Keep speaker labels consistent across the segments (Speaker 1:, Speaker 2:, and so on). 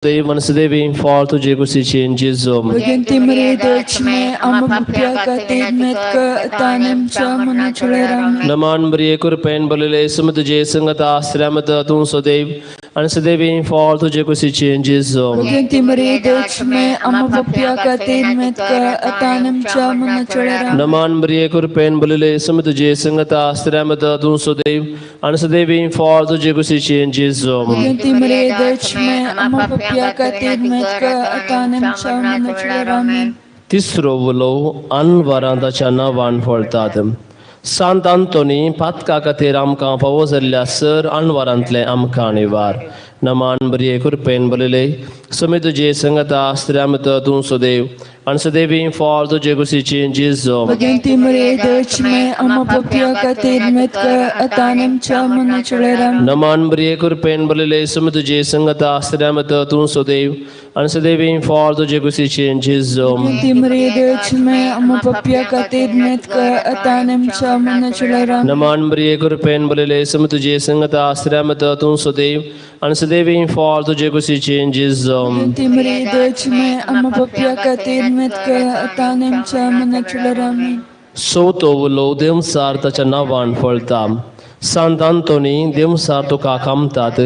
Speaker 1: सदैव आनी सदैवी फॉल तुजे कुशीचे जेजू.
Speaker 2: भगवंती मरिये देवचमे आमा पापया खातीर मेतक आतां आनी आमच्या मरणाच्या वेळार. आमेन.
Speaker 1: नमान मरिये, कृपेन भरलेले, सम तुजे संगता, स्त्रियां तूं सदैव आनी सदैवी फॉल तुजे कुशीचे जेजू.
Speaker 2: भगवंती मरिये देवचमे आमा पापया खातीर मेतक आतां आनी आमच्या मरणाच्या वेळार. आमेन.
Speaker 1: नमान मरिये, कृपेन भरलेले, सम तुजे संगता, स्त्रियां तूं सदैव आनी सदैवी फॉल तुजे कुशीचे जेजू.
Speaker 2: भगवंती मरिये देवचमे आमा पापया खातीर मेतक आतां आनी आमच्या मरणाच्या वेळार. आमेन.
Speaker 1: तिसरो उलो, अनवरां ताच्या नांवान फळतात. सांत आंतोनी, पातका खातीर आमकां फावो जाल्ल्या सर अनवरांतले आमकां निवार. नमान बरये, कृपेन बरयले, समी तुजे संगता, स्त्रियां तूं सदैव आनी सदैवी फॉल तुजे कुशीचे जेजू.
Speaker 2: भगवंती मरिये देवचमे आमा पापया खातीर मेतक आतां आनी आमच्या मरणाच्या वेळार. आमेन.
Speaker 1: नमान बरये, कृपेन बरयले, समी तुजे संगता, स्त्रियां तूं सदैव आनी सदैवी फॉल तुजे कुशीचे जेजू.
Speaker 2: भगवंती मरिये देवचमे आमा पापया खातीर मेतक आतां आनी आमच्या मरणाच्या वेळार. आमेन.
Speaker 1: नमान बरये, कृपेन बरयले, समी तुजे संगता, स्त्रियां तूं सदैव आनी सदैवी फॉल तुजे कुशीचे जेजू.
Speaker 2: भगवंती मरिये देवचमे आमा पापया खातीर मेतक आतां आनी आमच्या मरणाच्या वेळार. आमेन.
Speaker 1: चवथो उलो, देवचार ताच्या नांवान फळता. सांत आंतोनी, देवचार तुका कामतात,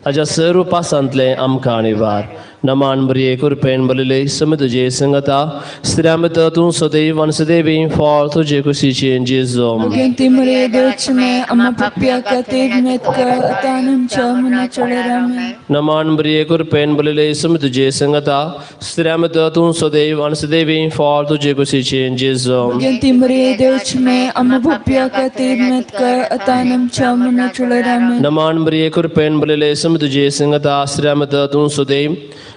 Speaker 1: ताच्या सर्व पासांतलें आमकां निवार. नमान बरये, कृपेन बरयले, समी तुजे संगता, स्त्रियां तूं सदैव आनी सदैवी फॉल तुजे कुशीचे जेजू.
Speaker 2: भगवंती मरिये देवचमे आमा पापया खातीर मेतक आतां आनी आमच्या मरणाच्या वेळार. आमेन.
Speaker 1: नमान बरये, कृपेन बरयले, समी तुजे संगता, स्त्रियां तूं सदैव आनी सदैवी फॉल तुजे कुशीचे जेजू.
Speaker 2: भगवंती मरिये देवचमे आमा पापया खातीर मेतक आतां आनी आमच्या मरणाच्या वेळार. आमेन.
Speaker 1: नमान बरये, कृपेन बरयले, समी तुजे संगता, स्त्रियां तूं सदैव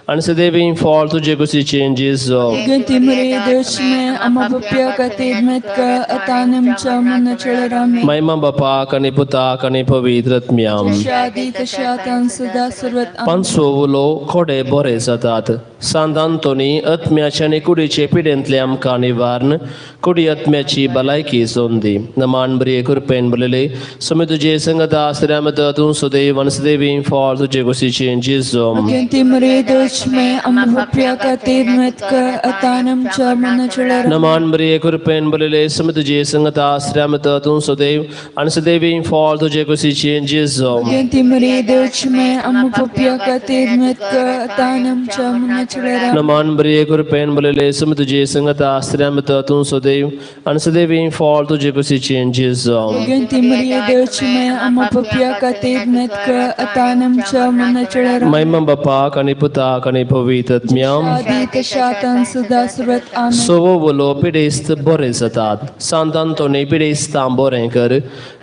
Speaker 1: आनी सदैवी फॉल तुजे कुशीचे जेजू.
Speaker 2: भगवंती मरिये देवचमे आमा पापया खातीर मेतक आतां आनी आमच्या मरणाच्या वेळार. आमेन.
Speaker 1: महिमा बापाक आनी पुताक आनी पवित्र आत्म्याक.
Speaker 2: जशें आदी तशें आतां आनी सदां सर्वत्र. आमेन.
Speaker 1: पांचवो उलो, कोडे बरे जातात. सांत आंतोनी, आत्म्याचे आनी कुडीचे पिडेंतले आमकां निवारण, कुडी आत्म्याची भलायकी जोंदी. नमान बरये, कृपेन बरयले, समी तुजे संगता, स्त्रियां तूं सदैव आनी सदैवी फॉल तुजे कुशीचे जेजू.
Speaker 2: भगवंती मरिये देवचमे आमा पापया खातीर मेतक आतां आनी आमच्या मरणाच्या वेळार. आमेन.
Speaker 1: नमान बरये, कृपेन बरयले, समी तुजे संगता, स्त्रियां तूं सदैव आनी सदैवी फॉल तुजे कुशीचे जेजू.
Speaker 2: भगवंती मरिये देवचमे आमा पापया खातीर मेतक आतां आनी आमच्या मरणाच्या वेळार. आमेन.
Speaker 1: नमान बरये, कृपेन बरयले, समी तुजे संगता, स्त्रियां तूं सदैव आनी सदैवी फॉल तुजे कुशीचे जेजू.
Speaker 2: भगवंती मरिये देवचमे आमा पापया खातीर मेतक आतां आनी आमच्या मरणाच्या वेळार. आमेन.
Speaker 1: महिमा बापाक आनी पुताक आनी पवित्र आत्म्याक.
Speaker 2: आदी तशें आतां आनी सदां सर्वत्र. आमेन.
Speaker 1: सवो उलो, पिडेस्त बरे जातात. सांत आंतोनी, पिडेस्तां बरें कर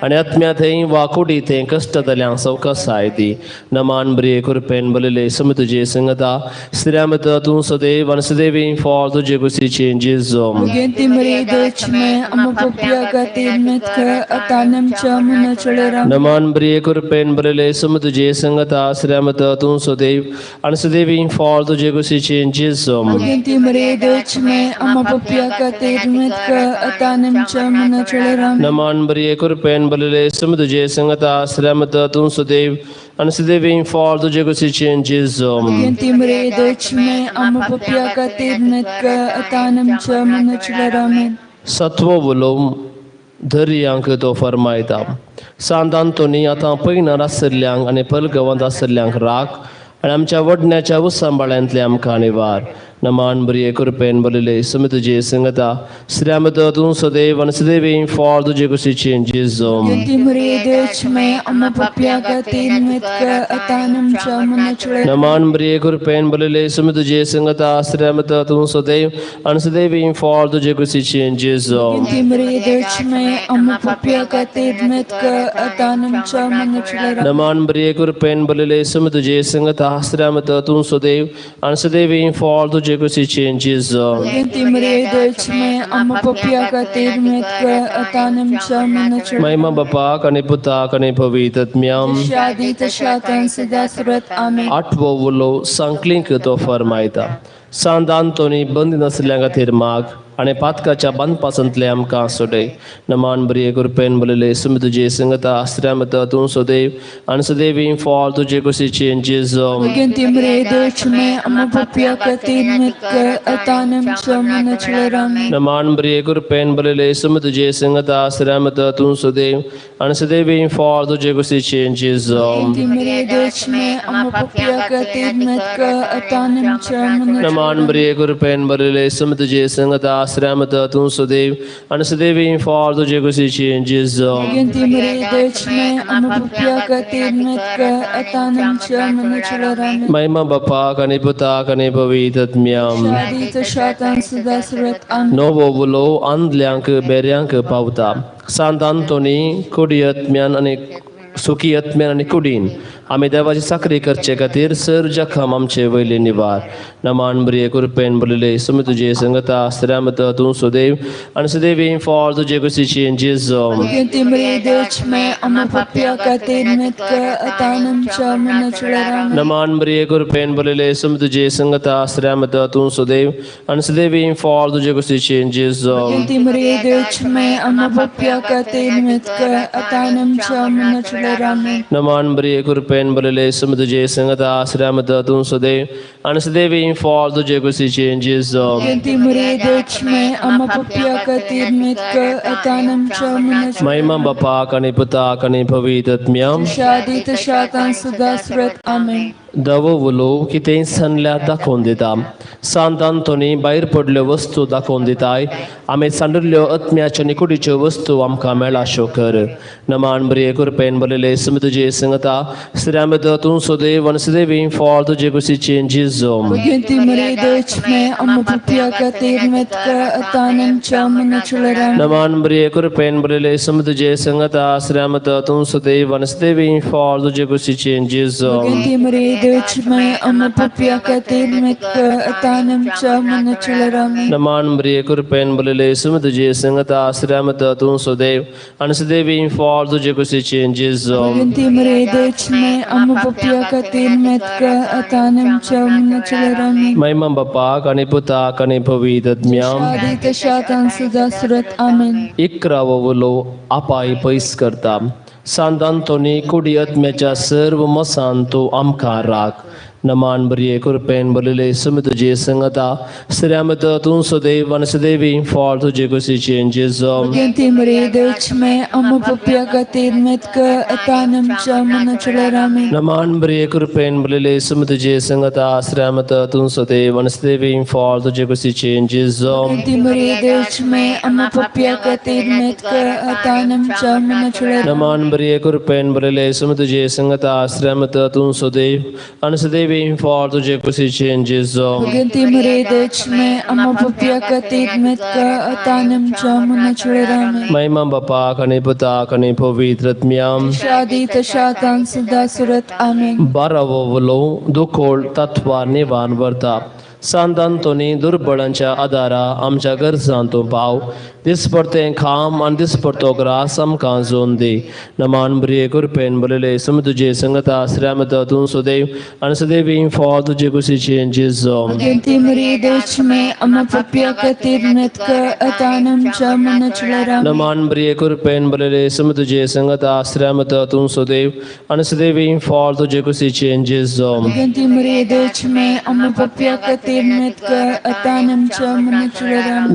Speaker 1: आनी आत्म्या थंय वा कुडी थंय कश्ट जाल्यांक सवकसाय दी. नमान बरये, कृपेन बरयले, समी तुजे संगता, स्त्रियां तूं सदैव आनी सदैवी फॉल तुजे कुशीचे जेजू.
Speaker 2: भगवंती मरिये देवचमे आमा पापया खातीर मेतक आतां आनी आमच्या मरणाच्या वेळार. आमेन.
Speaker 1: नमान बरये, कृपेन बरयले, समी तुजे संगता, स्त्रियां तूं सदैव आनी सदैवी फॉल तुजे कुशीचे जेजू.
Speaker 2: भगवंती मरिये देवचमे आमा पापया खातीर मेतक आतां आनी आमच्या मरणाच्या वेळार. आमेन.
Speaker 1: नमान बरये, कृपेन बरयले, समी तुजे संगता, स्त्रियां तूं सदैव आनी सदैवी फॉल तुजे कुशीचे जेजू.
Speaker 2: भगवंती मरिये देवचमे आमा पापया खातीर मेतक आतां आनी आमच्या मरणाच्या वेळार. आमेन.
Speaker 1: सत्व उलो, दर्यांक तो फरमायता. सांत आंतोनी, आतां पयणार आशिल्ल्यांक आनी पलगवांत आशिल्ल्यांक राख आनी आमच्या वडण्याच्या उसांबाळ्यांतले आमकां निवार. नमान बरये, कृपेन बरयले, समी तुजे संगता, स्त्रियां तूं सदैव आनी सदैवी फॉल तुजे कुशीचे जेजू.
Speaker 2: भगवंती मरिये देवचमे आमा पापया खातीर मेतक आतां आनी आमच्या मरणाच्या वेळार.
Speaker 1: नमान बरये, कृपेन बरयले, समी तुजे संगता, स्त्रियां तूं सदैव आनी सदैवी फॉल तुजे कुशीचे जेजू.
Speaker 2: भगवंती मरिये देवचमे आमा पापया खातीर मेतक आतां आनी आमच्या मरणाच्या वेळार.
Speaker 1: नमान बरये, कृपेन बरयले, समी तुजे संगता, स्त्रियां तूं सदैव आनी सदैवी फॉल तुजे कुशीचे जेजू.
Speaker 2: भगवंती मरिये देवचमे आमा पापया खातीर मेतक आतां आनी आमच्या मरणाच्या वेळार.
Speaker 1: महिमा बापाक आनी पुताक आनी पवित्र आत्म्याक.
Speaker 2: जशें आदी तशें आतां आनी सदां सर्वत्र. आमेन.
Speaker 1: आठवो उलो, सांकलींक तो फरमायता. सांत आंतोनी, बंदी नासल्या खातीर माग आनी पातकाच्या बांदपासांतले आमकां सोडय. नमान बरी कृपेन बरयले सुमी तुजे संगता आस्त्र्यामत तूं सदैव आनी सदैवी फॉल तुजे कुशीचे जेजू. नमान बरी कृपेन बरयले सुमी तुजे संगता आस्त्र्यामत तूं सदैव आनी सदैवी फॉल तुजे कुशीचे जेजू. नमान बरी कृपेन बरयले सुमी तुजे संगता आस्त्र्यामत तूं सदैव आनी सदैवी फॉल तुजे कुशीचे जेजू. महिमा बापाक आनी पुताक आनी पवित्र आत्म्याक. नवो उलो आंदल्यांक बेऱ्यांक पावता. सांत आंतोनी कुडी आत्म्यान आनी सुखी आत्म्यान आनी कुडीन आमी देवाची चाकरी करचे खातीर सर जखम आमचे वयले निवार. नमान बरी कृपेन बरयले सुमी तुजे संगता आस्त्र्यामत तूं सदैव आनी सदैवी फॉल तुजे कुशीचे जेजू. नमान बरी कृपेन बरयले सुमी तुजे संगता आस्त्र्यामत तूं सदैव आनी सदैवी फॉल तुजे कुशीचे जेजू. नमान बरी कृपेन बरयले सुमी तुजे संगता आस्त्र्यामत तूं सदैव आनी सदैवी फॉल तुजे कुशीचे जेजू. महिमा बापाक आनी पुताक आनी पवित्र आत्म्याक. धवो उलो कितेंय सांडल्यार दाखोवन दिता. सांत आंतोनी भायर पडल्यो वस्तू दाखोवन दिताय. आमी सांडिल्ल्यो आत्म्याच्यो आनी कुडीच्यो वस्तू आमकां मेळाश्यो कर. नमान बरी कृपेन बरयले सुमी तुजे संगता स्त्र्यामत तूं सदैव आनी सदैवी फॉल तुजे कुशीचे जेजू. नमान बरी कृपेन बरयले सुमी तुजे संगता स्त्र्यामत तूं सदैव आनी सदैवी फॉल तुजे कुशीचे जेजू. नमान बरी कृपेन बरयले सुमी तुजे संगता आस्त्र्यामत तूं सदैव आनी सदैवी फॉल तुजे कुशीचे जेजू. महिमा बापाक आनी पुताक आनी पवित्र आत्म्याक. इकरावो उलो आपाय पयस करता. सांत आंतोनी कुडी आत्म्याच्या सर्व मसान तूं आमकां राख. नमान बरी कृपेन बरयले सुमी तुजे संगता स्त्र्यामत तूं सदैव आनी सदैवी फॉल तुजे कुशीचे जेजू. नमान बरी कृपेन बरयले सुमी तुजे संगता स्त्र्यामत तूं सदैव आनी सदैवी फॉल तुजे कुशीचे जेजू. नमान बरी कृपेन बरयले सुमी तुजे संगता स्त्र्यामत तूं सदैव आनी सदैवी फॉल तुजे कुशीचे जेजू. महिमा बापाक आनी पुताक आनी पवित्र आत्म्याक. बारावो उलो दुकोळ तत्वार निवान व्हरता. सांत आंतोनी दुर्बळांच्या आदारा आमच्या गरजांत तूं पाव. दिसपडतें खाम आनी दिसपडतो ग्रास आमकां जोन दी. नमान बरी कृपेन बरयले सुमी तुजे संगता आस्त्र्यामत तूं सदैव आनी सदैवी फॉल तुजे कुशीचे जेजू. नमान बरी कृपेन बरयले सुमी तुजे संगता आस्त्र्यामत तूं सदैव आनी सदैवी फॉल तुजे कुशीचे जेजू.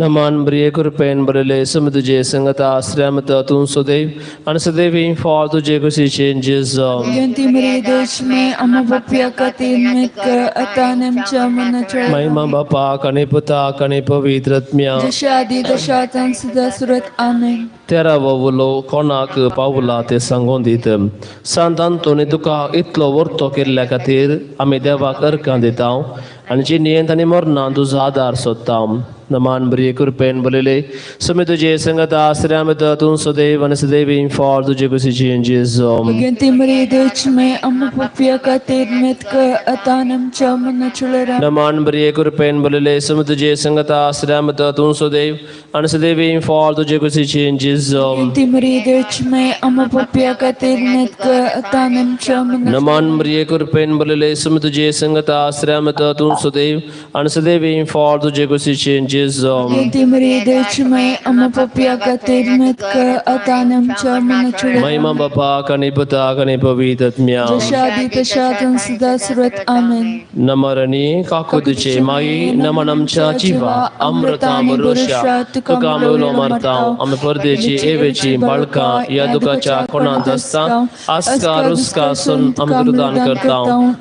Speaker 1: नमान बरी कृपेन बरयले सुमी तुजे संगता आस्त्र्यामत तूं सदैव आनी सदैवी फॉल तुजे कुशीचे जेजू. महिमा बापाक आनी पुताक आनी पवित्र आत्म्याक. तेरावो उलो कोणाक पावला तें सांगून दीत. सांत आंतोनी तुका इतलो वर्तो केल्ल्या खातीर आमी देवाक अर्कां दिता आनी जिणेंत आनी मरणांत तुजो आदार सोदता. नमान बरी कृपेन बरयले सुमी तुजे संगता आस्त्र्यामत तूं सदैव आनी सदैवी फॉल तुजे कुशीचे जेजू. नमान बरी कृपेन बरयले सुमी तुजे संगता आस्त्र्यामत तूं सदैव आनी सदैवी फॉल तुजे कुशीचे जेजू. नमान बरी कृपेन बरयले सुमी तुजे संगता आस्त्र्यामत तूं सदैव आनी सदैवी फॉल तुजे कुशीचे जेजू. जेजू.
Speaker 2: भगवंती मरिये देवाची माय आम्हा पापया खातीर मिनत कर आतां आनी आमच्या मरणाच्या वेळार.
Speaker 1: महिमा बापाक आनी पुताक आनी पवित्र आत्म्याक.
Speaker 2: जशा आदी तशा आतां सदां सर्वत. आमेन.
Speaker 1: नमरणी काकुतीचे माई नमन आमच्या जिवा अमृता बरोशा तुका आमी उलो मारता. आमी परदेची एवेची बाळकां ह्या दुखाच्या कोणांत आसता आसका रुसका आसून आमी तुका दान करता.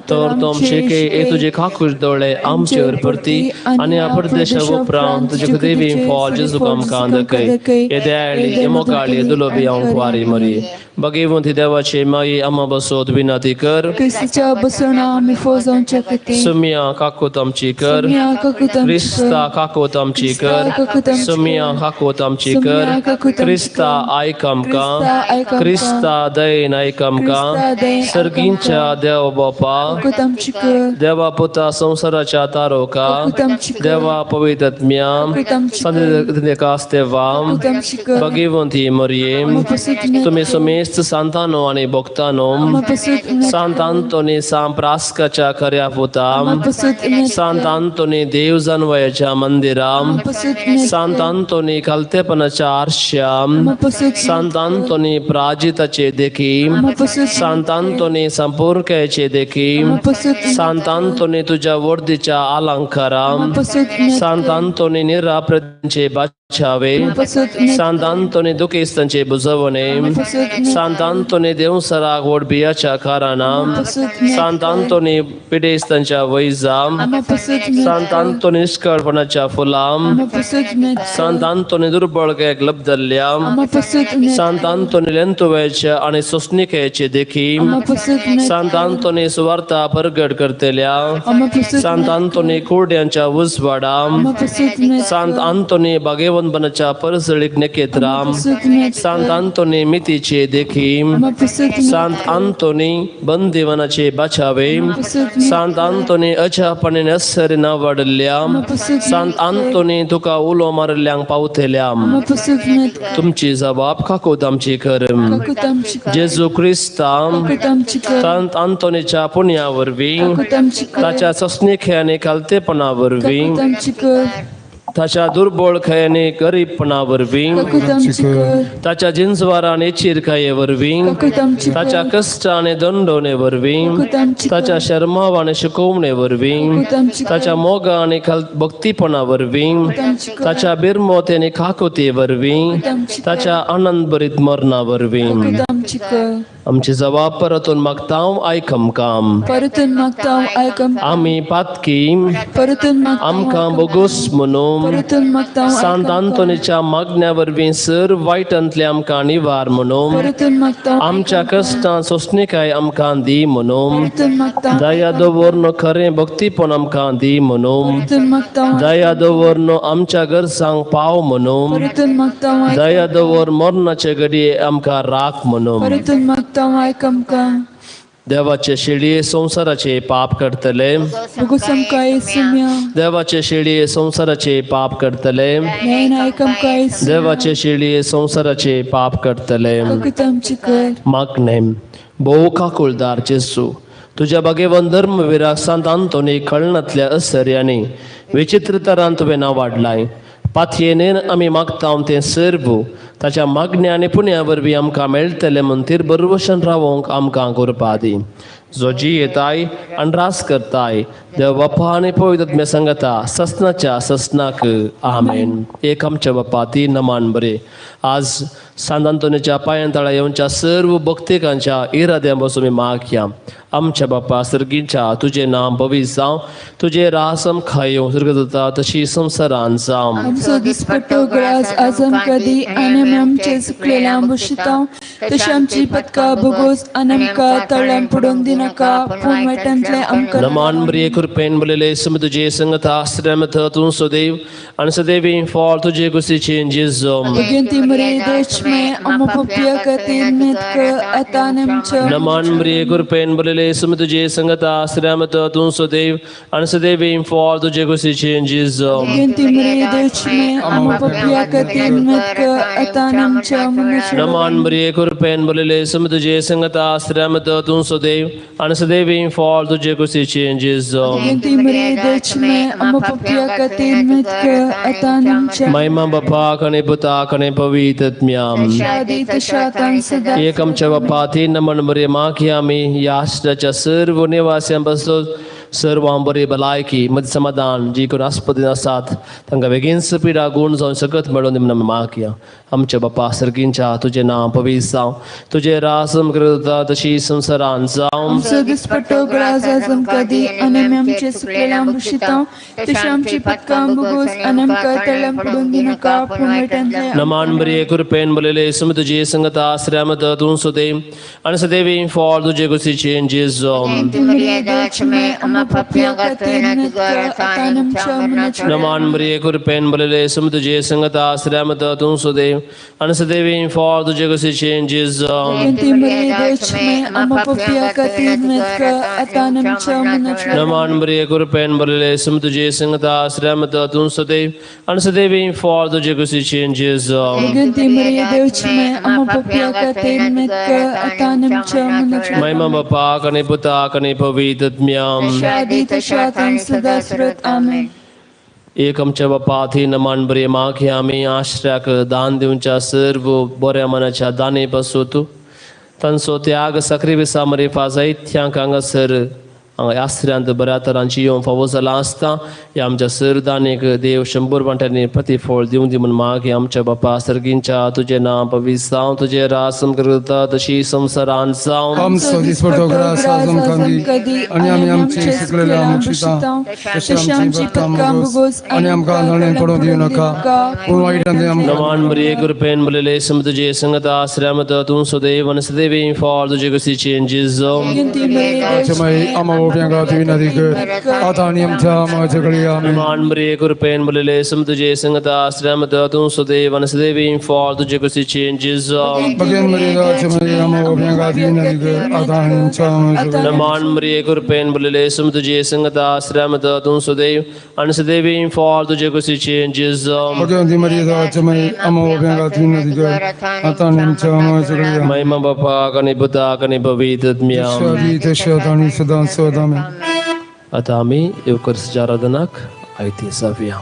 Speaker 1: तर तो आमचे के तुजे काकूश दोळे आमचेर परती आनी ह्या परदेशा उपरांत तुजे देवी फॉल जेजू आमकां दाखय. हे दयाळी हे मोगाळी दुलोबी हांव कुवारी मरी भगवंती देवाचे माई आम्हा बसोत विनंती कर.
Speaker 2: क्रिस्ताच्या बसवणा आमी फौज जावच्या खातीर.
Speaker 1: सुमिया काकूत आमची कर.
Speaker 2: सुमिया काकूत आमची
Speaker 1: क्रिस्ता
Speaker 2: कर.
Speaker 1: काकूत आमची कर.
Speaker 2: क्रिस्ता काकूत आमची
Speaker 1: सुमिया
Speaker 2: कर.
Speaker 1: काकूत आमची
Speaker 2: सुमिया
Speaker 1: कर.
Speaker 2: काकूत आमची
Speaker 1: क्रिस्ता
Speaker 2: कर.
Speaker 1: आयक आमकां.
Speaker 2: क्रिस्ता आयक आमकां.
Speaker 1: क्रिस्ता दयेन आयक आमकां.
Speaker 2: क्रिस्ता दयेन आयक
Speaker 1: सर्गींच्या
Speaker 2: आमकां.
Speaker 1: देव बापा
Speaker 2: काकूत आमची कर.
Speaker 1: देवा पुता संवसाराच्या तारोका
Speaker 2: काकूत आमची कर.
Speaker 1: देवा पवित्र आत्म्या
Speaker 2: काकूत आमची कर.
Speaker 1: कास्तेवा
Speaker 2: काकूत आमची कर.
Speaker 1: भगवंती मरिये
Speaker 2: आम्हा पसत मिनत
Speaker 1: तुमी
Speaker 2: कर.
Speaker 1: सुमेस्त सांतानो आनी भक्तानो
Speaker 2: आम्हा पसत मिनत
Speaker 1: सांत
Speaker 2: कर.
Speaker 1: आंतोनी सांत प्रास्काच्या खऱ्या पुता
Speaker 2: आम्हा पसत मिनत
Speaker 1: सांत
Speaker 2: कर.
Speaker 1: आंतोनी देव जानवयाच्या मंदिरा
Speaker 2: आम्हा पसत मिनत
Speaker 1: सांत
Speaker 2: कर.
Speaker 1: आंतोनी खालतेपणाच्या आरश्या
Speaker 2: आम्हा पसत मिनत
Speaker 1: सांत
Speaker 2: कर.
Speaker 1: आंतोनी प्राजिताचे देखी
Speaker 2: आम्हा पसत मिनत
Speaker 1: सांत
Speaker 2: कर.
Speaker 1: आंतोनी संपूर्कायचे देखी
Speaker 2: आम्हा पसत मिनत
Speaker 1: सांत
Speaker 2: कर.
Speaker 1: आंतोनी तुझ्या वर्दीच्या अलंकारा
Speaker 2: आम्हा पसत मिनत
Speaker 1: सांत
Speaker 2: कर.
Speaker 1: आंतोनी निराप्रतींचे बाचावे
Speaker 2: आम्हा पसत मिनत
Speaker 1: सांत
Speaker 2: कर.
Speaker 1: आंतोनी दुखेस्तांचे बुजवणे
Speaker 2: आम्हा पसत मिनत
Speaker 1: सांत
Speaker 2: कर.
Speaker 1: आंतोनी देवसराक वडबियाच्या कारणां
Speaker 2: आम्हा पसत मिनत
Speaker 1: सांत
Speaker 2: कर.
Speaker 1: आंतोनी पिडेस्तांच्या वैजा
Speaker 2: आम्हा पसत मिनत
Speaker 1: सांत
Speaker 2: कर.
Speaker 1: आंतोनी निष्कळपणाच्या फुलां
Speaker 2: आम्हा पसत मिनत
Speaker 1: सांत
Speaker 2: कर.
Speaker 1: आंतोनी दुर्बळग्याक लब्दल्ल्या
Speaker 2: आम्हा पसत मिनत
Speaker 1: सांत
Speaker 2: कर.
Speaker 1: आंतोनी लेंतुवेचे आनी सोसणिकेचे देखी
Speaker 2: आम्हा पसत मिनत
Speaker 1: सांत
Speaker 2: कर.
Speaker 1: आंतोनी सुवार्ता परगट करतल्या
Speaker 2: आम्हा पसत
Speaker 1: सांत
Speaker 2: मिनत
Speaker 1: आंतोनी
Speaker 2: कर.
Speaker 1: कुरड्यांच्या उजवाडा
Speaker 2: आम्हा पसत मिनत
Speaker 1: सांत
Speaker 2: कर.
Speaker 1: आंतोनी बागेवंतपणाच्या परजळीक
Speaker 2: आम्हा
Speaker 1: नखेत्रां
Speaker 2: पसत मिनत
Speaker 1: सांत
Speaker 2: कर.
Speaker 1: आंतोनी मितीचे देखी
Speaker 2: आम्हा पसत मिनत
Speaker 1: सांत
Speaker 2: कर.
Speaker 1: आंतोनी बंदिवनाचे बाचावे
Speaker 2: आम्हा पसत मिनत
Speaker 1: सांत
Speaker 2: कर.
Speaker 1: आंतोनी अजापणे असर ना वाडल्या
Speaker 2: आम्हा पसत
Speaker 1: सांत
Speaker 2: मिनत कर.
Speaker 1: आंतोनी तुका उलो मारिल्ल्यांक पावतल्या.
Speaker 2: आम्हा पसत मिनत कर.
Speaker 1: तुमची जबाब काकूत आमची कर.
Speaker 2: काकूत आमची कर.
Speaker 1: जेजू क्रिस्ता
Speaker 2: काकूत आमची कर.
Speaker 1: सांत आंतोनीच्या पुण्या वरवीं
Speaker 2: काकूत आमची कर.
Speaker 1: ताच्या सस्निखे आनी खालतेपणा वरवीं
Speaker 2: काकूत आमची कर.
Speaker 1: ताच्या दुर्बळ आनी गरीबपणा वरवीं
Speaker 2: काकूत आमची कर.
Speaker 1: ताच्या जिंजवार आनी चिरकाये वरवीं
Speaker 2: काकूत आमची
Speaker 1: ताच्या
Speaker 2: कर.
Speaker 1: कश्ट आनी दंडवणे वरवीं
Speaker 2: काकूत आमची
Speaker 1: ताच्या
Speaker 2: कर.
Speaker 1: शर्माव आनी शिकोवणे वरवीं
Speaker 2: काकूत आमची
Speaker 1: ताच्या
Speaker 2: कर.
Speaker 1: मोगा आनी भक्तीपणा वरवीं
Speaker 2: काकूत आमची कर.
Speaker 1: ताच्या बिरमोत आनी काकुती वरवीं
Speaker 2: काकूत आमची कर.
Speaker 1: ताच्या आनंद भरीत मरणा वरवीं
Speaker 2: काकूत आमची कर.
Speaker 1: आमची जबाब परतून मागतांव आयक आमकां.
Speaker 2: परतून मागतांव आयक आमकां.
Speaker 1: आमी पातकी
Speaker 2: परतून मागतांव
Speaker 1: आमकां
Speaker 2: आयक आमकां.
Speaker 1: बोगोस म्हणून
Speaker 2: परतून मागतांव आयक
Speaker 1: सांत
Speaker 2: आमकां.
Speaker 1: आंतोनीच्या मागण्या वरवीं सर वायटांतले आमकां निवार म्हणून
Speaker 2: परतून मागतांव आयक
Speaker 1: आमच्या
Speaker 2: आमकां.
Speaker 1: कश्टां सोंसणीकाय आमकां दी म्हणून
Speaker 2: परतून मागतांव
Speaker 1: दया
Speaker 2: आयक आमकां.
Speaker 1: दवरन खरें भक्तीपण आमकां दी म्हणून
Speaker 2: परतून मागतांव आयक
Speaker 1: दया
Speaker 2: आमकां.
Speaker 1: दवरन आमच्या गरजांक पाव म्हणून
Speaker 2: परतून मागतांव आयक
Speaker 1: दया
Speaker 2: आमकां.
Speaker 1: दवर मरणाचे घडये आमकां राख म्हणून.
Speaker 2: परतून मागतांव आयक आमकां.
Speaker 1: देवाचे शेळये संवसाराचे पाप करतले
Speaker 2: बोगोस आमकां येसुम्या.
Speaker 1: देवाचे शेळये संवसाराचे पाप करतले
Speaker 2: न्यायन आयक आमकां येसुम्या.
Speaker 1: देवाचे शेळये संवसाराचे पाप करतले.
Speaker 2: काकूत आमची कर.
Speaker 1: मागणें भोव काकुळदार जेजू तुज्या बागेवन धर्मविराक सांत आंतोनी कळनातल्या असर्यांनी विचित्र तरान तुवें नांव वाडलाय. पातयेनेन आमी मागता तें सर्व ताच्या मागण्या आनी पुण्या वरवीं आमकां मेळटलें म्हूण तिर बरवशन रावोंक आमकां करपा दी. जो जी येताय आनी रास करताय देव बापा आनी पवित्र आत्म्या संगता ससनाच्या ससनाक आमेन. एक आमच्या बापा ती नमान बरे आज सांत आंतोनीच्या पांयां तळा येवच्या सर्व भक्तिकांच्या इराद्यां बसून आमी मागया. आमच्या बापा सर्गीच्या तुजें नांव पवित्र जावं तुजें रास आमकां येवं स्वर्ग जाता तशी संवसारान जावं.
Speaker 2: आमचो दिसपट्टो ग्रास आज आमकां दी आनी आमी आमचे चुकलेल्या भोगशितांव तशी आमची पदकां भोगोस आनी आमकां तळ्यान पडून दिनाका पूण वायटांतलें आमकां
Speaker 1: नमान बरे कृपेन बोलले सम तुझे संगता श्रमथ तूं सदैव आनी सदैवी फॉल तुजे कुशीचे जेजू.
Speaker 2: भगवंती मरिये देशमे आम्हा पापया खातीर मिनत कर आतां आनी आमच्या
Speaker 1: नमान बरे कृपेन बोलले सम तुझे संगता श्रमथ तूं सदैव आनी सदैवी फॉल तुजे कुशीचे जेजू.
Speaker 2: भगवंती मरिये देशमे आम्हा पापया खातीर मिनत कर आतां आनी आमच्या मरणाच्या
Speaker 1: नमान बरे कृपेन बोलले सम तुझे संगता श्रमथ तूं सदैव आनी सदैवी फळ तुजे कुशीचें जेजू. महिमा बापाक आनी पुताक आनी पवित्र आत्म्याक. एक आमच्या बापा तीन नमन बरे मागया आमी ह्या आश्रयाच्या सर्व निवास्यां पासून सर्वां बरी भलायकी मद समाधान जी कोण आस्पतीन आसात तांकां बेगीनच पिडा गूण जावन सकत मेळोवन दी म्हूण आमी मागया. आमच्या बापा सर्गींच्या तुजें नांव पवित्र जावं, तुजें राज आमकां तशी संवसारान जावं.
Speaker 2: आमचो दिसपट्टो ग्रास आज आमकां दी आनी आमी आमचे चुकलेल्या भुशितां तशी आमची पथकां भोगोस आनी आमकां तळ्यां पडून दिनाका पूण वायटांतलें.
Speaker 1: नमान बरी कृपेन बोलले सुम तुजी संगता आश्रयामत तूं सुदैव आनी सदैवी फळ तुजे कुशीचें जेजू. नमान बरी कृपेन बोलले सुम तुजी संगता आश्रयामत तूं सुदैव आनी सदैवी फळ तुजे कुशीचें जेजू. नमान बरी कृपेन बोलले सुम तुजी संगता आश्रयामत तूं सदैव आनी सदैवी फळ तुजे कुशीचें जेजू. महिमा बापाक आनी पुताक आनी पवित्र आत्म्याक. एक आमच्या बापा थी नमान बरी मागया आमी आश्रयाक दान दिवच्या सर्व बऱ्या मनाच्या दाने पासून तांचो त्याग सक्रिविसा मरिफा जायत्यांक हांगासर हांगा आश्रयांत बऱ्या तरांची येवंक फावो जालां आसता. ह्या आमच्या सर दानेक देव 100 वांट्यांनी प्रतिफळ दिवं दी म्हूण मागया. आमच्या बापा सर्गींच्या तुजें नांव पवित्र जावं, तुजें राज आमकां तशी संवसारान जावं.
Speaker 3: आमचो दिसपट्टो ग्रास आज आमकां दी आनी आमी आमचे चुकलेल्या भुशितां तशी आमची पथकां भोगोस आनी आमकां नळें पडून दिवं नाका पूण वायटांतलें आमकां.
Speaker 1: नमान बरी कृपेन बोलले सम तुजे संगता आश्रयामत तूं सदैव आनी सदैवी फळ तुजे कुशीचें जेजू. नमान बरी कृपेन बोलले सम तुजे संगता आश्रयामत तूं सदैव आनी सदैवी फळ तुजे कुशीचें जेजू. नमान बरी कृपेन बोलले सम तुजे संगता आश्रयामत तूं सदैव आनी सदैवी फळ तुजे कुशीचें जेजू. महिमा बापाक आनी पुताक आनी पवित्र आत्म्याक. आतां आमी येवकर्सच्या आराधनाक आयते जावया.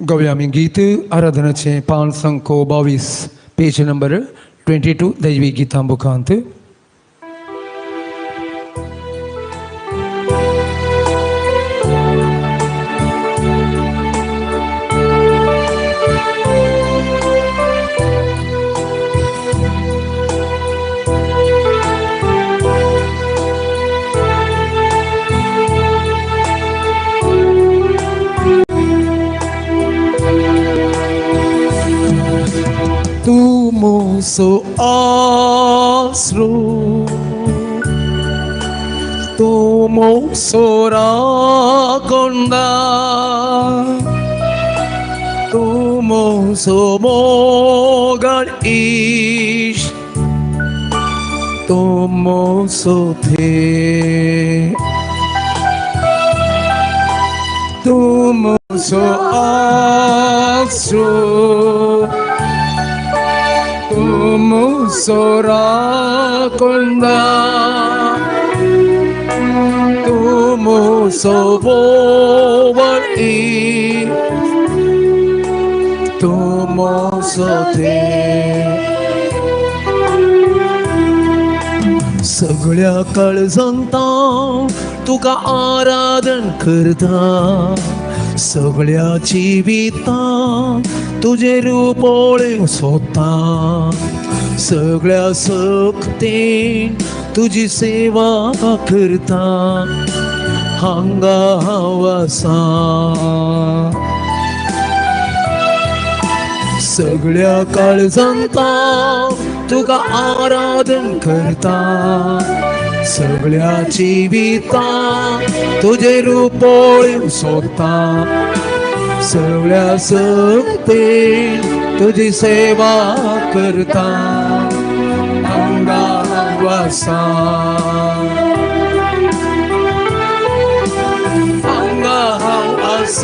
Speaker 3: गावया आमी गीत आराधनाचें 522 पेज नंबर 22 दैवी गीतां बुकांत. So asro tumo sora konda tumo somogar ish tumo sothe tumo so asro tumo sora konda tumo sobovati tumo sothe. सगळ्या काळजांत तुका आराधन करता, सगळ्या जिवितांत तुजें रूप पळोवंक सोदता, सगळ्या शक्तीन तुजी सेवा करता, हांगा हांव आसा. सगळ्या काळजांत तुका आराधन करता, सगळ्या जिवितांत तुजें रूप पळोवंक सोदता, सगळ्या शक्तीन तुजी सेवा करता, हांगा हांव आसा, हांगा हांव आसा.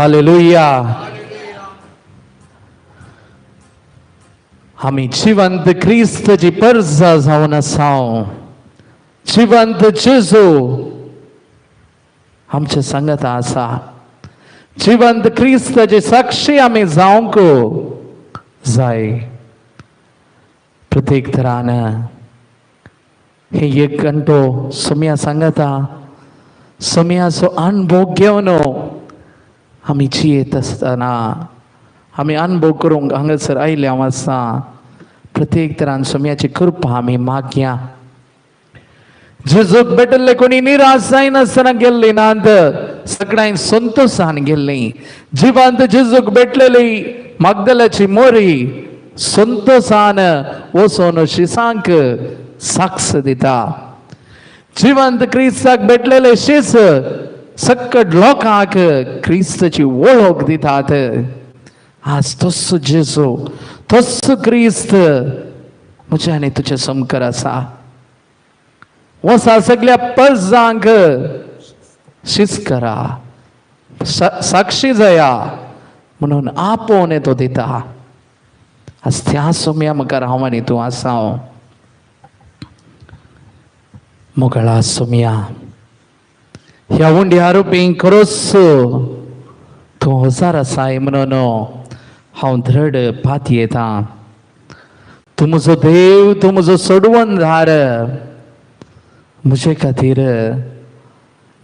Speaker 4: हालेलुया. आमी जिवंत क्रिस्ताची परजा जावन आसा. जिवंत जेजू आमच्या सांगाता आसा. जिवंत क्रिस्ताची साक्षी आमी जावंक जाय. प्रत्येक तरान हे एक घंटो सोम्या सांगता, सोम्याचो अणभव घेवन आमी जियेत आसतना, आमी अणभव करूंक हांगासर आयिल्ले हांव आसा. प्रत्येक तरान सोम्याची कृपा आमी मागया. जेजूक भेटिल्ले कोणी निराश जायनासतना गेल्ली नात, सगळ्यांक संतोशान गेल्ली. जिवंत जेजूक भेटलेली मागदलाची मोरी संतोशान वचून शिसांक साक्ष दिता. जिवंत क्रिस्ताक भेटलेले शीस सक्कट लोकांक क्रिस्ताची वळख दितात. आज तस्सो जेजू, तस्सो क्रिस्त म्हज्या आनी तुजे समकर आसा. वसा, सगळ्या परजांक शीस करा, साक्षी जाया म्हणून आपोवन तो दिता. आज त्या सोम्या मुखार हांव आनी तूं आसा. मोगळा सोम्या, ह्या उंड्या रुपी खरोच तूं हजार आसाय म्हणून हांव धड पातयेता. तूं म्हजो देव, तूं म्हजो सोडवणदार. म्हजे खातीर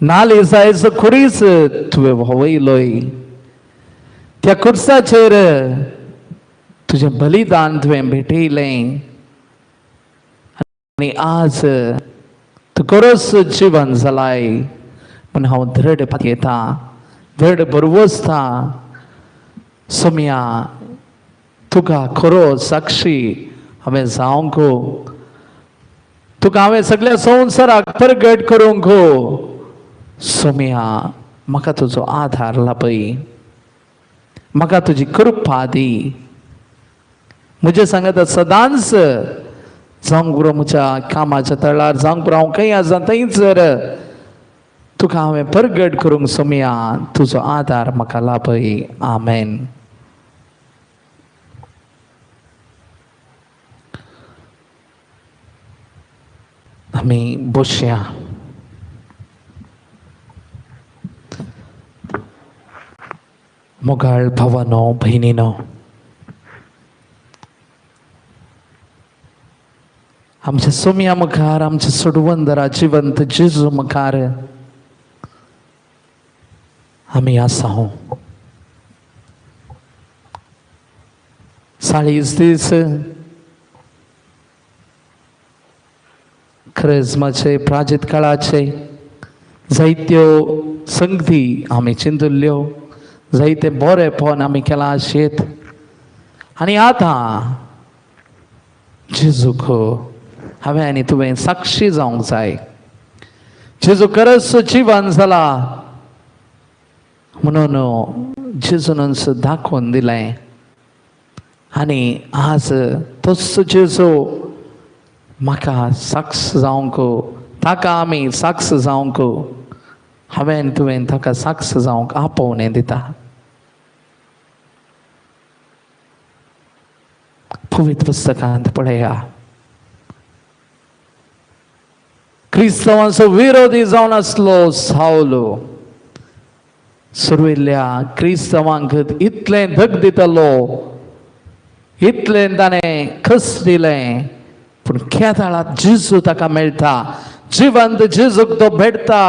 Speaker 4: नाली जायचो खुरीस तुवें व्हांवयलोय. त्या खुर्साचेर तुजें बलिदान तुवें भेटयलें आनी आज तूं खरोच जिवन जालाय म्हूण हांव धड पातयेता, धड बरवसता. सोम्या, तुका खरो साक्षी हांवें जावंक, तुका हांवें सगळ्या संवसाराक परगट करूंक. सोम्या, म्हाका तुजो आधार लाभय, म्हाका तुजी कृपा दी. म्हजें सांगता सदांच जावंक पुरो म्हज्या कामाच्या तळार, जावंक पुरो हांव खंय आसा थंयसर तुका हांवें परगट करूंक. सोम्या, तुजो आधार म्हाका लाभय. आमेन. आमी बसया. मोगाळ भावानो, भयणीनो, आमच्या सोम्या मुखार, आमच्या सोडवंदरा जिवंत जेजू मुखार आमी आसा. 40 दीस क्रिस्माचे प्राजीत काळाचे जायत्यो संगती आमी चिंतुल्ल्यो, जायते बरेपण आमी केलां शेत. आनी आतां जेजूक हांवें आनी तुवें साक्षी जावंक जाय. जेजू खरंच जिवन जाला म्हणून जेजूनच दाखोवन दिलें. आनी आज तोच जेजू म्हाका साक्ष जावंक, ताका आमी साक्ष जावंक, हांवें तुवें ताका साक्ष जावंक आपोवणें दिता. पवित्र पुस्तकांत पळया, क्रिस्तांवांचो विरोधी जावन आसलो सावलो सुरविल्ल्या क्रिस्तांवांक इतलें धग दितालो, इतलें ताणें खस दिलें, पूण केदाळात जेजू ताका मेळटा, जिवंत जेजूक तो भेटता,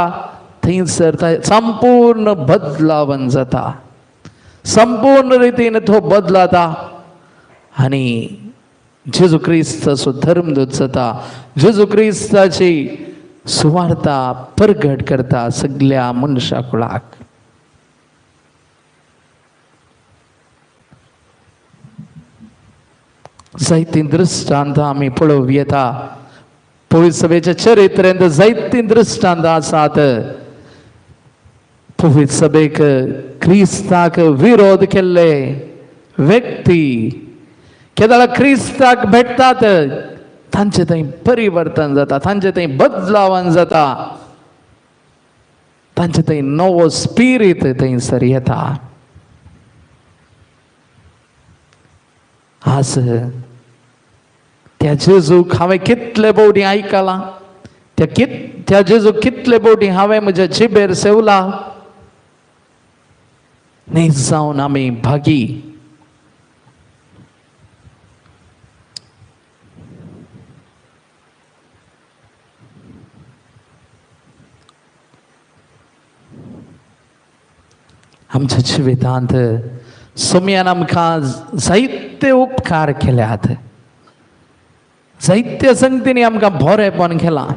Speaker 4: थंयसर संपूर्ण बदलावन जाता, संपूर्ण रितीन तो बदलाता आनी जेजू क्रिस्ताचो धर्मदूत जाता. जेजू क्रिस्ताची सुवार्ता परगट करता सगल्या मनशा कुळाक. जायतीं दृश्टांत आमी पळोवं येता. पवित्र सभेच्या चरित्रेंत जायतीं दृश्टांत आसात. पवित्र सभेक क्रिस्ताक विरोध केल्ले व्यक्ती केदाळा क्रिस्ताक भेटतात, तांचे थंय परिवर्तन जाता, तांचे थंय बदलावन जाता, तांचे थंय नवो स्पिरीत थंयसर येता. आज त्या जेजूक हांवें कितले भोवटी आयकलां, त्या जेजूक कितले भोवटी हांवें म्हज्या जिबेर सेवला. न्ही जावन आमी भागी. आमच्या जिवितांत सोमयान आमकां जायते उपकार केल्यात, जायते संगतींनी आमकां बरेंपण केलां.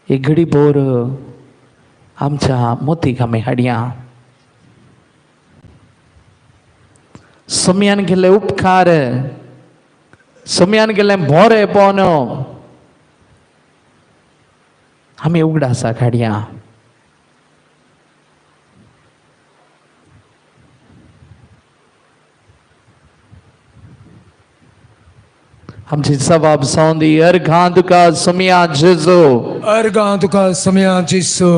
Speaker 4: एक घडी भर आमच्या मोतीक आमी हाडया. सोमयान केल्ले उपकार, सोमयान केल्लें बरेंपण आमी उगडासाक हाडया. आमची जबाब जावन दी अर्घां तुका सोमया जेजू,
Speaker 5: अर्गां तुका सोमया जेजू,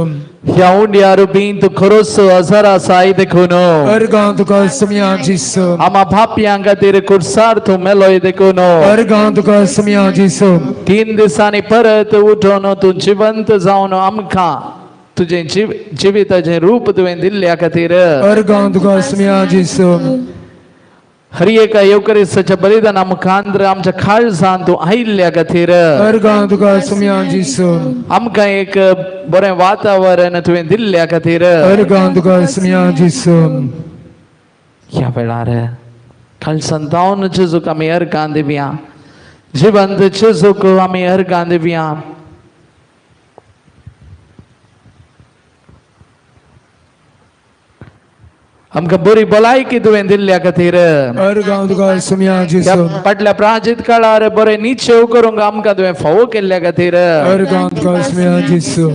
Speaker 4: ह्या उंड्या रुपीन तूं खरोच हजर आसाय देखून
Speaker 5: अर्गां तुका सोमया जेजू,
Speaker 4: आमा भापयां खातीर कुर्सार तूं मेलोय देखून
Speaker 5: अर्गां तुका सोमया जेजू,
Speaker 4: 3 दिसांनी परत उठोन तूं जिवंत जावन आमकां तुजें जिविताचें रूप तुवें दिल्ल्या खातीर
Speaker 5: अर्गां तुका सोमया जेजू,
Speaker 4: हर एका येवकरिस्ताच्या बलिदाना मुखांतर आमच्या काळजान तूं आयिल्ल्या खातीर
Speaker 5: अर्गां तुका सोमया जेजू,
Speaker 4: आमकां एक बरें वातावरण तुवें दिल्ल्या खातीर
Speaker 5: अर्गां तुका सोमया जेजू.
Speaker 4: ह्या वेळार काळजान जावन जेजूक आमी अर्गां दिवया, जिवंत जेजूक आमी अर्गां दिवया. आमकां बरी भलायकी तुवें दिल्ल्या खातीर
Speaker 5: अर्गां तुका सोमया जेजू,
Speaker 4: फाटल्या प्राचीत काळार बरें निश्चेव करूंक आमकां तुवें फावो केल्ल्या खातीर
Speaker 5: अर्गां तुका सोमया जेजू.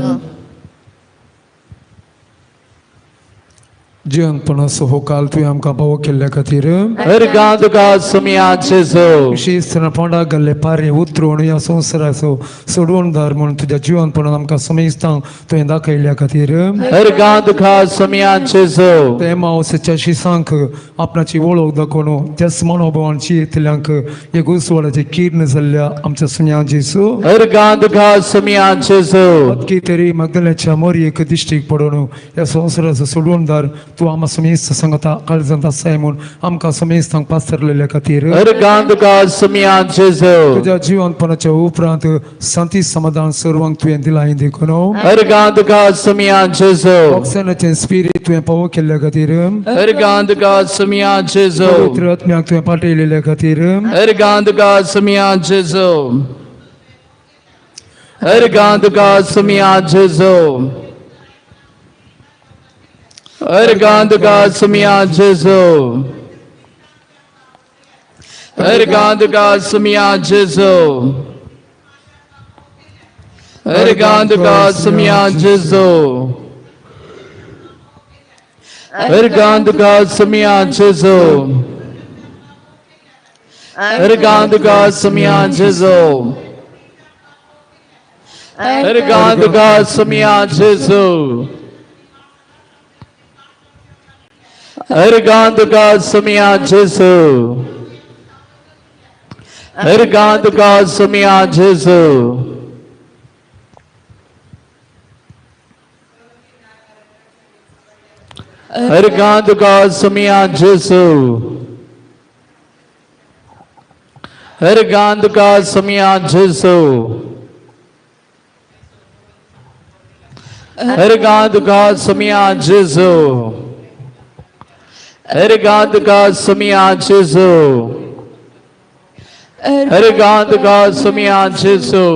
Speaker 5: जिवंतपणाचो हो काल तुवें आमकां फावो केल्ल्या खातीर
Speaker 4: अर्गां तुका सोमया जेजू,
Speaker 5: विशेश पोंडाक घाल्ले पारे उतरून ह्या संवसाराचो सोडवणदार म्हणून तुज्या जिवनपणान आमकां समेस्तांक तुवें दाखयल्ल्या खातीर
Speaker 4: अर्गां तुका सोमया जेजू,
Speaker 5: ते मावसाच्या शिसांक आपणाची वळख दाखोवन त्याच मनोभावान जियेतल्यांक एक उसवाडाचे किर्ण जाल्ल्या आमच्या सोमया जेजू,
Speaker 4: अर्गां तुका सोमया जेजू,
Speaker 5: की तरी मगदल्याच्या मोरयेक दिश्टीक पडून ह्या संवसाराचो सोडवणदार तूं आमा समेस्त सांगता काळजांत आसाय म्हूण आमकां समेस्तांक पासरलेल्या खातीर
Speaker 4: अर्गां तुका सोमया जेजू,
Speaker 5: तुज्या जिवनपणाच्या उपरांत शांती समाधान सर्वांक तुवें दिलां देखून
Speaker 4: अर्गां तुका सोमया जेजू,
Speaker 5: ऑक्सिजनाचें स्पिरीट तुवें पावो केल्ल्या खातीर
Speaker 4: अर्गां तुका सोमया जेजू,
Speaker 5: पवित्र आत्म्याक तुवें पाठयलेल्या खातीर
Speaker 4: अर्गां तुका सोमया जेजू, अर्गां तुका सोमया जेजू, अर्गां तुका सोमया जेजू, अर्गां तुका सोमया जेजू, अर्गां तुका सोमया जेजू, अर्गां तुका सोमया जेजू, अर्गां तुका सोमया जेजू, अर्गां तुका सोमया जेजू, अर्गां तुका सोमया जेजू, अर्गां तुका सोमया जेजू. अर्गां तुका सोमया जेजू, अर्गां तुका सोमया जेजू, अर्गां तुका सोमया जेजू, अर्गां तुका सोमया जेजू,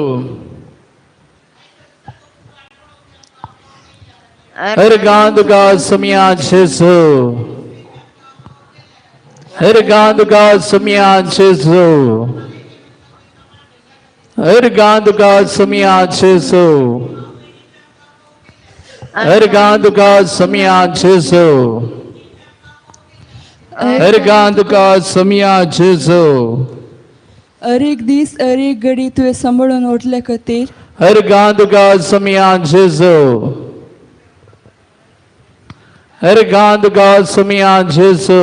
Speaker 4: अर्गां तुका सोमया जेजू, अर्गां तुका सोमया जेजू, अर्गां तुका सोमया जेजू, अर्गां तुका सोमया जेजू, अर्गां तुका सोमया जेजू, अर्गां तुका सोमया जेजू.
Speaker 2: अरेक दीस अरेक घडी तुवें सांबाळून ओडल्या खातीर
Speaker 4: अर्गां तुका सोमया जेजू, अर्गां तुका सोमया जेजू.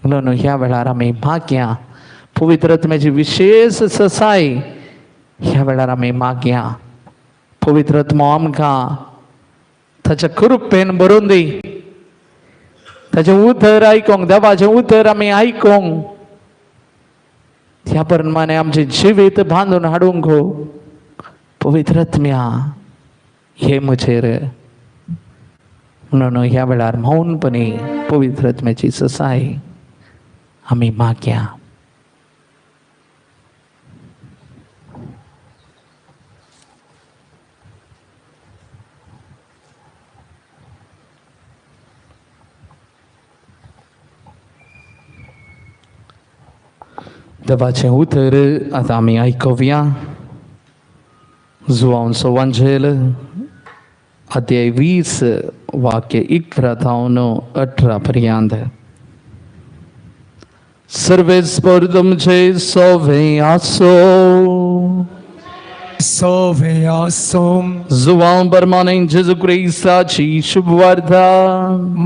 Speaker 4: म्हणून ह्या वेळार आमी मागया पवित्र आत्म्याची विशेष ससाय ह्या वेळार आमी मागया. पवित्र आत्मो आमकां ताच्या कृपेन भरून दी, ताचें उतर आयकोंक, देवाचें उतर आमी आयकोंक, ह्या प्रमाणे आमचें जिवीत बांदून हाडूंक पवित्र आत्म्या हे म्हजेर. म्हणून ह्या वेळार मौनपणी पवित्र आत्म्याची ससाय आमी मागया. देवाचें उतर आतां आमी आयकुया. जुवांचो वांजेल अध्याय 20 वाक्य 11 थावन 18 पर्यंत. सर्वेस्पर तुमचे सोवे आसो.
Speaker 5: सोवे आसो.
Speaker 4: जुवां बरमाने जेजू क्रिस्ताची शुभवार्ता.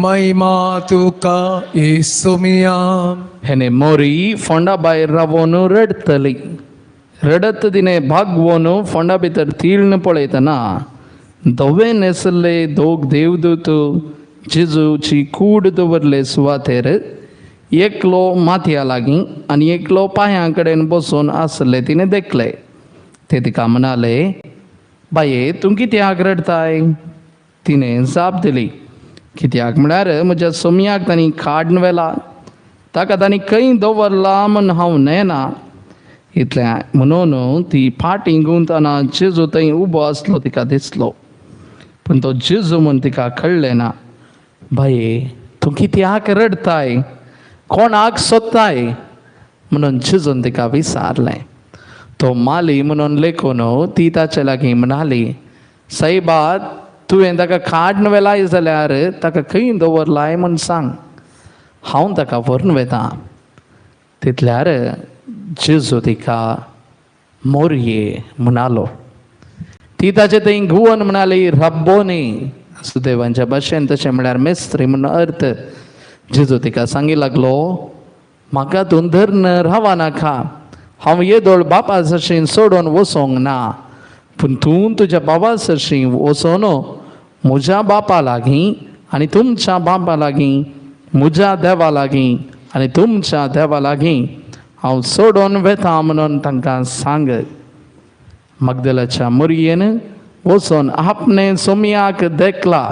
Speaker 5: महिमा तुका येसुमिया.
Speaker 4: हेने मोरी फोंडा भायर रावोन रडतली, रडत तिणे भागवोन फोंडा भितर तीर्ण पळयतना धवे न्हेसले दोग देवदूत जेजूची कूड दवरले सुवातेर एकलो माथ्या लागीं आनी एकलो पांयां कडेन बसून आसले तिणें देखले. ते तिका म्हणाले, बाये तूं कित्याक रडताय? तिणें जाप दिली, कित्याक म्हळ्यार म्हज्या सोमयाक तांणी काडून व्हेला, ताका तांणी खंय दवरला म्हूण हांव नेना. इतलें म्हणून ती फाटीं गुंतना जेजू थंय उबो आसलो तिका दिसलो, पूण तो जेजू म्हूण तिका कळ्ळें ना. बाये तूं कित्याक रडताय, कोणाक सोदताय म्हणून जेजून तिका विचारलें. तो माली म्हणून लेखून ती ताचे लागीं म्हणाली, सायबा तुवें ताका काडून व्हेलाय जाल्यार ताका खंय दवरलाय म्हूण सांग, हांव ताका व्हरून वेता. तितल्यार जेजू तिका मोरये म्हणालो. ती ताचे थंय घुवन म्हणाली, रब्बोनी, सुदेवांच्या भाशेन तशें म्हळ्यार मेस्त्री म्हूण अर्थ. जेजू तिका सांगी लागलो, म्हाका तूं धरून रावा नाका, हांव येदोळ बापा सरशीं सोडून वचोंक ना, पूण तूं तुज्या बाबा सरशीं वचोन म्हज्या बापा लागीं आनी तुमच्या बापा लागीं, म्हज्या देवा लागीं आनी तुमच्या देवा लागीं हांव सोडून वेता म्हणून तांकां सांग. मगदलाच्या मोरयेन वचून आपणे सोमयाक देखला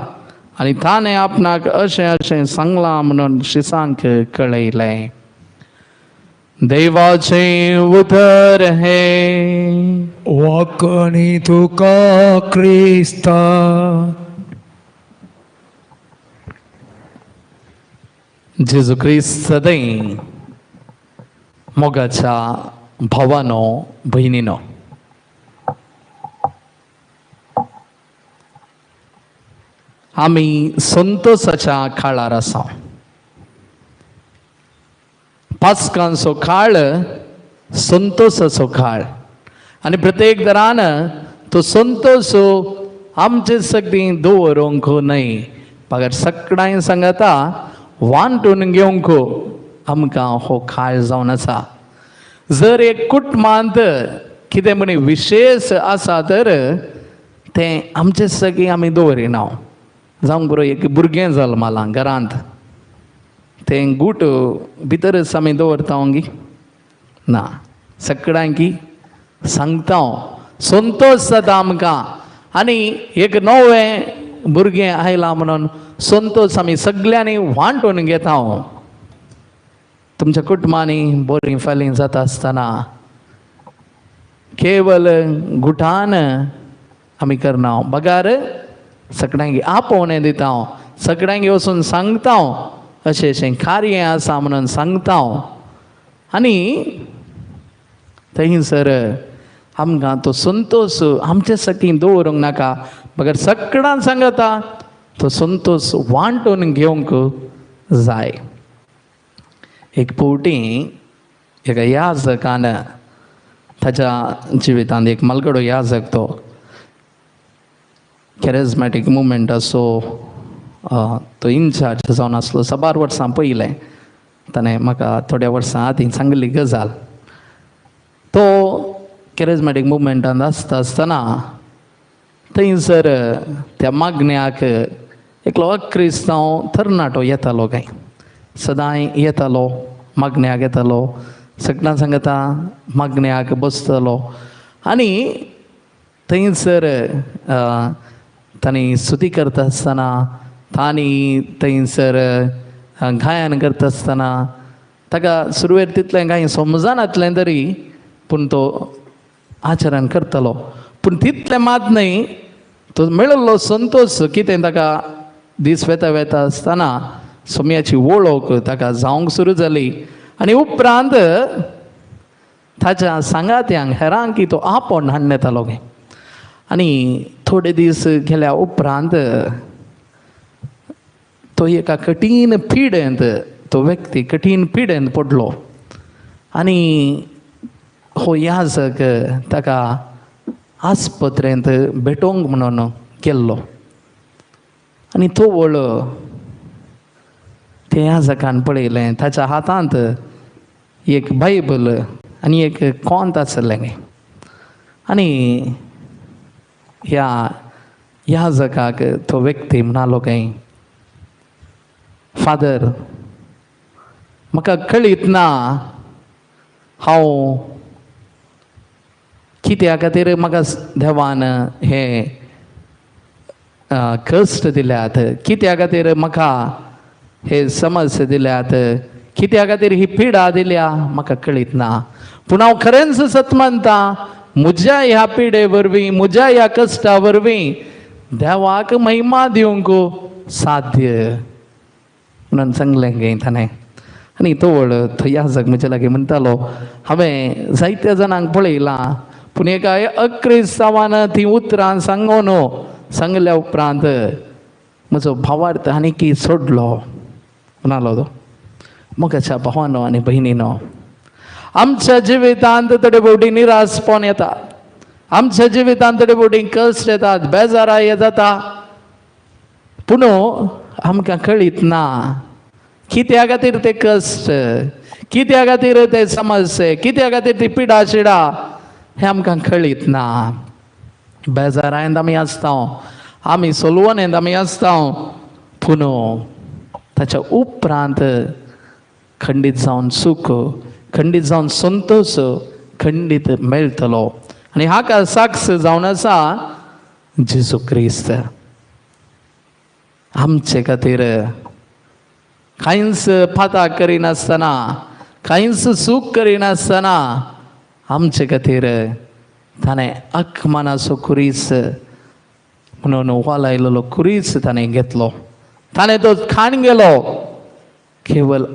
Speaker 4: आनी ताणें आपणाक अशें अशें सांगलां म्हणून शिसांक कळयलें. देवाचें उतर हें.
Speaker 5: वाकणी तुका क्रिस्ता.
Speaker 4: जेजू क्रिस्त सदैं मोगाच्या भावानो भयणीनो, आमी संतोसाच्या काळार आसा. पास्कांचो काळ संतोसाचो काळ आनी प्रत्येक दरान तो संतोस आमचे सगळीं दवरूंक न्हय, मगर सगळ्यांक सांगता वांटून घेवंक आमकां हो काळ जावन आसा. जर एक कुटुंबांत कितें म्हण विशेश आसा तर तें आमचे सगळीं आमी दवरिना. जावंक बरो एक भुरगें जल्मलां घरांत, तें गूट भितरच आमी दवरता गी ना, सगळ्यांकी सांगता, संतोश जाता आमकां. आनी एक नवें भुरगें आयलां म्हणून संतोश आमी सगळ्यांनी वांटून घेता. तुमच्या कुटुंबांनी बरीं फालीं जाता आसतना केवल गुटान आमी करना, बगार सगळ्यांक आपोवणें दिता, सगळ्यांक वचून सांगता अशें अशें कार्य आसा म्हणून सांगता. आनी थंयसर आमकां तो संतोश आमचे सगळीं दवरूंक नाका, बगर सगळ्यान सांगता तो संतोश वांटून घेवंक जाय. एक फावटी एका याजकान ताच्या जिवितांत एक मालगडो याजक, तो कॅरिज्मॅटीक मुवमेंटाचो तो इन्चार्ज जावन आसलो साबार वर्सां पयलें. ताणें म्हाका थोड्या वर्सां आदीं सांगली गजाल. तो कॅरिजमॅटीक मुवमेंटांत आसता आसतना थंयसर त्या मागण्याक एकलो अक्रिस्तांव तरणाटो येतालो काय, सदांय येतालो, मागण्याक येतालो, सगळ्यां सांगता मागण्याक बसतलो. आनी थंयसर तांणी स्तुती करता आसतना, तांणी थंयसर गायन करता आसतना ताका सुरवेर तितलें कांय समजनातलें तरी पूण तो आचरण करतालो. पूण तितलें मात न्हय, तो मेळिल्लो संतोश कितें ताका दीस वेता वेता आसतना सोम्याची वळख ताका जावंक सुरू जाली. आनी उपरांत ताच्या सांगात्यांक हेरांक तो आपोवन हाडून येतालो. आनी थोडे दीस गेल्या उपरांत तो एका कठीण पिडेंत, तो व्यक्ती कठीण पिडेंत पडलो. आनी हो याजक ताका आस्पत्रेंत भेटोवंक म्हणून गेल्लो. आनी तो वळ त्या याजकान पळयलें ताच्या हातांत एक बायबल आनी एक कोंत आसलें. आनी ह्या याजकाक तो व्यक्ती म्हणालो काय, फादर म्हाका कळीत ना हांव कित्या खातीर म्हाका देवान हे कश्ट दिल्यात, कित्या खातीर म्हाका हे समस्या दिल्यात, कित्या खातीर ही पिडा दिल्या म्हाका कळीत ना, पूण हांव खरेंच सत मानता म्हज्या ह्या पिडे वरवीं, म्हज्या ह्या कश्टा वरवीं देवाक महिमा दिवंक साध्य म्हणून सांगलें गे ताणें. आनी तवळ थंय याजक म्हज्या लागीं म्हणटालो, हांवें जायत्या जाणांक पळयलां पूण एका अक्रिस्तांवान तीं उतरां सांगून सांगल्या उपरांत म्हजो भावार्थ आनी की सोडलो म्हणालो तो. मोगाच्या भावानो आनी भयणीनो, आमच्या जिवितांत थोडे भोवटी निराशपण येता, आमच्या जिवितांत थोडे भोवटी कश्ट येतात, बेजाराय जाता, पूण आमकां कळीत ना कित्या खातीर ते कश्ट, कित्या खातीर ते समस्ये, कित्या खातीर ती पिडा शिडा हें आमकां कळीत ना. बेजारायंत आमी आसता, आमी सोलवणेंत आमी आसता, पूण ताच्या उपरांत खंडीत जावन सूख, खंडीत जावन संतोश खंडीत मेळटलो. आनी हाका साक्ष जावन आसा जेजू क्रिस्त. आमचे खातीर कांयच पाता करिनासतना, कांयच सूख करिनासतना आमचे खातीर ताणें अकमानाचो खुरीस म्हणून वालायलेलो खुरीस ताणें घेतलो, ताणें तो खाण गेलो केवल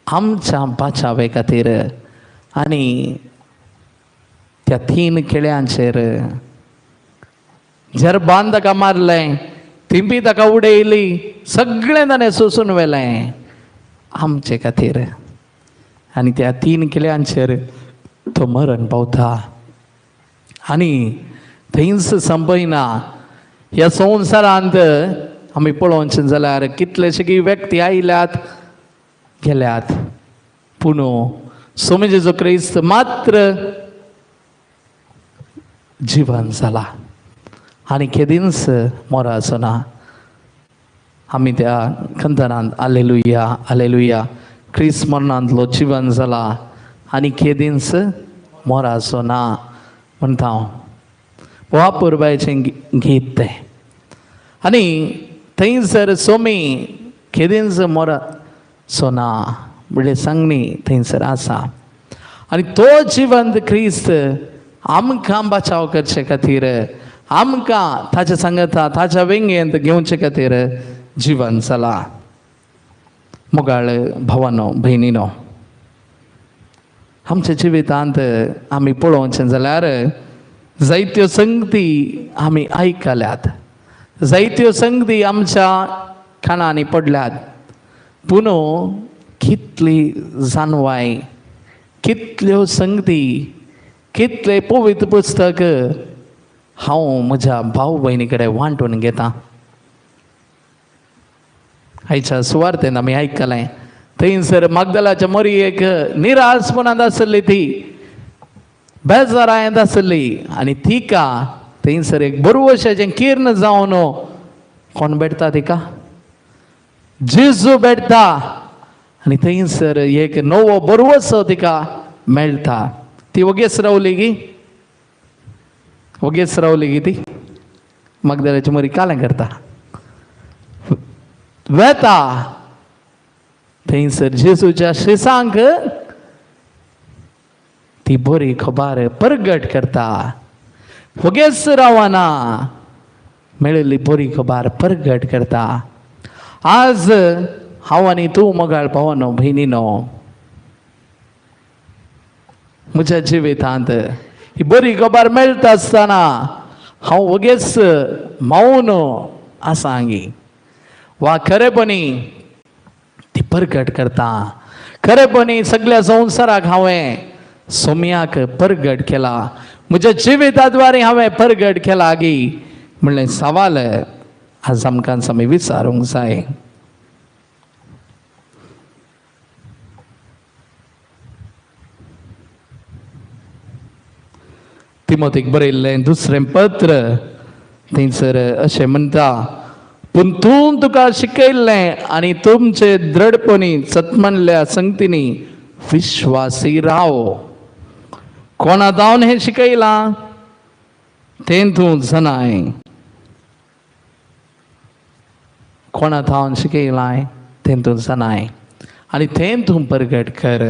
Speaker 4: आमच्या बाचावे खातीर. आनी त्या 3 केळ्यांचेर जरबान ताका मारलें, थिंपी ताका उडयली, सगळें ताणें सोसून व्हेलें आमचे खातीर. आनी त्या 3 केळ्यांचेर तो मरण पावता. आनी थंयच संपयना. ह्या संवसारांत आमी पळोवचें जाल्यार कितलेशे व्यक्ती आयल्यात गेल्यात, पूण स्वामी जेजू क्रिस्त मात्र जिवन जाला आनी केदींच मोराचो ना. आमी त्या कंतरांत आलेलुया आलेलुया, क्रिस्त मरणांतलो जिवन जाला आनी केदींच मोराचो ना म्हणटा हांव. वापुरबायचें गीत तें. आनी थंयसर सोमी केदींच मोराचो ना म्हणल्यार सांगणी थंयसर आसा. आनी तो जिवंत क्रिस्त आमकां बचाव करचे खातीर, आमकां ताच्या सांगता ताच्या वेंगेंत घेवचे खातीर जिवन जाला. मोगाळ भावानो भयणीनो, आमच्या जिवितांत आमी पळोवचें जाल्यार जायत्यो संगती आमी आयकल्यात, जायत्यो संगती आमच्या कानांनी पडल्यात, पूण कितली जाणवाय, कितल्यो संगती, कितले पवित्र पुस्तक हांव म्हज्या भाव भयणी कडेन वांटून घेता. आयच्या सुवार्थेन आमी आयकलें थंयसर मागदलाच्या मोरयेक निराशपणांत आसली, ती बेजारायेंत आसली आनी तिका थंयसर एक बरवशाचें किर्ण जावन कोण भेटता तिका? जेजू भेटता आनी थंयसर एक नवो बरवसो तिका मेळटा. ती वगेच रावली गी, वगेच रावली गी ती मागदलाची मोरी कालें करता वेता. थंयसर जेजूच्या शिसांक ती बरी खबर परगट करता. वगेच रावना, मेळिल्ली बरी खबर परगट करता. आज हांव आनी तूं मोगाळ भावानो भयणीनो, म्हज्या जिवितांत ही बरी खबर मेळटा आसतना हांव वगेच मौन आसा गी वा खरेपणी ती परगट करता. खरेपणी सगळ्या संवसाराक हांवें सोम्याक परगट केला, म्हज्या जिविता द्वारे हांवें परगट केला गी म्हणलें सवाल आज आमकां आमी विचारूंक जाय. तिमोतीक बरयल्लें दुसरें पत्र थंयसर अशें म्हणटा, पूण तूं तुका शिकयल्लें आनी तुमचे द्रडपणी सतमनल्या संगतींनी विश्वासी राव. कोणा जावन हें शिकयलां तें तूं जनाय, कोणा थावन शिकयलां तें तूं जनाय आनी तें तूं परगट कर.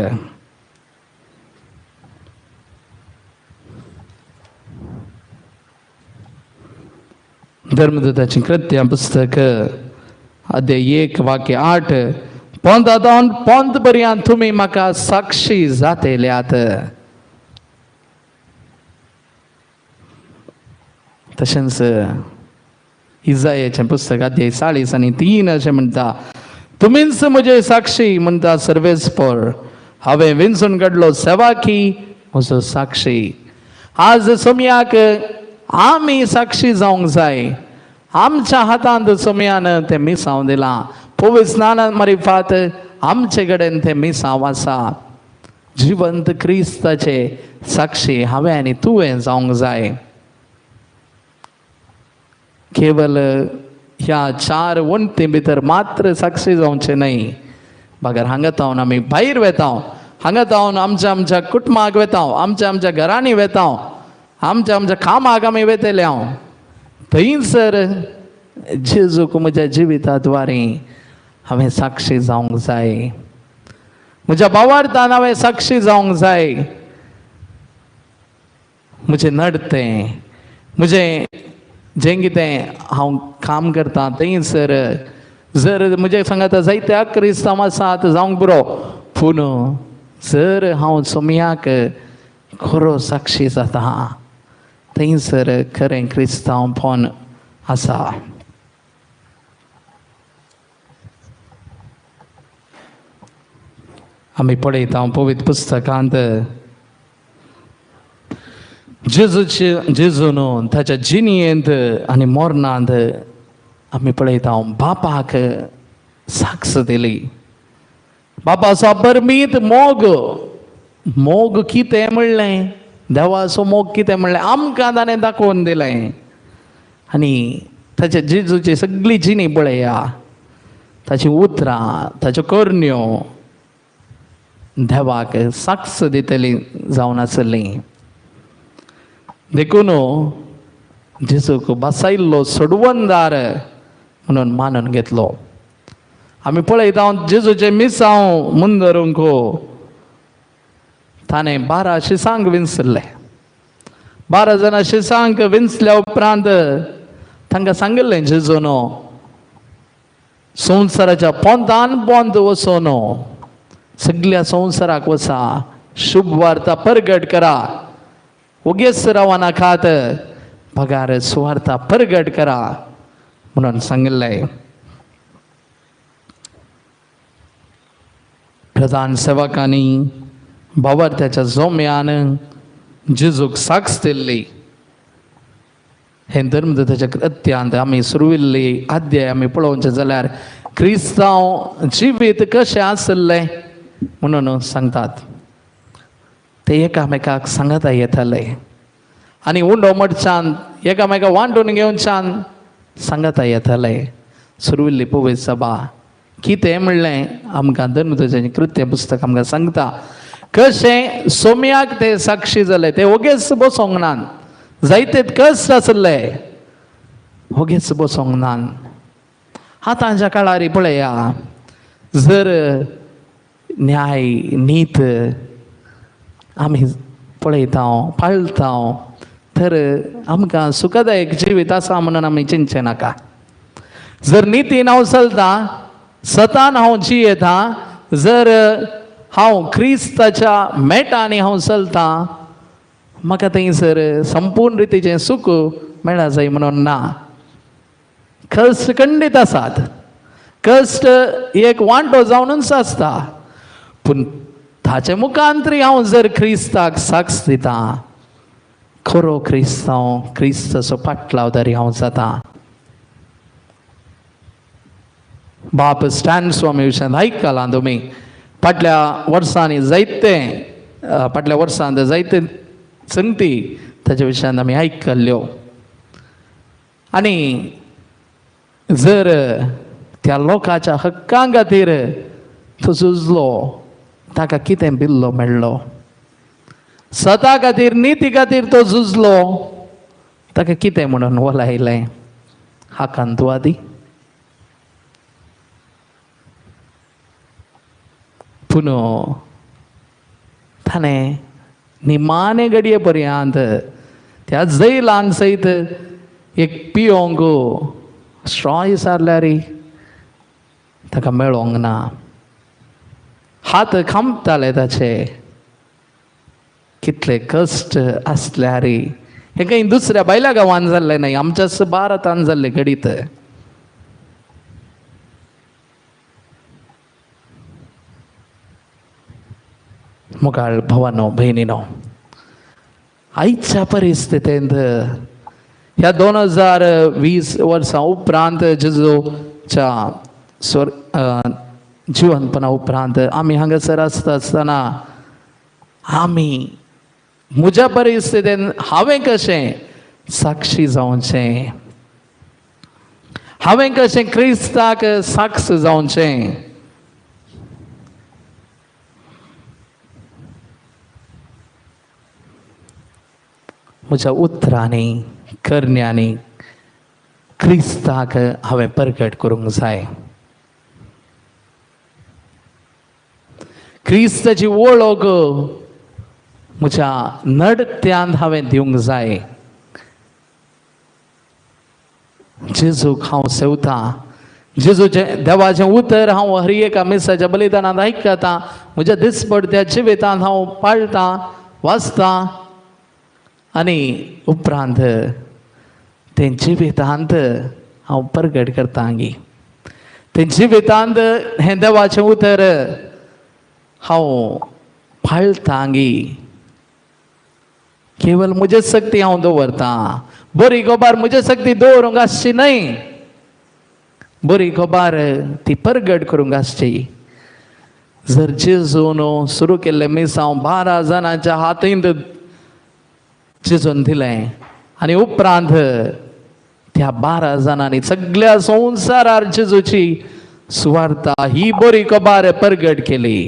Speaker 4: धर्मदूताचीं कृत्यां पुस्तक अध्याय 1 वाक्य 8, पोंदा जावन पोंद पर्यंत तुमी म्हाका साक्षी जातल्यात. तशेंच इजायाचें पुस्तक अध्याय 40 आनी 3 अशें म्हणटा, तुमीच म्हजे साक्षी म्हणटा सर्वेस्पर, हांवें विंचून काडलो सेवाकी म्हजो साक्षी. आज सोम्याक आमी साक्षी जावंक जाय. आमच्या हातांत सोम्यान तें मिसांव दिलां, पवित्र स्नानान मारिफात आमचे कडेन तें मिसांव आसा. जिवंत क्रिस्ताचे साक्षी हांवें आनी तुवें जावंक जाय. केवल ह्या 4 वण्टी भितर मात्र साक्षी जावचें न्हय, बगर हांगा तावन आमी भायर वेता, हांगा तावन आमच्या आमच्या कुटुंबाक वेता, आमच्या आमच्या घरांनी वेता, आमच्या आमच्या कामाक आमी वेतले. हांव थंयसर जेजूक म्हज्या जिविता द्वारे हांवें साक्षी जावंक जाय, म्हज्या भावार्थान हांवें साक्षी जावंक जाय. म्हजें नडतें, म्हजें जें कितें हांव काम करता थंयसर जर म्हजें सांगाता जायत्या क्रिस्तांव आसात जावंक पुरो, पूण जर हांव सोम्याक खरो साक्षी जाता थंयसर खरें क्रिस्तांवपण आसा. आमी पळयता पवित्र पुस्तकांत जेजूचे जेजून ताच्या जिणेंत आनी मरणांत आमी पळयता बापाक साक्ष दिली. बापाचो अपरमीत मोग, मोग कितें म्हणलें, देवाचो मोग कितें म्हणलें आमकां ताणें दाखोवन दिलें. आनी ताच्या जेजूची सगळी जिणी पळया, ताचीं उतरां, ताच्यो करण्यो देवाक साक्ष दितली जावन आसली. देखून जेजूक बसायल्लो सोडवणदार म्हणून मानून घेतलो. आमी पळयता जेजूचें मिसांव मुंदरूंक ताणें 12 शिसांक विंचले. 12 जाणां शिसांक विंचल्या उपरांत तांकां सांगिल्लें जेजून, संवसाराच्या पोंतान पोंत वचून सगल्या संवसाराक वचा, शुभ वार्ता परगट करा, ओगेच रावनाकात, पगार सुवार्ता परगट करा म्हणून सांगिल्लें. प्रधान सेवकांनी भावार्थ्याच्या जोम्यान जेजूक साक्ष दिल्ली. हें धर्मदत्ताच्या कृत्यांत आमी सुरविल्ली अध्याय आमी पळोवचें जाल्यार क्रिस्तांव जिवीत कशें आसलें म्हणून सांगतात. ते एकामेकाक सांगता येताले आनी उंडो मडच्यान एकामेका वांटून घेवच्यान सांगता येताले. सुरविल्ली पवित्र सभा कितें म्हणलें आमकां धर्मदूतांचें कृत्य पुस्तक आमकां सांगता कशें सोम्याक ते साक्षी जाले. ते ओगेच बसोंक नात, जायते कश्ट आसले, ओगेच बसोंक नात. आतांच्या काळार पळया, जर न्याय नीत आमी पळयता पाळटा तर आमकां सुखदायक जिवीत आसा म्हणून आमी चिंतचें नाका. जर नितीन हांव चलता, सतान हांव जियेता, जर हांव क्रिस्ताच्या मेटांनी हांव चलता, म्हाका थंयसर संपूर्ण रितीचें सुख मेळा जाय म्हणून ना. कश्ट खंडीत आसात, कश्ट एक वांटो जावनूच आसता, पूण ताचे मुखांतरी हांव जर क्रिस्ताक साक्ष दिता, खरो क्रिस्तांव क्रिस्ताचो पाटलावदारी हांव जाता. बाप स्टॅन स्वामी विशयांत आयकलां तुमी, फाटल्या वर्सांनी जायते, फाटल्या वर्सांत जायते संगती ताच्या विशयांत आमी आयकल्ल्यो. आनी जर त्या लोकांच्या हक्कां खातीर तो झुजलो, ताका कितें बिल्लो मेळ्ळो? सता खातीर निती खातीर तो झुजलो, ताका कितें म्हणून वलायलें? आकांतवादी. पूण ताणें निमाणे घडये पर्यंत त्या जैलान सयत एक पियोंक स्ट्रॉ विचारल्यार ताका मेळोंक ना. हात खांबताले ताचे, कितले कश्ट आसल्यार. हें खंय दुसऱ्या भायल्या गांवान जाल्लें न्हय, आमच्याच भारतान जाल्लें घडीत. मुखाळ भावानो भयणीनो, आयच्या परिस्थितींत ह्या 2020 वर्सां उपरांत जेजूच्या स्वर जिवनपणा उपरांत आमी हांगासर आसता आसतना आमी म्हज्या परिस्थितीन हांवें कशें साक्षी जावचें, हांवें कशें क्रिस्ताक साक्ष जावचें. म्हज्या उतरांनी करण्यांनी क्रिस्ताक हांवें परगट करूंक जाय. क्रिस्ताची वळख म्हज्या नडत्यांत हांवें दिवंक जाय. जेजूक हांव सेवतां, जेजूचें देवाचें उतर हांव हर एका मिसाच्या बलिदानांत आयकतां, म्हज्या दिसपडत्या जिवितांत हांव पाळटां, वाचतां आनी उपरांत तें जिवितांत हांव परगट करता. आगी तें जिवितांत हें देवाचें उतर हांव पाळटां. आगी केवल म्हजे शक्ती हांव दवरतां, बरी खबर म्हजे शक्ती दवरूंक आसची न्हय, बरी खबर ती परगट करूंक आसची. जर जेजून सुरू केल्लें मिसांव 12 जाणांच्या हातींत जेजून दिलें आनी उपरांत त्या 12 जाणांनी सगळ्या संवसारार जेजूची सुवार्ता ही बरी खबर परगट केली.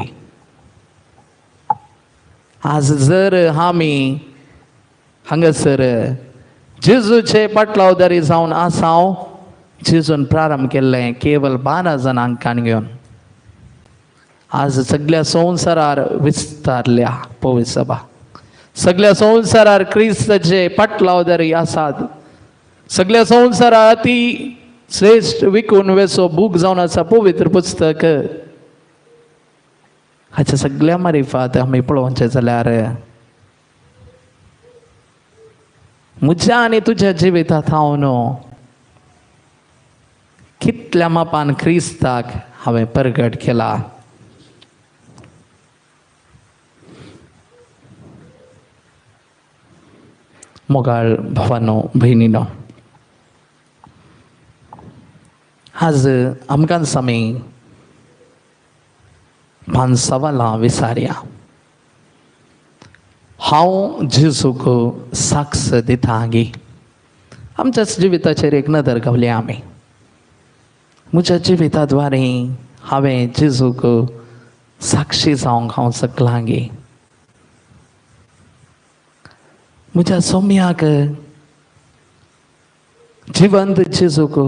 Speaker 4: आज जर आमी हांगासर जेजूचे पाटलावदारी जावन आसाव, जेजून प्रारंभ केल्लें केवल 12 जाणांक काण घेवन आज सगळ्या संवसारार विस्तारल्या पवित्र सभा. सगळ्या संवसारार क्रिस्ताचे पाटलावदारी आसात. सगळ्या संवसारार अती श्रेश्ठ विकून वेसो बूक जावन आसा पवित्र पुस्तक. हाच्या सगळ्या मारिफात आमी पळोवचें जाल्यार म्हज्या आनी तुज्या जिवितांत हांव न्हू कितल्या मापान क्रिस्ताक हांवें परगट केला. मोगाळ भावानो भयणीनो, आज आमकांच आमी 5 सवालां विचारया. हांव जेजूक साक्ष दिता गी? आमच्याच जिविताचेर एक नदर घावली आमी. म्हज्या जिविता द्वारे हांवें जेजूक साक्षी जावंक हांव शकलां गी? म्हज्या सोम्याक जिवंत जेजूक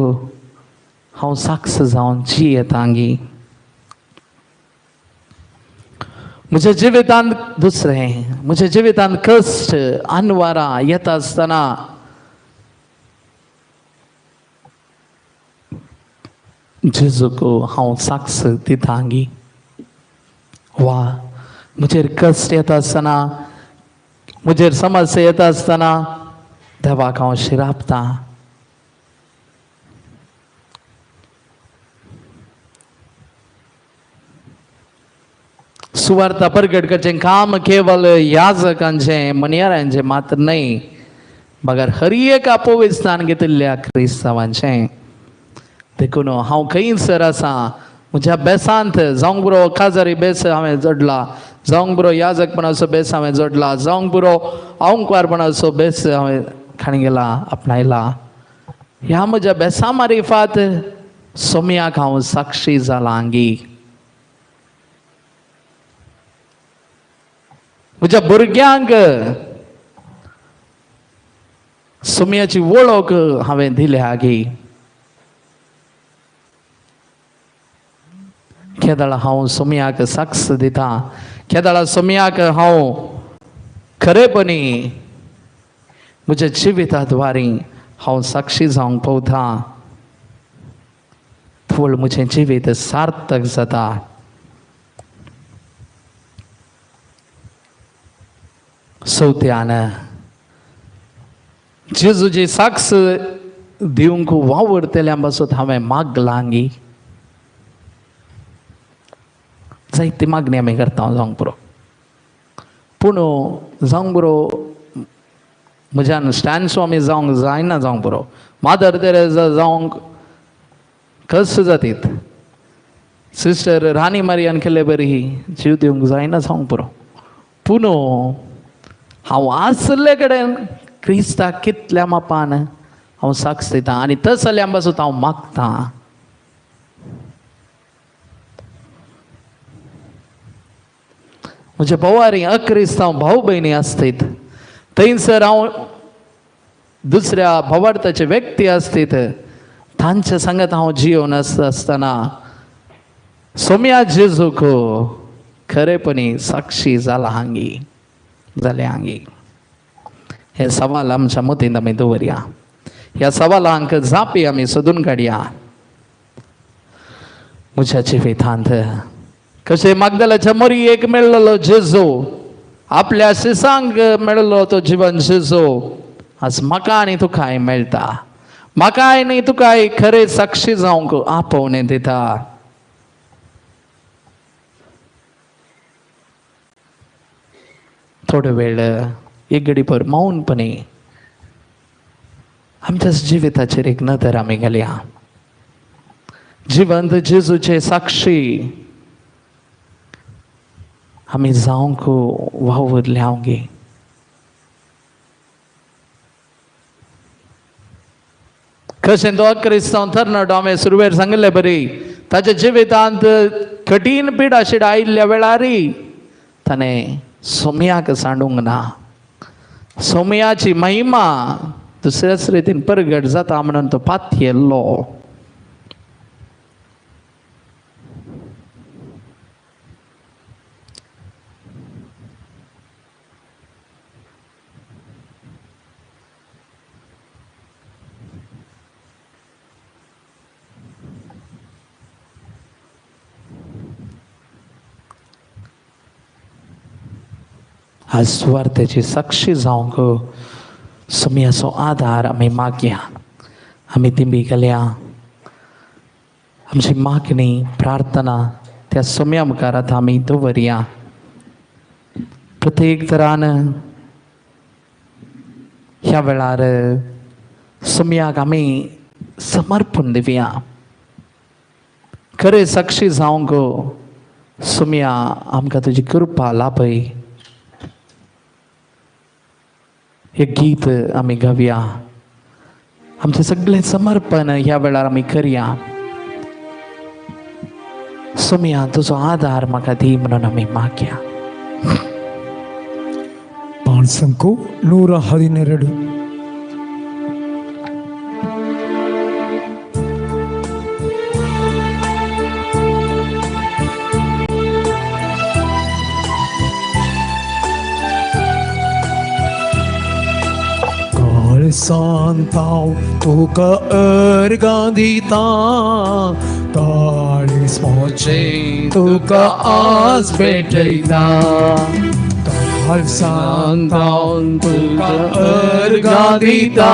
Speaker 4: हांव साक्ष जावन जियेता गी? म्हज्या जिवितांत दुसरें, म्हज्या जिवितांत कश्ट अनवारां येता आसतना जेजूक हांव साक्ष दिता गी? वा म्हजेर कश्ट येता आसतना, म्हजेर समस्या येता आसतना देवाक हांव शिरापता? सुवार्ता परगट करचें काम केवल याजकांचें मनियारांचें मात्र न्हय, बगर हर एका पवित्रस्थान घेतिल्ल्या क्रिस्तांवांचें. देखून हांव खंयसर आसा म्हज्या बेसांत, जावंक पुरो काजारी बेस हांवें जोडला, जावंक पुरो याजकपणाचो बेस हांवें जोडला, जावंक पुरो आंकवारपणाचो बेस हांवें खाणी गेला आपणायला, ह्या म्हज्या बेसा मारिफात सोम्याक हांव साक्षी जालां गी? म्हज्या भुरग्यांक सोम्याची वळख हांवें दिल्या गी? केदळा हांव सोम्याक साक्ष दिता, केदळा सोम्याक हांव खरेपणी म्हज्या जिविता द्वारे हांव साक्षी जावंक पवता, पूण म्हजें जिवीत सार्थक जाता. चवथ्यान जेजूची साक्ष दिवंक वावुरतल्या पासून हांवें मागलां गी? जायती मागणी आमी करता जावंक पुरो, पूण जावंक पुरो म्हज्यान स्टॅन स्वामी जावंक जायना, जावंक पुरो मादर तेरेजा जावंक कस जातीत, सिस्टर राणी मारियान केल्ले बरी जीव दिवंक जायना जावंक पुरो, पूण हांव आसले कडेन क्रिस्ताक कितल्या मापान हांव साक्ष दिता आनी तसल्या पासून हांव मागतां. म्हजे भोवारी अक्रिस्तांव भाव भयणी आसतीत, थंयसर हांव दुसऱ्या भावार्थाचे व्यक्ती आसतीत, तांच्या सांगात हांव जियोन आसतना सोम्या जेजूक खरेपणी साक्षी जाला हांगी जालें हांगी? हे सवाल आमच्या मतींत आमी दवरया, ह्या सवालांक जापी आमी सोदून काडया. म्हज्या जिवितांत कशें मागदलाच्या मोरयेक मेळ्ळो जेजू, आपल्या शिसांक मेळ्ळो तो जिवन जेजू, आज म्हाका आनी तुकाय मेळटा, म्हाका आनी तुकाय खरें साक्षी जावंक आपोवणें दिता. थोडो वेळ एक घडीभर मौनपणे आमच्या जिविताचेर एक नदर आमी घालया. जिवंत जेजूचे साक्षी आमी जावंक वावुरल्या गे? कशें तो क्रिस्तांव तरणाटो हांवें सुरवेर सांगिल्ले बरी ताच्या जिवितांत कठीण पिडा शिडा आयिल्ल्या वेळारी ताणें सोम्याक सांडूंक ना, सोम्याची महिमा दुसऱ्याच रितीन परगट जाता म्हणून तो पातयेल्लो. आज सुवार्थेची साक्षी जावंक सोम्याचो आदार आमी मागया, आमी दिंबी घालया, आमची मागणी प्रार्थना त्या सोम्या मुखार आतां आमी दवरया. प्रत्येक तरान ह्या वेळार सोम्याक आमी समर्पण दिवया. खरें साक्षी जावंक सोमया आमकां तुजी कृपा लाभय. एक गीत आमी गावया, आमचें सगळें समर्पण ह्या वेळार आमी करया. सोमया तुजो आदार म्हाका दी म्हणून आमी मागया.
Speaker 5: ಪಾಳ್ಸಂಕು 112. काळसांतांव तुका अर्गां दिता, काळीज म्हजें तुका आज भेटयता. काळसांतांव तुका अर्गां दिता,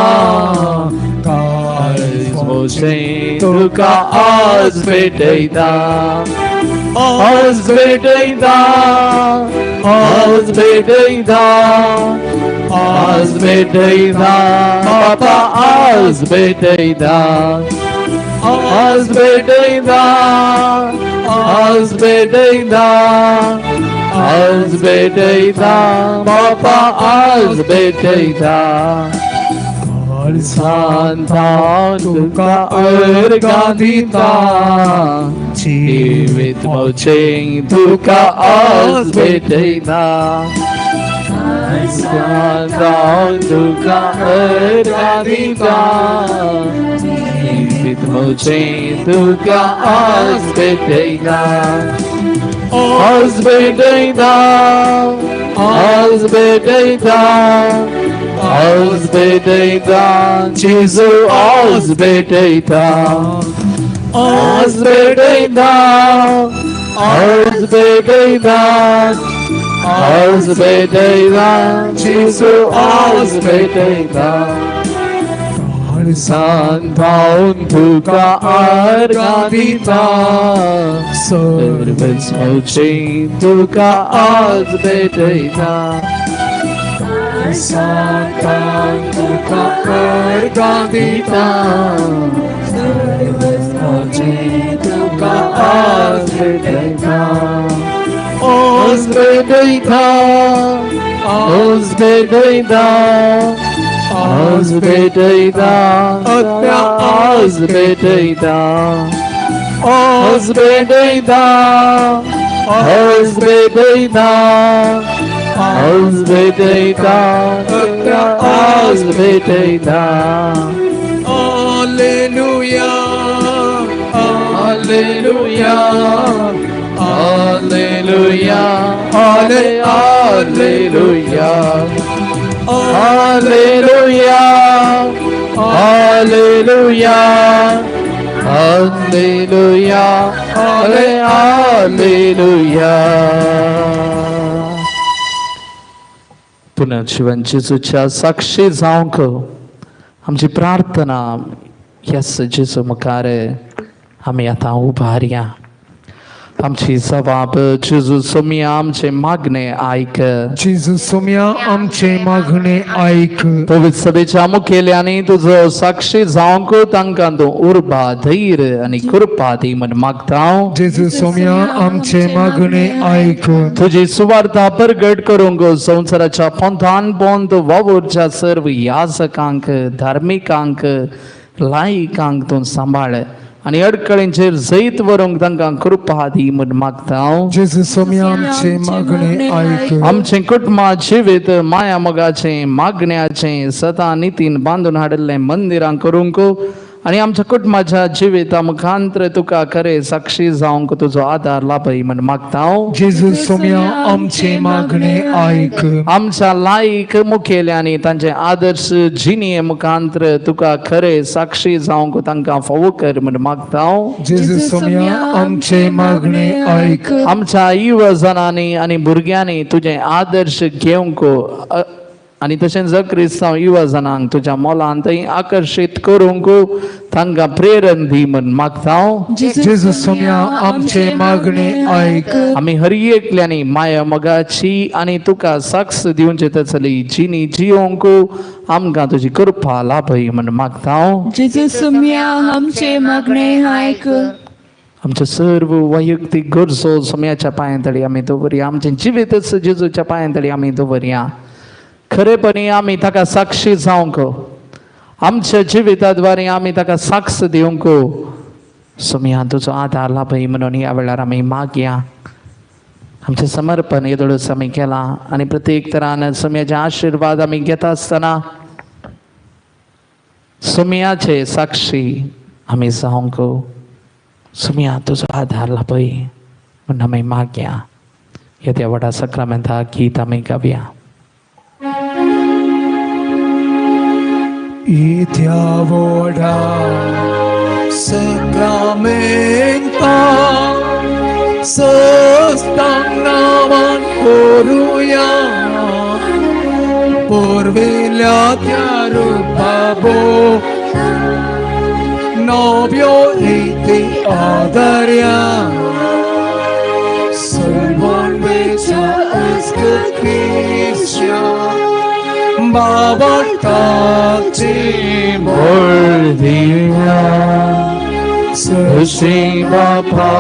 Speaker 5: काळीज म्हजें तुका आज भेटयता. आज भेटयता, आज भेटयता, आज भेटयता बापा, आज भेटयता. आज भेटयता, आज भेटयता, आज भेटयता बापा, आज भेटयता. काळसांतांव तुका अर्गां दिता, जिवीत म्हजें तुका आज भेटयता. काळसांतांव तुका अर्गां दिता, जिवीत म्हजें तुका आज भेटयता. आज भेटयता, आज भेटयता, आज भेटयता जेजू, आज भेटयता. आज भेटयता, आज भेटयता, आज भेटयता जेजू, आज भेटयता. काळसांतांव तुका अर्गां दिता, सर्वच म्हजें तुका आज भेटयता. काळसांतांव तुका अर्गां दिता, सर्वच म्हजें तुका आज भेटयता. आज भेटयता, आज भेटयता, आज भेटयता, आज भेटयता. आज भेटयता, आज भेटयता, आज भेटयता, आज भेटयता. Hallelujah, hallelujah, hallelujah, hallelujah, hallelujah, hallelujah, hallelujah, hallelujah. पुनर्जीवन जेजूच्या साक्षी जावंक आमची प्रार्थना येस जेजू मुखार आमी आतां उबारया. आमची जबाब जेजू सोमया आमचे मागणे आयक. जेजू सोमया आमचे मागणे आयक.
Speaker 4: पवित्र सभेच्या मुखेल्यांनी तुजो साक्षी जावंक तांकां तूं उर्बा, धैर्य आनी कृपा दी म्हण मागता.
Speaker 5: जेजू सोमया आमचे मागणे आयक.
Speaker 4: तुजी सुवार्ता परगट करूंक संवसाराच्या पोंतान पोंत वावुरच्या सर्व याजकांक, धार्मिकांक, लायकांक तूं सांबाळ आनी अडकळींचेर जैत व्हरूंक तांकां कृपा दी म्हण मागता.
Speaker 5: जेजू सोमया आमचे मागणे आयक.
Speaker 4: आमचें कुटुंबा जिवीत माया मोगाचें, मागण्याचें, सदां नितीन बांदून हाडिल्लें मंदिरां करूंक आनी आमच्या कुटुंबाच्या जिविता मुखांतर तुका खरें साक्षी जावंक तुजो आदार लाभय म्हण मागता.
Speaker 5: जेजू सोमया आमचे मागणे आयक.
Speaker 4: आमच्या लायक मुखेल्यांनी तांचे आदर्श जिणये मुखांतर तुका खरें साक्षी जावंक तांकां फावो कर म्हण मागता.
Speaker 5: जेजू सोमया आमचे मागणे आयक.
Speaker 4: आमच्या युवजनांनी आनी भुरग्यांनी तुजें आदर्श घेवंक आनी तशेंच क्रिस्तांव युवजनांक तुज्या मोलान थंय आकर्शीत करूंक तांकां प्रेरण दी म्हण मागता.
Speaker 5: जेजू सोमया आमचे मागणे आयक.
Speaker 4: आमी हर एकल्यांनी माया मोगाची आनी तुका साक्ष दिवचे तसली जिणी जियोंक आमकां तुजी कृपा लाभय म्हण मागता.
Speaker 2: जेजू सोमया आमचे मागणे आयक.
Speaker 4: आमच्यो सर्व वैयक्तीक गरजो सोम्याच्या पांयां तळी आमी दवरया, आमचें जिवीतच जेजूच्या पांयां तळी आमी दवरया. खरेपणी आमी ताका साक्षी जावंक, आमच्या जिविता द्वारे आमी ताका साक्ष दिवंक सोम्या तुजो आदार लाभय म्हणून ह्या वेळार आमी मागया. आमचें समर्पण येदोळच आमी केलां आनी प्रत्येक तरान सोम्याचे आशिर्वाद आमी घेता आसतना सोम्याचे साक्षी आमी जावंक सोम्या तुजो आदार लाभय म्हणून आमी मागया. येद्या व्हडा सक्रामेंता गीत आमी गावया.
Speaker 5: इत्या व्हडा सक्रामेंता सस्तांग नांवान करुया, पुर्विल्ल्या त्या रुपा नव्यो रिती आदर्या, सर्वांच्या अस्कृतीच्या बाबटाची
Speaker 4: बोल दिया सुशी बापा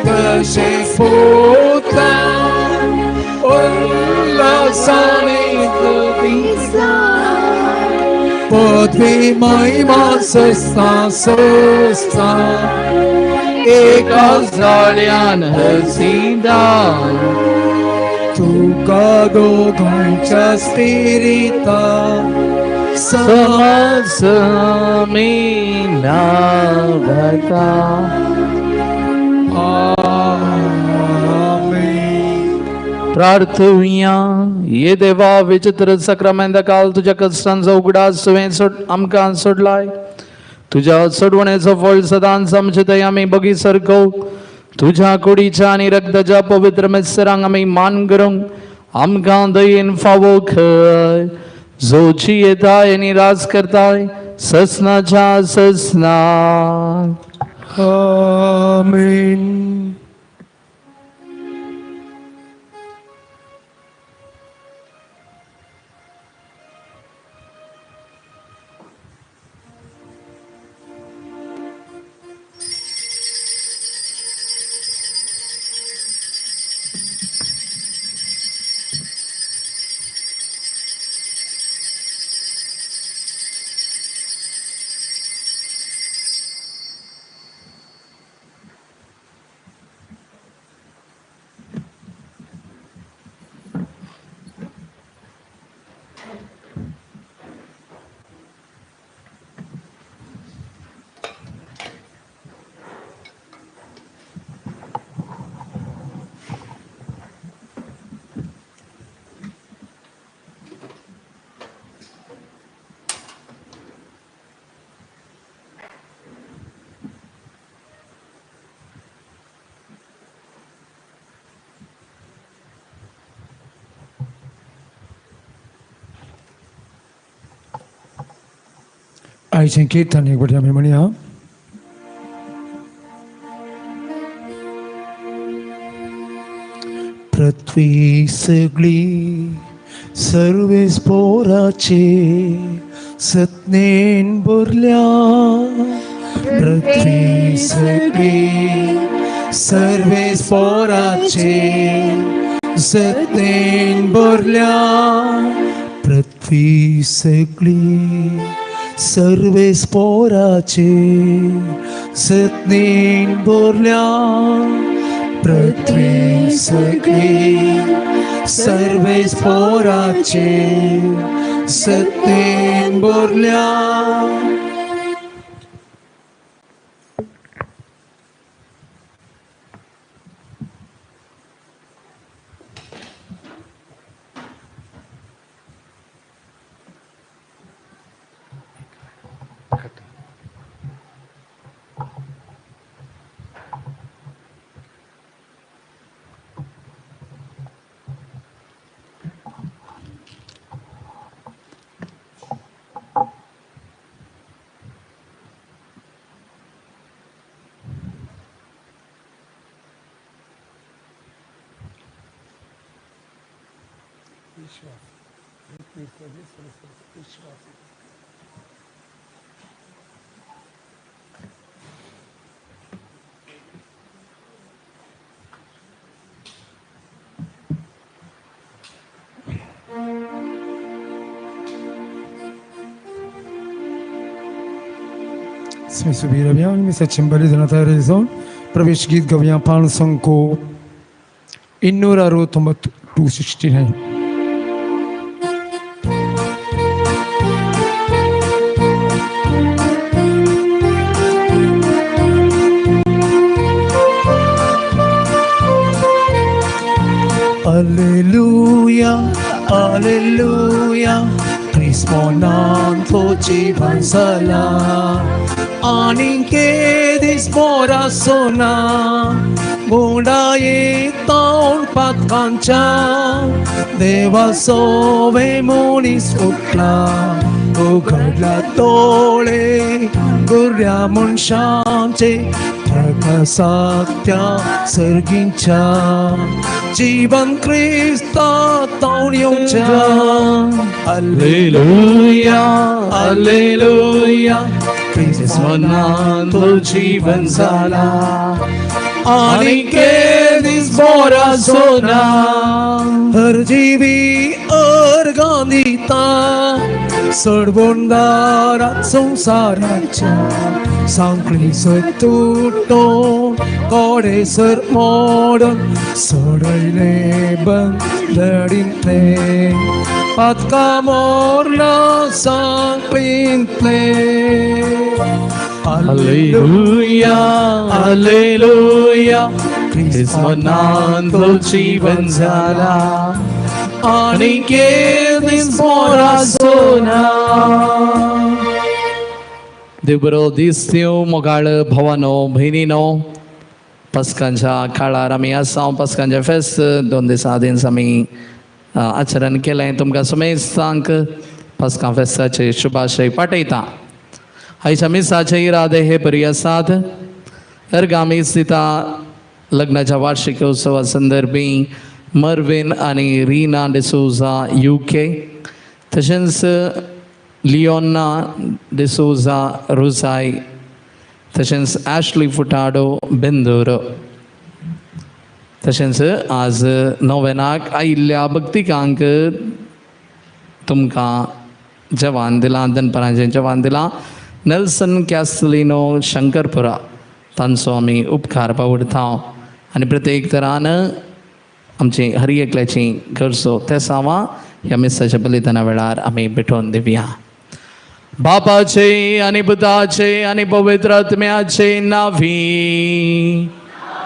Speaker 5: तशे पुता उल्लासाने पृथ्वी महिमा सस्ता सस्ता
Speaker 4: एका जाळ्यान हसीदा
Speaker 5: तुका दोगांच्या स्पिरिता
Speaker 4: समज मी नावता.
Speaker 5: आमेन.
Speaker 4: प्रार्थुया. ये देवा विचित्र सक्रामेंता काल तुज्या कश्टांचो उगडास तुवें सोड आमकां सोडलाय. तुज्या सोडवणेचो फळ सदांच आमचे थंय आमी बगी सारको तुज्या कुडीच्या आनी रक्ताच्या पवित्र मेसरांक आमी मान करूंक आमकां दयेन फावो खंय, जो जियेताय आनी राज करताय ससनाच्या ससना.
Speaker 5: आमेन. आयचें कीर्तन एक फावटी आमी म्हणया. पृथ्वी सगळी सर्वेस पोराचे सत्नेन भरल्या, पृथ्वी सगळी सर्वेस पोराचे सत्नेन भरल्या, पृथ्वी सगळी सर्वेस पोराचे सत्नेन भरल्या, पृथ्वी सगळी सर्वेस पोराचे सत्नेन भरल्या. सुबीर मिसाचें बलिदान तयारी जावन प्रवेश गीत गावया पांच अंको 269 269. Alleluia, Alleluia, Crismonanto जीवन सला आणि के दीस मोरा सोना गुंडाये तोंड पातकांच्या देवा सोवे मनीस उठला उघडला डोळे गुर्या मनशांचे प्रकाशात्या सर्गींच्या जीवन क्रिस्ता तावन येवच्या.
Speaker 4: Alleluia, Alleluia, क्रिस्मनांतो जीवन जाला आणि के दीस मोरा सोना.
Speaker 5: हर जीवी अर्गां दिता सोडवणदारा संवसाराच्या सांकळी सर तुटोन कोडे सर मोडून सोडयले बंदडींतले पातका मोरला सांकळींतले.
Speaker 4: Alleluia, Alleluia, क्रिस्मनांतो जीवन जाला आणि के दीस मोरा सोना. देव बरो दीस दिवं मोगाळ भवानो भयणीनो. पस्कांच्या काळार आमी आसा. पस्कांचें फेस्त 2 दिसां आदींच आमी आचरण केलें. तुमकां समेस्तांक पस्कां फेस्ताचे शुभाशय पाठयता. आयच्या मिसाचे इरादे हे बरी आसात. अर्गामी स्थिता लग्नाच्या वार्षिक उत्सवा संदर्भी मर्विन आनी रीना डिसोजा UK, तशेंच लियोना डिसोजा रुजाय, तशेंच ॲशली फुटाडो बेंदूर, तशेंच आज नोवेनाक आयिल्ल्या भक्तिकांक तुमकां जेवण दिलां, दनपारांचें जेवण दिलां. नेल्सन कॅस्टलिनो शंकरपुरा तांचो आमी उपकार पावडता आनी प्रत्येक तरान आमची हर एकल्याची गरजो तेसांवां ह्या मिसाच्या बलिदाना वेळार आमी भेटोवन दिवया. बापाचे आनी पुताचे आनी पवित्र आत्म्याचे नावी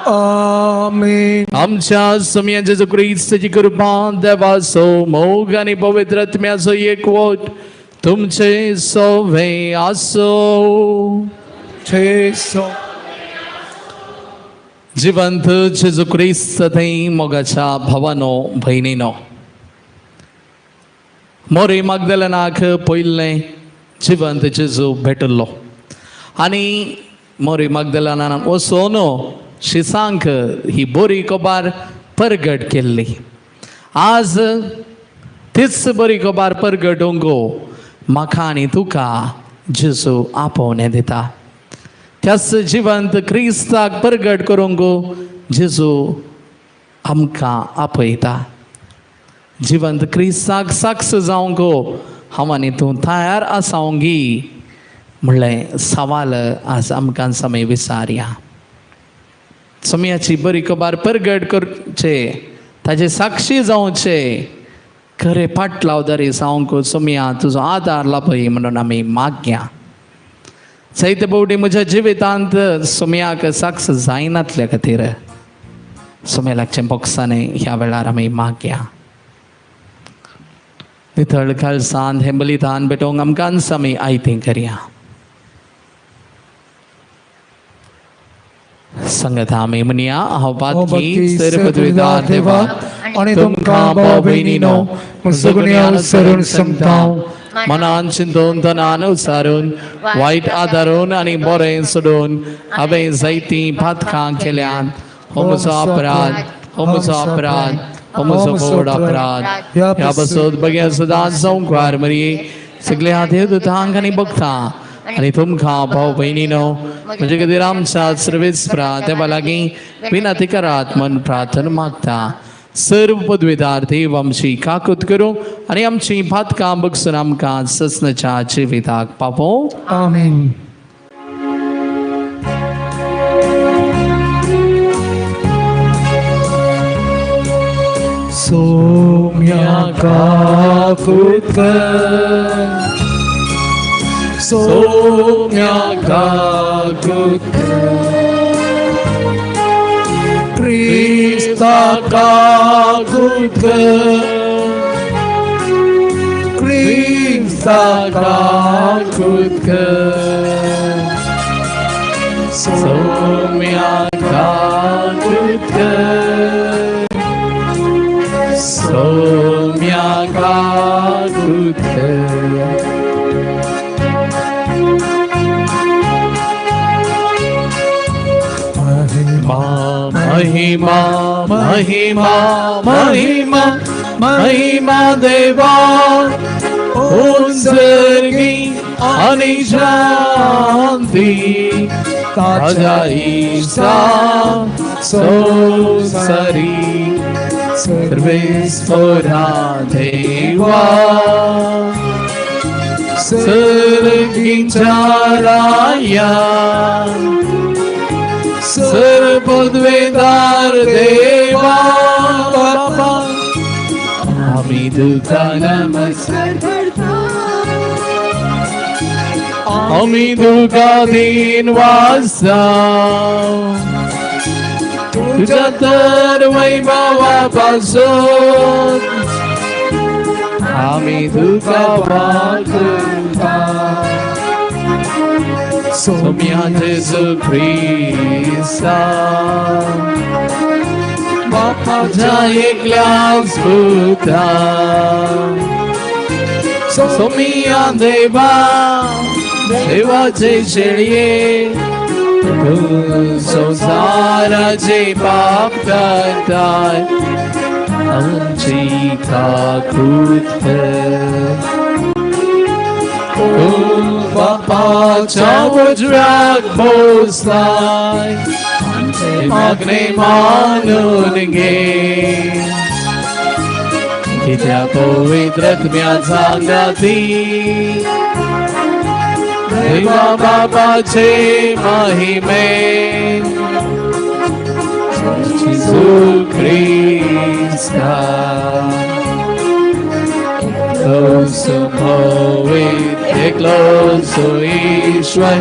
Speaker 5: आमेन.
Speaker 4: आमच्या सुमया जेजू क्रिस्ताची कृपा, देवाचो मोग आनी पवित्र आत्म्याचो एकवट तुमचे सोवे आसो. जिवंत जेजू क्रिस्त थंय मोगाच्या भावानो भयणीनो, मोरी मागदलनाक पयलें जिवंत जेजू भेटिल्लो आनी मोरी मागदलनान वचून शिसांक ही बरी खबर परगट केल्ली. आज तीच बरी खबर परगटूंक म्हाका आनी तुका जेजू आपोवणें दिता. त्याच जिवंत क्रिस्ताक परगट करूंक जेजू आमकां आपयता. जिवंत क्रिस्ताक साक्ष जावंक हांव आनी तूं तयार आसावंगी म्हणलें सवाल आज आमकां समय विचारया. समयाची बरी खबर परगट करचे, ताजे साक्षी जावचे, खरें पाटलावदारी जावंक सोमया तुजो आदार लाभय म्हणून आमी मागया. जायते फावटी म्हज्या जिवितांत सोमयाक साक्ष जायनातल्या खातीर सोम्या लागचें बोक्सांनी ह्या वेळार आमी मागया. नितळ काळसान हें बलिदान भेटोवंक आमकां आमी आयतें करया. संगत आमी म्हणया, हांव पातकी सर्वद्विदार देवा
Speaker 5: आनी तुमकां भाव भयणीनो सगळ्या सरून सांगता,
Speaker 4: मनान चिंतून तनान उचारून वायट आदारून आनी बरें सोडून हांवें जायतीं पातकां केल्यान. हो म्हजो अपराध, हो म्हजो अपराध, हो म्हजो व्हड अपराध. ह्या पासत बघ्या सदांच संवकार मरये सगळ्या देवदूतांक आनी भक्तां आनी तुमकां भाव भयणीनो म्हजे खातीर आमच्या सर्वेस्परा देवा लागीं विनंती करात मन प्रार्थना मागता. सर्व पदवीदार देव आमची काकूत करूं आनी आमची पातकां बगसून आमकां ससनाच्या जिविताक पावोवं.
Speaker 5: आमेन. सोम्या काकूत कर, सोम्या काकूत कर, क्रिस्ता काकूत कर, क्रिस्ता काकूत कर, सोम्या काकूत कर, सोम्या काकूत कर. महिमा महिमा महिमा महिमा महिमा देवा उंचगी आणि शांती ताज्या इष्टा संसारी सर्वेस्परा देवा सर्गीच्या राया सर्वपदवेदार देवा बाबा आम्ही तुका नमस्कार करता, आम्ही तुका दिन वाजता तुझ्या तर वैभवापासून आम्ही तुका वाचता. सोम्या जेजू ख्रिस्ता बापाच्या एकल्याच पुता सोमिया देवा देवाचे शेळये तू संसाराचे पाप करताय आमची काकूत कर. तू बापाच्या उजव्याक बसलाय आमचे मागणे मानून घे कित्या पवित्र आत्म्याचा गाती देवा बापाचे महिमे जेजू ख्रिस्ता एकलोसो पवित्र एकलोसो ईश्वर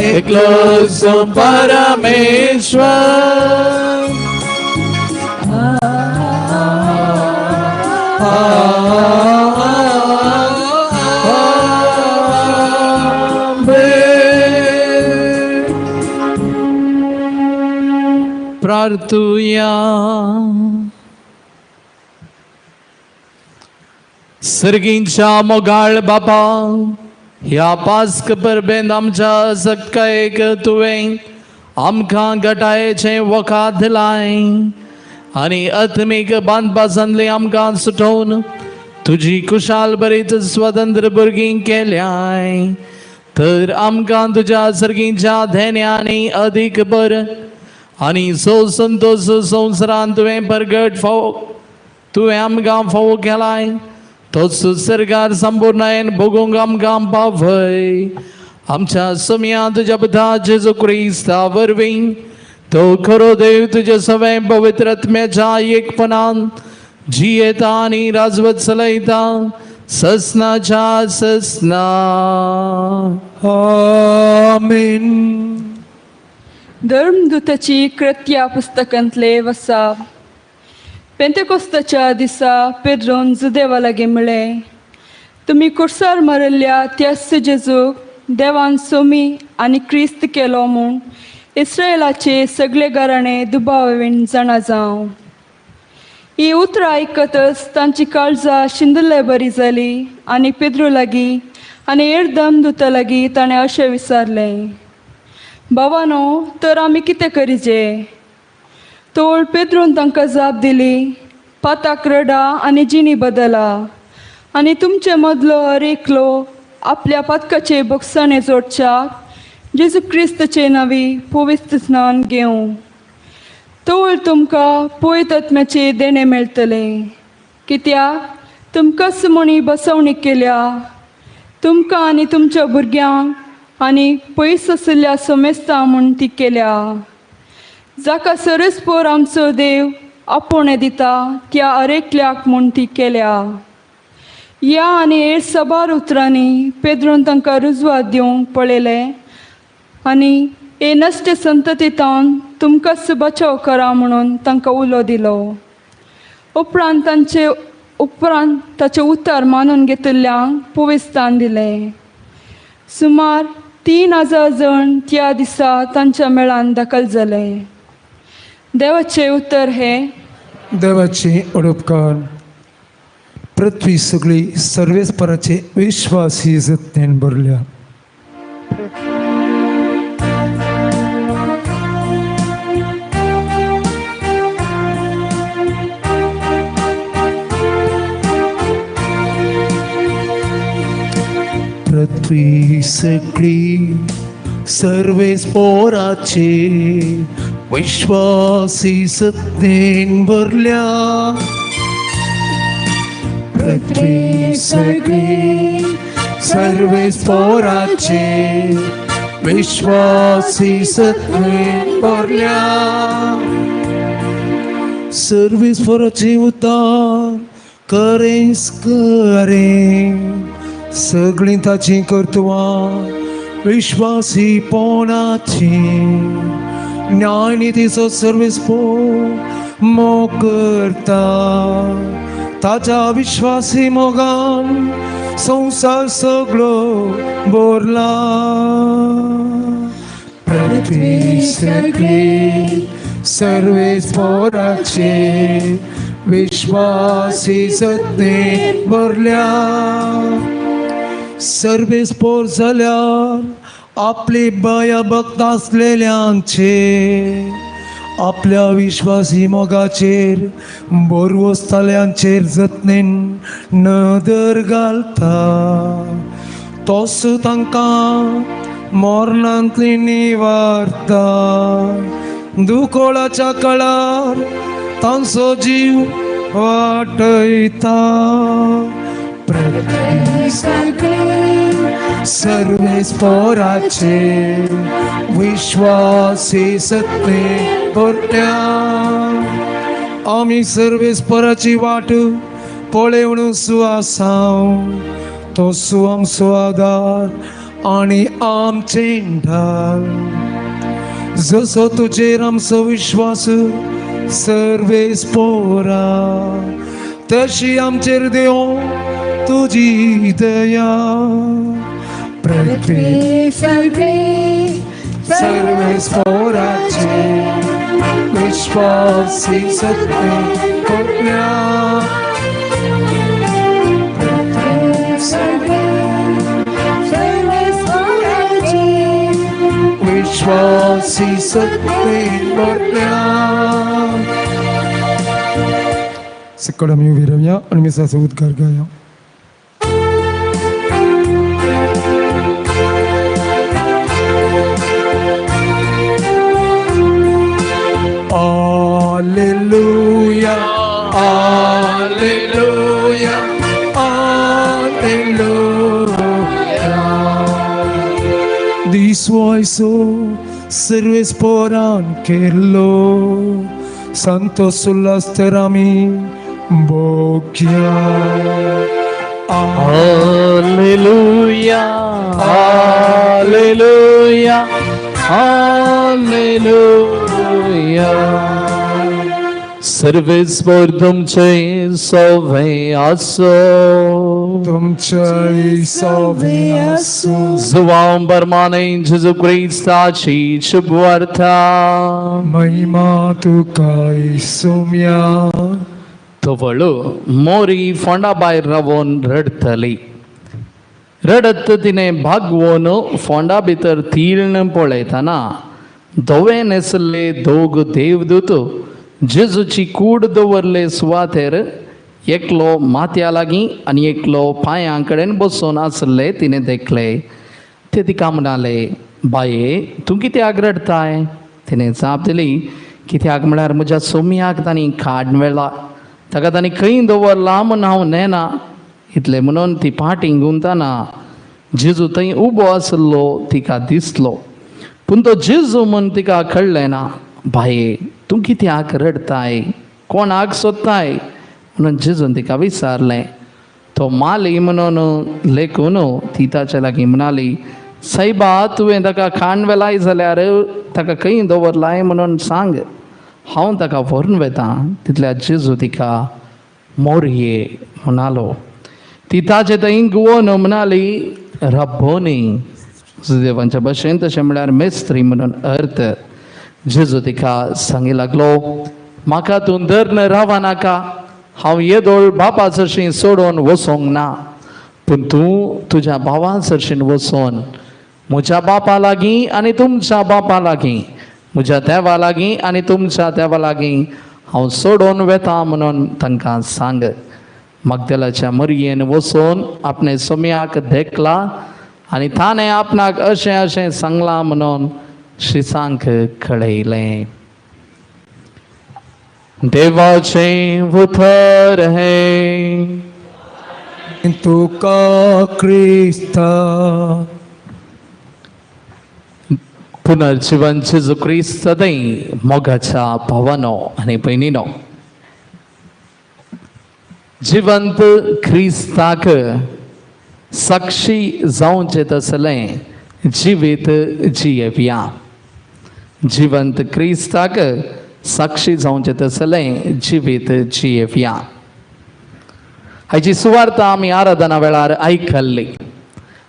Speaker 5: एकलोसो परमेश्वर. प्रार्थुया. सर्गींच्या मोगाळ बापा ह्या पास्क परबेंत आमच्या सक्कायक तुवें आमकां गटायेचें वखाद दिलाय आनी आत्मीक बांदपासांतली आमकां सुटोवन तुजी कुशाल बरीच स्वतंत्र भुरगीं केल्याय तर आमकां तुज्या सर्गींच्या धेन्यांनी अदीक बर आनी सो संतोश संवसारांत तुवें परगट फावो तुवें आमकां फावो केलाय तोच सरकार संपूर्णायन भोगूंक आमकां पावय. आमच्या सम्या तुज्या पुता जेजू क्रिस्ता वरवीं तो खरो देव तुज्या सगळें पवित्र आत्म्याच्या एकपणान जियेता आनी राजवत चलयता ससनाच्या ससना. आमेन.
Speaker 2: धर्मदूताची कृत्या पुस्तकांतले वसा. पेंतेकोस्ताच्या दिसा पेद्रोन जुदेवा लागीं म्हळें, तुमी कुर्सार मारिल्ल्या त्याच जेजूक देवान सोमी आनी क्रिस्त केलो म्हूण इस्रायलाचे सगळे घराणे दुबावीन जाणा जावं. ही उतरां आयकतच तांची काळजां शिंदले बरी जाली आनी पेद्रू लागीं आनी हेर धर्मदूता लागीं ताणें अशें विचारलें, भावानो तर आमी कितें करीजे? तोळ पेद्रून तांकां जाप दिली, पाताक रडा आनी जिणी बदला आनी तुमचे मदलो हर एकलो आपल्या पातकाचे बोगसाणे जोडच्याक जेजू क्रिस्तचे नांवी पवित्र स्नान घेवं. तोळ तुमकां पवित्र आत्म्याचें देणें मेळटलें. कित्याक तुमकांच म्हणी बसवणी केल्या तुमकां आनी तुमच्या भुरग्यांक आनी पयस आशिल्ल्या समेस्तां म्हूण ती केल्या. जाका सरसपोर आमचो देव आपोवणें दिता त्या अरेकल्याक म्हूण ती केल्या. ह्या आनी हेर साबार उतरांनी पेद्रून तांकां रुजवात दिवंक पळयलें आनी हे नश्ट संततींतावन तुमकांच बचाव करा म्हणून तांकां उलो दिलो. उपरांत ताचें उतर मानून घेतिल्ल्यांक पुविस्तान दिलें. सुमार 3000 जण त्या दिसा तांच्या मेळान दाखल जाले. देवाचें उतर हें.
Speaker 5: देवाची अडपकार. पृथ्वी सगळी सर्वेस्पराचे विश्वासी जतनेन भरल्या. पृथ्वी सगळी सर्वेस्पोराचे विश्वासी सत्तेन भरल्या. पृथ्वी सगळी सर्वेस्पोराचे विश्वासी सत्तेन भरल्या. सर्वेस्पोराचे उतार करेंस करें सगळीं ताचीं कर्तुवां विश्वासी पोणाची. न्यायनितीचो सर्वेस्पोर मोग करता ताच्या विश्वासी मोगान संवसार सगळो भरला. पृथ्वी सगळी सर्वेस्पोराचे विश्वासी सत्तेन भरल्या. सर्वेस्पोर जाल्यार आपली बाया भक्त आसलेल्यांचे आपल्या विश्वासी मोगाचेर बोरवसताल्यांचेर जतनेन नदर घालता. तोस तांकां मरणांतली निवारता. दुकोळाच्या काळार तांचो जीव वाटयता. पृथ्वी सगळी सर्वेस्पोराचे विश्वासी सत्तेन भरल्या. आमी सर्वेस्पोराची वाट पळेवन सुवासांव तो आमचो आदार आनी आमचें ढाल. जसो तुजेर आमचो विश्वास सर्वेस्पोरा तशी आमचेर देव तुजी दया. पृथ्वी
Speaker 2: सगळी
Speaker 5: सर्वेस्पोराचे विश्वासी सत्तेन भरल्या.
Speaker 2: पृथ्वी सगळी सर्वेस्पोराचे
Speaker 5: विश्वासी सत्तेन भरल्या. सकळ आमी उबी रावया आनी मिसाचो उद्गार गाया. Alleluia, Alleluia, Alleluia. Disuaiso सर्वेस्पोरान केल्लो santo sull'asterami bocchia.
Speaker 4: Alleluia, Alleluia, Alleluia. सर्वेस्पोर तुमचे सोवे आसो.
Speaker 5: तुमचे सोवे आसो.
Speaker 4: जुवांव बरमाने जेजू क्रिस्ताची शुभवार्ता.
Speaker 5: महिमा तुका सोम्या.
Speaker 4: तवळ मोरी फोंडा भायर रावोन रडटली. रडत तिणें भागवोन फोंडा भितर तीर्ण पळयतना धवे न्हेसले दोग देवदूत जेजूची कूड दवरले सुवातेर एकलो माथ्या लागीं आनी एकलो पांयां कडेन बसून आसले तिणें देखले. ते तिका म्हणाले, बाये तूं कित्याक रडटाय? तिणें जाप दिली, कित्याक म्हळ्यार म्हज्या सोमयाक तांणी काड मेळ्ळा, ताका तांणी खंय दवरला म्हूण हांव नेना. इतलें म्हणून ती पाटीं गुंतना जेजू थंय उबो आसलो तिका दिसलो, पूण तो जेजू म्हूण तिका कळ्ळें ना. बाये तूं कित्याक रडटाय? कोणाक सोदताय म्हणून जेजून तिका विचारलें. तो माली म्हणून लेखून ती ताच्या लागीं म्हणाली, सायबा तुवें ताका खाण वेलाय जाल्यार ताका खंय दवरलाय म्हणून सांग, हांव ताका व्हरून वेतां. तितल्या जेजू तिका मोरये म्हणालो. ती ताचे थंय गुवोन म्हणाली, रब्बोनी, जुदेवांच्या भाशेन तशें म्हळ्यार मेस्त्री म्हणून अर्थ. जेजू तिका सांगी लागलो, म्हाका तूं धरून रावा नाका, हांव येदोळ बापा सरशीं सोडून वचोंक ना, पूण तूं तुज्या भावां सरशीं वचोन म्हज्या बापा लागीं आनी तुमच्या बापा लागीं, म्हज्या देवा लागीं आनी तुमच्या देवा लागीं हांव सोडून वेता म्हणून तांकां सांग. मगदलाच्या मरयेन वचून आपणे सोम्याक देखला आनी ताणें आपणाक अशें अशें सांगलां म्हणून शिसांक कळयलें. देवाचें उतर हें.
Speaker 3: तुका क्रिस्ता.
Speaker 4: पुनर्जिवन जेजू क्रिस्त सदांय मोगाच्या भावानो आनी भयणीनो, जिवंत क्रिस्ताक साक्षी जावचें तसलें जिवीत जियेवया. जिवंत क्रिस्ताक साक्षी जावचें तसलें जिवीत जियेवया. हाची सुवार्ता आमी आराधना वेळार आयकल्ली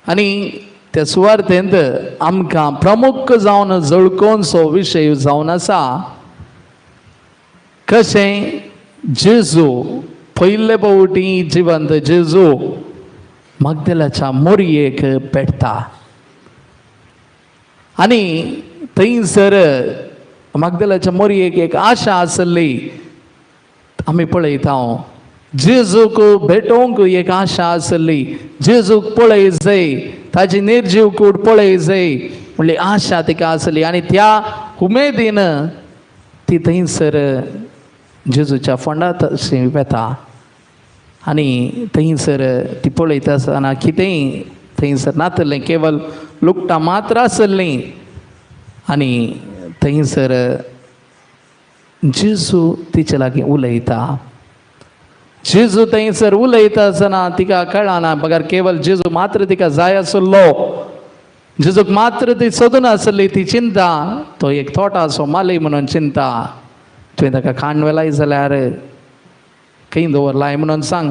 Speaker 4: आनी त्या सुवार्तेंत आमकां प्रमुख जावन झळकोनसो विशय जावन आसा, कशें जेजू पयले फावटी जिवंत जेजू मगदलाच्या मोरयेक पेटता आनी थंयसर मगदलाच्या मोरयेक एक आशा आसली. आमी पळयता जेजूक भेटोवंक एक आशा आसली, जेजूक पळय जाय, ताजी निर्जीव कूड पळय जाय म्हणली आशा तिका आसली आनी त्या उमेदीन ती थंयसर जेजूच्या फोंडांत अशी वेता आनी थंयसर ती पळयता आसतना कितेंय थंयसर नातलें, केवल लुकटां मात्र आसलीं आनी थंयसर जेजू तिचे लागीं उलयता. जेजू थंयसर उलयता आसतना तिका कळना, बगर केवल जेजू मात्र तिका जाय आसलो, जेजूक मात्र ती सोदून आसली. ती चिंता तो एक तोटाचो माली म्हणून चिंता, तुवें ताका खाण वेलाय जाल्यार खंय दवरलाय म्हणून सांग,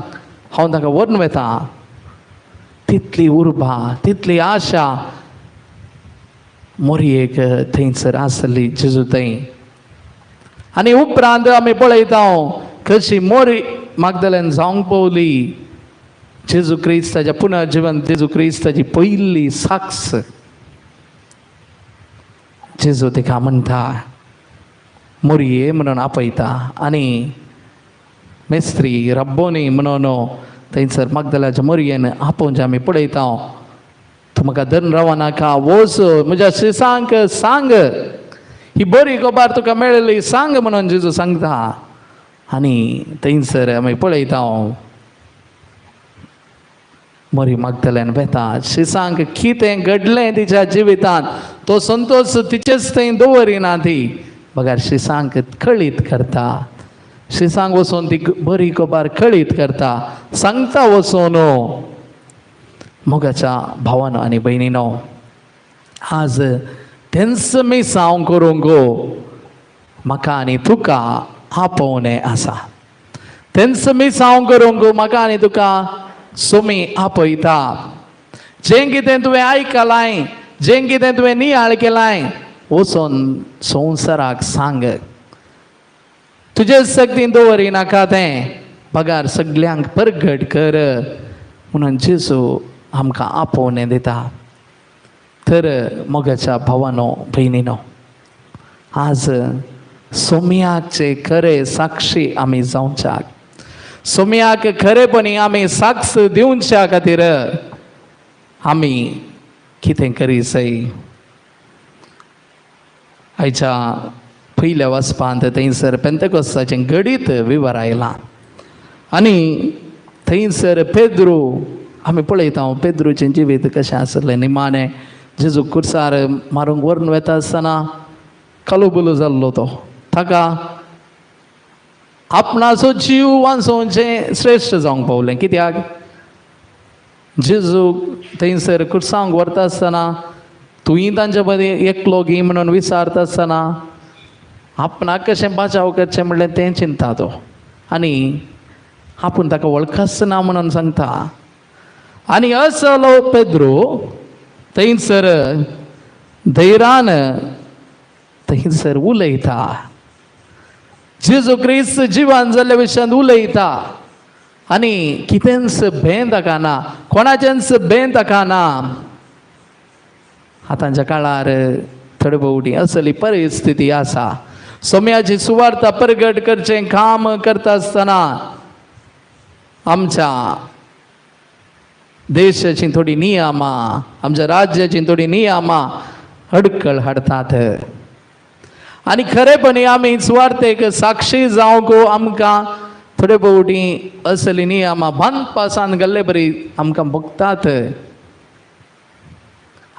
Speaker 4: हांव ताका व्हरून वेता. तितली उर्बा, तितली आशा मोरयेक थंयसर आसली जेजू थंय. आनी उपरांत आमी पळयता कशी मोरी मागदल्यान जावंक पावली. जेजू क्रिस्ताच्या पुनर्जिवन जेजू क्रिस्ताची पयली साक्ष. जेजू तिका म्हणटा मोरये म्हणून आपयता आनी मेस्त्री रब्बोनी म्हणून थंयसर मागदलाच्या मोरयेन आपोवचें आमी पळयता. तूं म्हाका धरून राव नाका, वच म्हज्या शिसांक सांग, ही बरी खबर तुका मेळ्ळी सांग म्हणून जेजू सांगता. आनी थंयसर आमी पळयता मरी मागतल्यान वेता शिसांक कितें घडलें तिच्या जिवितांत तो संतोश तिचेच थंय दवरिना, ती बगर शिसांक कळीत करता. शिसांक वचून ती बरी खबर कळीत करता, सांगता वचून. मोगाच्या भावानो आनी भयणीनो, आज तेंच मिसांव करूंक म्हाका आनी तुका आपोवणें आसा. तेंच मिसांव करूंक म्हाका आनी तुका सोमी आपयता. जें कितें तुवें आयकलाय, जें कितें तुवें नियाळ केलाय, वचून संवसाराक सांग. तुजे शक्तीन दवरिनाका तें, बगार सगल्यांक परगट कर म्हणून जेजू आमकां आपोवणें दिता. तर मोगाच्या भावानो भयणीनो, आज सोम्याचे खरे साक्षी आमी जावच्याक, सोम्याक खरेपणी आमी साक्ष दिवच्या खातीर आमी कितें करी जाय. आयच्या पयल्या वाचपांत थंयसर पेंतेकोस्ताचें घडीत विवर आयलां आनी थंयसर पेद्रू आमी पळयता पेद्रूचें जिवीत कशें आसलें. निमाणें जेजू कुर्सार मारूंक व्हरून वेता आसतना कालोबुलो जाल्लो तो, ताका आपणाचो जीव वांचोवचें श्रेश्ठ जावंक पावलें. कित्याक जेजूक थंयसर कुर्सांक व्हरता आसतना तुंय तांचे मदीं एकलो गी म्हणून विचारता आसतना आपणाक कशें बचाव करचें म्हणलें तें चिंता तो आनी आपूण ताका वळखच ना म्हणून सांगता. आनी असलो पेद्रो थंयसर धैरान थंयसर उलयता, जेजू क्रिस्त जिवान जाल्ल्या विशयांत उलयता आनी कितेंच भें ताका ना, कोणाचेंच भें ताका ना. आतांच्या काळार थोडे भोवटी असली परिस्थिती आसा. सोम्याची सुवार्ता परगट करचें काम करता आसतना आमच्या देशाची थोडी नियमां, आमच्या राज्याची थोडी नियमां अडखळ हाडटात आनी खरेपणी आमी सुवार्थेक साक्षी जावंक आमकां थोडे भोवटी असली नियमां बांदपासान गेल्ले बरी आमकां भोगतात.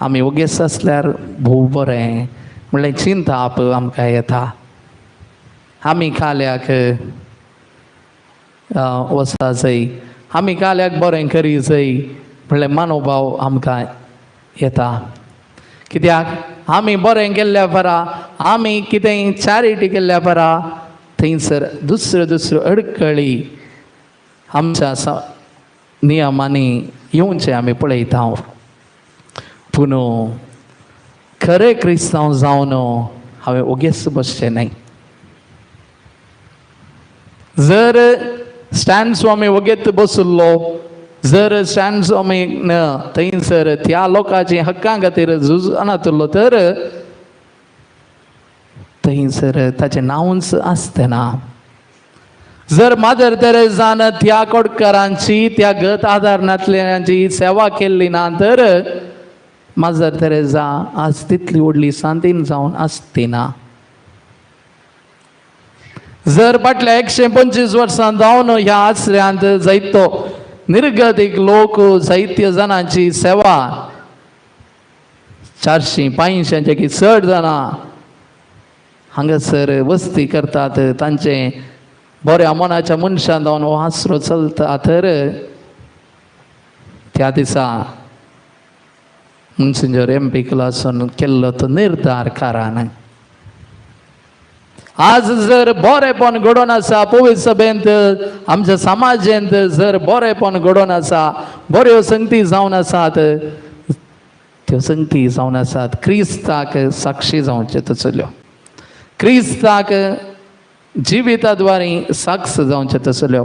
Speaker 4: आमी ओगेस आसल्यार भोव बरें म्हणल्यार चिंताप आमकां येता. आमी काल्याक वचा जाय, आमी काल्याक बरें करी जाय म्हणल्यार मनोभाव आमकां येता. कित्याक आमी बरें केल्ल्या परा, आमी कितेंय चॅरिटी केल्ल्या परा थंयसर दुसऱ्यो दुसऱ्यो अडकळी आमच्या नियमांनी येवचें आमी पळयता. पूण खरें क्रिस्तांव जावन हांवें ओगेच बसचें न्हय. जर स्टॅन स्वामी वगेत बशिल्लो, जर स्टॅन स्वामी थंयसर त्या लोकांची हक्कां खातीर झुजनातलो तर थंयसर ताचें नांवच आसतना ना. जर मादर तेरेजान त्या कोडकारांची, त्या गत आदार नासलेल्यांची सेवा केल्ली ना तर मादर तेरेजा आज तितली व्हडली सांतीन जावन आसती ना. जर फाटल्या 125 वर्सां जावन ह्या आसऱ्यांत जायतो निर्गतीक लोक जायत्या जाणांची सेवा 400 500 की चड जाणां हांगासर वस्ती करतात, तांचे बऱ्या मनाच्या मनशान जावन हो आसरो चलता तर त्या दिसा मुन्सिंजोर एम पी क्लासून केल्लो तो निर्धार कारण आज जर बरेपण घडोवन आसा पवित्र सभेंत, आमच्या समाजेंत जर बरेपण घडोवन आसा, बऱ्यो संगती जावन आसात, त्यो संगती जावन आसात क्रिस्ताक साक्षी जावच्यो तसल्यो, क्रिस्ताक जिविता द्वारे साक्ष जावच्यो तसल्यो.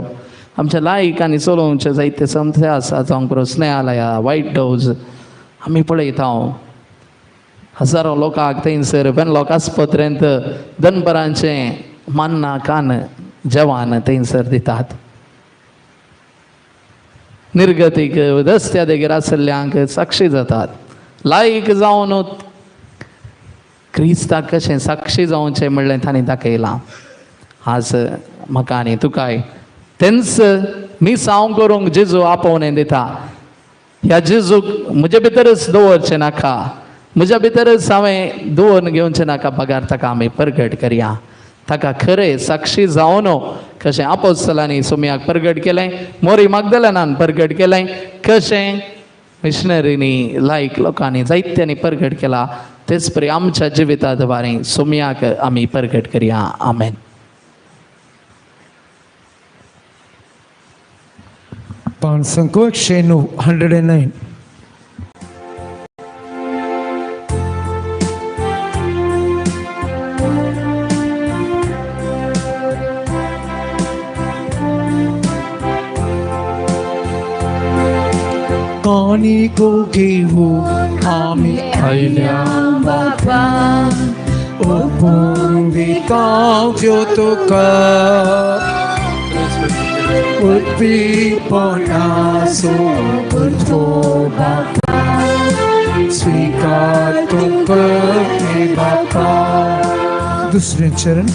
Speaker 4: आमच्या लायकांनी चलोवचे जायते संस्थे आसा, जावंक पुरो स्नेहालया, वायट डोज आमी पळयता. हजारो लोकांक थंयसर वेनलॉक आस्पत्रेंत दनपरांचें मान्ना कान जेवण थंयसर दितात. निर्गतीक रस्त्या देगेर आशिल्ल्यांक साक्षी जातात. लायक जावन क्रिस्ताक कशें साक्षी जावचें म्हणलें तांणी दाखयलां. आज म्हाका आनी तुकाय तेंच मिसांव करूंक जेजू आपोवणें दिता. ह्या जेजूक म्हजे भितरच दवरचें नाका, म्हज्या भितरच हांवें दवरून घेवचें नाका, बगार ताका आमी परगट करया. ताका खरें साक्षी जावन कशें आपोस्तलांनी सोम्याक परगट केलें, मोरी मागदलनान परगट केलें, कशें मिशनरींनी लायक लोकांनी जायत्यांनी परगट केला, तेच परी आमच्या जिविता द्वारे सोम्याक आमी परगट करया. आमेन.
Speaker 5: 509 109. कानिको घेऊन आमी आयल्या
Speaker 2: बाबा,
Speaker 5: ओपून दिता त्यो तुका उद्दीपनाचो पुरतो बापा, स्वीकार तुका हे बापा. दुसरें चरण.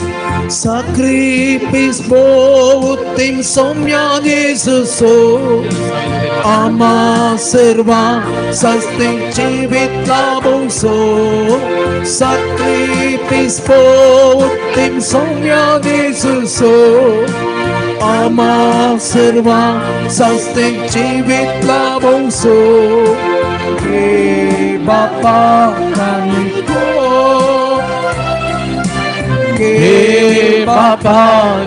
Speaker 5: Sacrifice po utim somya Jesuso Ama serva sasting jivit labongso Sacrifice po utim somya Jesuso Ama serva sasting jivit labongso Ke Bapa kaniko
Speaker 4: हे बापा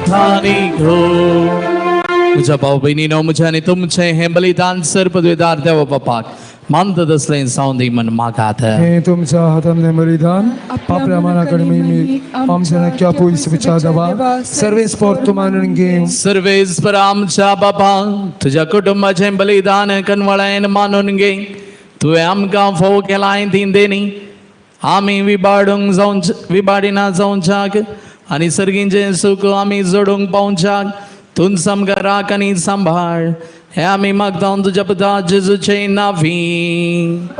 Speaker 4: खानिको म्हज्या भाव भयणीनो म्हज्या आनी तुमचें हें बलिदान सर पदवेदार देवा बापाक मानतात असलें जावं दी म्हण मागात.
Speaker 5: हे तुमच्या हातांतलें बलिदान आपल्या मनाकडे मी आमच्या नक्या पयस विचार देवा सर्वेस पोर तुमान घेवं.
Speaker 4: सर्वेस्पर आमच्या बापा तुज्या कुटुंबाचें बलिदान कनवळायन मानून घे. तुवें आमकां फोव केलाय ती देणी आमी विबाडूंक जावंच विबाडिना जावच्याक आनी सर्गींचें सूख आमी जोडूंक पावच्याक तूंच आमकां राख आनी सांबाळ हें आमी मागता तुज्या पुता जेजूचे नांवी.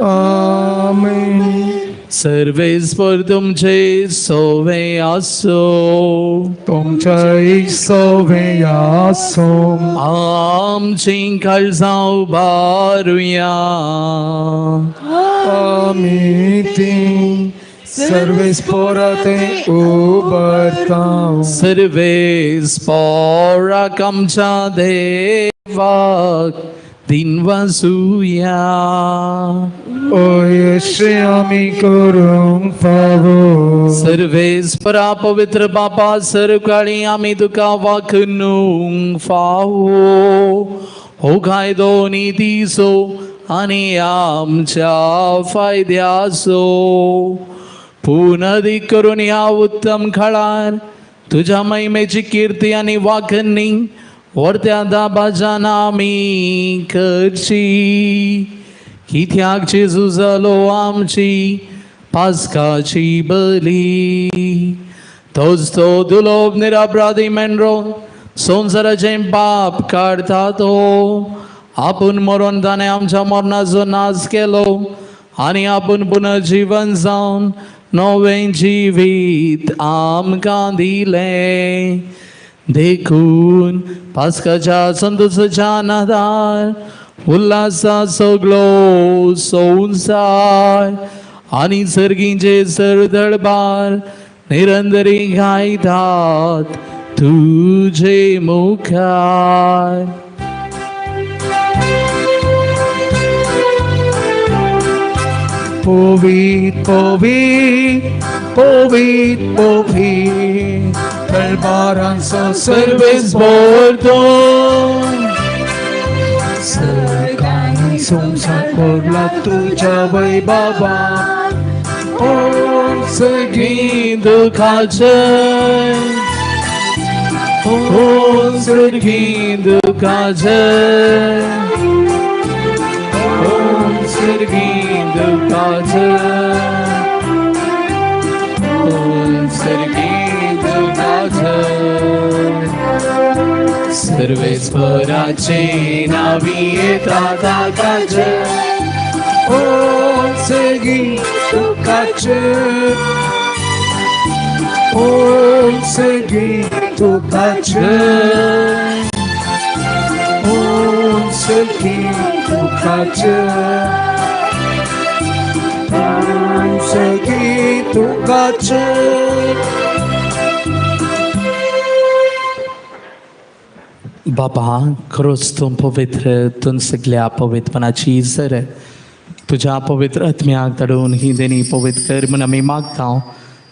Speaker 5: आमेन.
Speaker 4: सर्वेस्पर तुमचे सोवे आसो.
Speaker 5: तुमच्या सोवे आसो.
Speaker 4: आमचीं काळजां उबारुया.
Speaker 5: आमी ती सर्वेस पोराते उबरता.
Speaker 4: सर्वेस्पराक आमच्या देवाक दिनवासुया.
Speaker 5: ओयशे आमी करूंक फावो.
Speaker 4: सर्वेस्परा पवित्र बापा सरकाळी आमी तुका वाखणूंक फावो हो कायदो नितीचो आनी आमच्या फायद्याचो पुनदी करून ह्या उत्तम खळार तुज्या महिमेची कीर्ती आनी वाखणी व्हरत्या दाबाजान आमी करची. कित्याक जेजू जालो आमची पास्काची बली. तोच तो दुलोब निरापराधी मेंढरो संवसाराचें पाप काडटा तो आपूण मरोन ताणें आमच्या मरणाचो नाश केलो आनी आपूण पुनर्जीवन जावन नवें जिवीत आमकां दिलें. देखून पास्काच्या संतोषाच्या नादार उल्हासा सगलो संवसार आनी सर्गींचे सरदळबार निरंतरी गायतात तुझे मुखार.
Speaker 5: पवित पवित पवित पवित दरबारांचो
Speaker 4: सर्वेस बोलतो
Speaker 5: सर्गांनी संसार भरला तुझ्या वैभवान. ओ
Speaker 4: सर्गी दुखाचे ओ सर्गी दुखाचे ओ सर्गी दुखाचे ओ सर्गी दुखाचे. सर्वेस्पराचे नावी येता ताकाचे
Speaker 5: ओ सर्गी दुखाचे ओ सर्गी दुखाचे ओ सर्गी दुखाचे ओ सर्गी दुखाचे.
Speaker 4: बाबा खरोच तूं पवित्र तूं सगल्या पवित्रपणाची सर तुज्या पवित्र आत्म्याक धाडून ही देणी पवित्र कर म्हूण आमी मागता.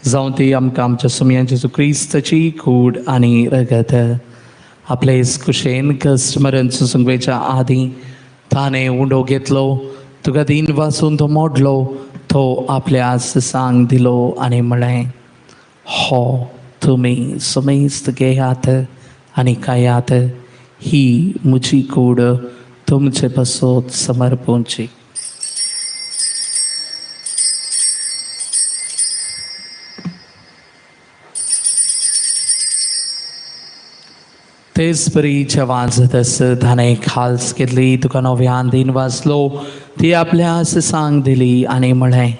Speaker 4: जावं ती आमकां आमच्या सुमयान जेजू क्रिस्ताची कूड आनी रगत. आपले कुशेन कश्ट मरण सुसंगवेच्या आदीं ताणें उंडो घेतलो तुका दिन वासून तो मोडलो तो आपल्या सांग दिलो आनी म्हळें हो तुमी सुमेस्त घेयात आनी खायात ही म्हजी कूड तुमचे पासत समर्पूंची. तेच परी जेवाज ताणें खाल्स घेतली तुका नव्यान दिन वाचलो ती आपल्या सांग दिली आनी म्हळें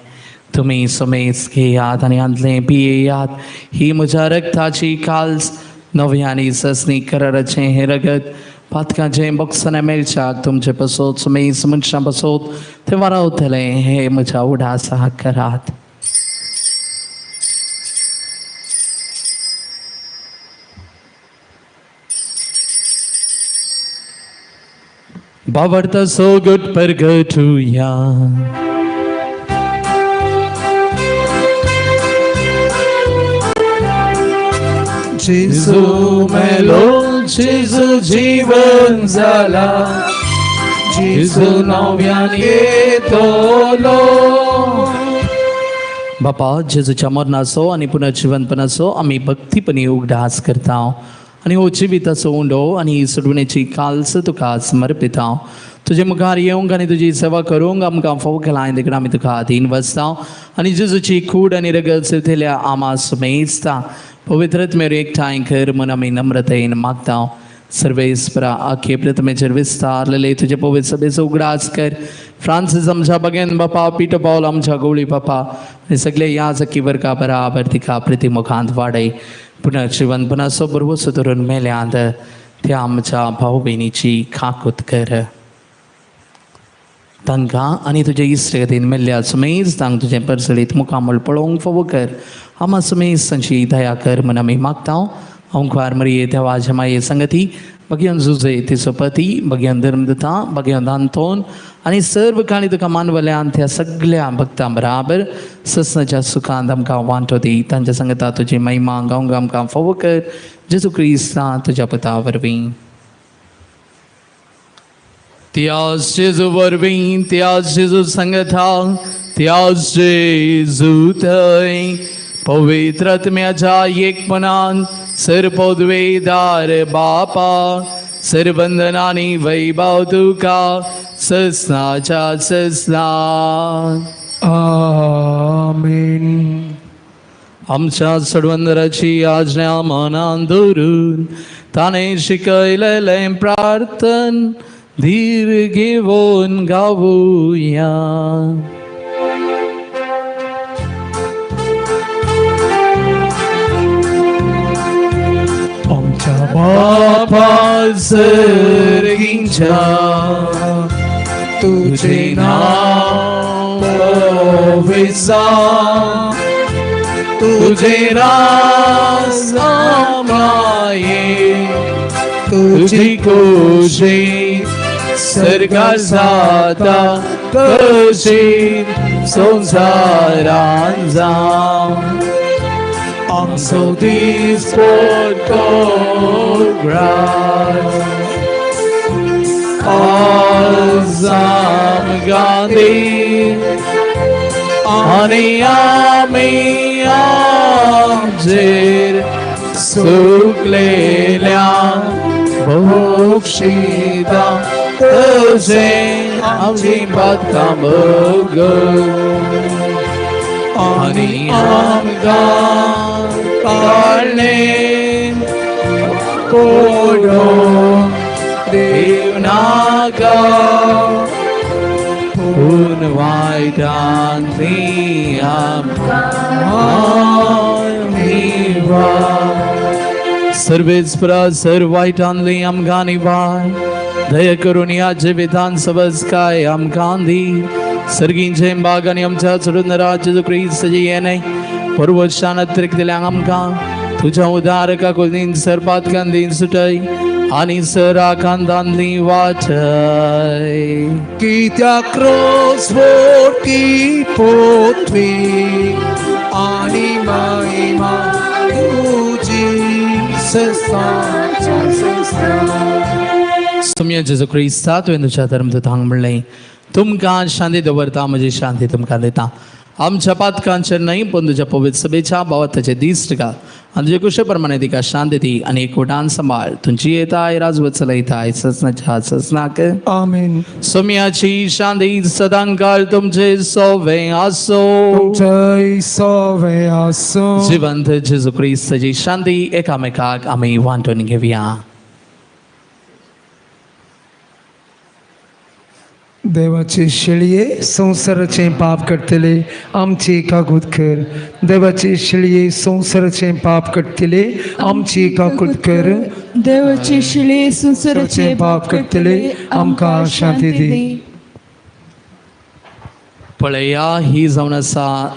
Speaker 4: तुमी समेज घेयात आनी आंतलें पियेयात. ही म्हज्या रक्ताची काल्स नव्यानी ससनी कराराचें हें रगत पातकाचें बक्षां मेळच्याक तुमचे पसोत समेज मनशां पसोत तें वारावतलें. हे म्हज्या उडासा करात. बाबर्ता सोगट परगटुया. जेजू मेलो, जेजू जीवन जाला, जेजू नव्यान येतलो. बापा, जेजूच्या मरणाचो आनी पुनर्जिवनपणाचो आमी भक्तीपणी उगडास करता आनी हो जिविताचो उंडो आनी सोडवणेची काल्स तुका समर्पिता. तुजे मुखार येवंक आनी तुजी सेवा करूंक आमकां फावो केलां देखून आमी तुका अधीन वसता आनी जेजूची कूड आनी रगत सेवतेल्या आमा सुमेजता. पवित्रत्मेर एकठांय कर म्हूण आमी नम्रतेन मागता. सर्वेस्परा आखे प्रतिमेचेर विस्तारलेले तुजे पवित्र सभेचो उगडास कर. फ्रांसीस आमच्या बगेन बापा, पिटो पावल आमच्या गवळी बापा आनी सगळे याजकी वर्गा बराबर तिका प्रतिमुखांत वाडय. पुनर्जिवनपणाचो भरवसो धरून मेल्यांत त्या आमच्या भाव भयणीची काकूत कर. तांकां आनी तुजे इश्टगतीन मेल्ल्या सुमेज तांक तुजें परसळीत मुखामळ पळोवंक फावो कर. आमा सुमेज तांची दया कर म्हूण आमी मागता. ओंकार मरिये देवा माये संगती भगयन जुजे तिचो पती भगयन धर्मदता भगयन दांतोन आनी सर्व काणी तुका मानवल्यान त्या सगळ्या भक्तां बराबर ससनाच्या सुखांत आमकां वांटो दी. तांच्या संगता तुजी महिमा गावंक आमकां फावो कर. जेजू क्रिस्ता तुज्या पुता वरवीं. त्यास जेजू वरवीं, त्यास जेजू संगता, त्यास जेजू थंय पवित्र आत्म्याच्या एकपणान सर्वपदवेदार बापा सर्वंदनानी वैभव तुका ससनाच्या ससना.
Speaker 5: आमेन.
Speaker 4: आमच्या सडवंदराची आज्ञा मनान धरून ताणें शिकयलेलें प्रार्थन धीर घेवन गावुया.
Speaker 5: आमच्या
Speaker 4: बापा सर्गींच्या तुझे नाव पवित्र जावं, तुझे राज आमकां, तुझी खुशी स्वर्गात जाता तशी संवसारांत जावं. आमचो दीस पडटो ग्रास आज आमकां दी आनी आमी आमचेर सुकलेल्या बक्षिता तशें आमची पातकां भोगून आनी आमकां काडलें कोडो देव नाका पूण वायटांतली आमकां निवार. सर्वेस्परा सर वायटांतली आमकां निवार. दया करून ह्या जिवितान सबस काय आमकां दी. सर्गींचे बाग आनी आमच्या चडून जेजू क्रिस्ताचें येणें पर्वशान अतिरिक्त आमकां तुज्या उदारका कुलीन सरपातकान दीन सुटय आनी सराखांदांतली वाटय.
Speaker 5: कित्याक क्रोस वोटी पोथवी आनी महिमा तुजी सस्ताच्या सस्ता.
Speaker 4: सोम्या जेजू क्रिस्ता तुवें तुज्या धर्मदूतांक म्हणलें तुमकां शांती दवरता, म्हजी शांती तुमकां दिता. आमच्या पातकांचेर न्हय पूण तुज्या पवित्र सभेच्या भावार्थाचे दीस घाल आनी तुजे कुशे प्रमाणे तिका शांती दी आनी एकवटान सांबाळ. तुमची येताय राजवत चलयताय ससनाच्या ससनाक.
Speaker 5: आमेन.
Speaker 4: सोम्याची शांती सदांकाळ तुमचे सोवे आसो.
Speaker 5: तुमचेय सोवे आसूं.
Speaker 4: जिवंत जेजू क्रिस्ताची शांती एकामेकाक आमी वांटून घेवया.
Speaker 5: देवाचे शेळये संवसाराचें पाप काडटले आमची कागूत कर. देवाचे शेळये संवसाराचें पाप काडटले आमची काकूत कर.
Speaker 2: देवाची शिळी संवसाराचे
Speaker 5: पाप काडटले आमकां शांती दी.
Speaker 4: पळया ही जावन आसा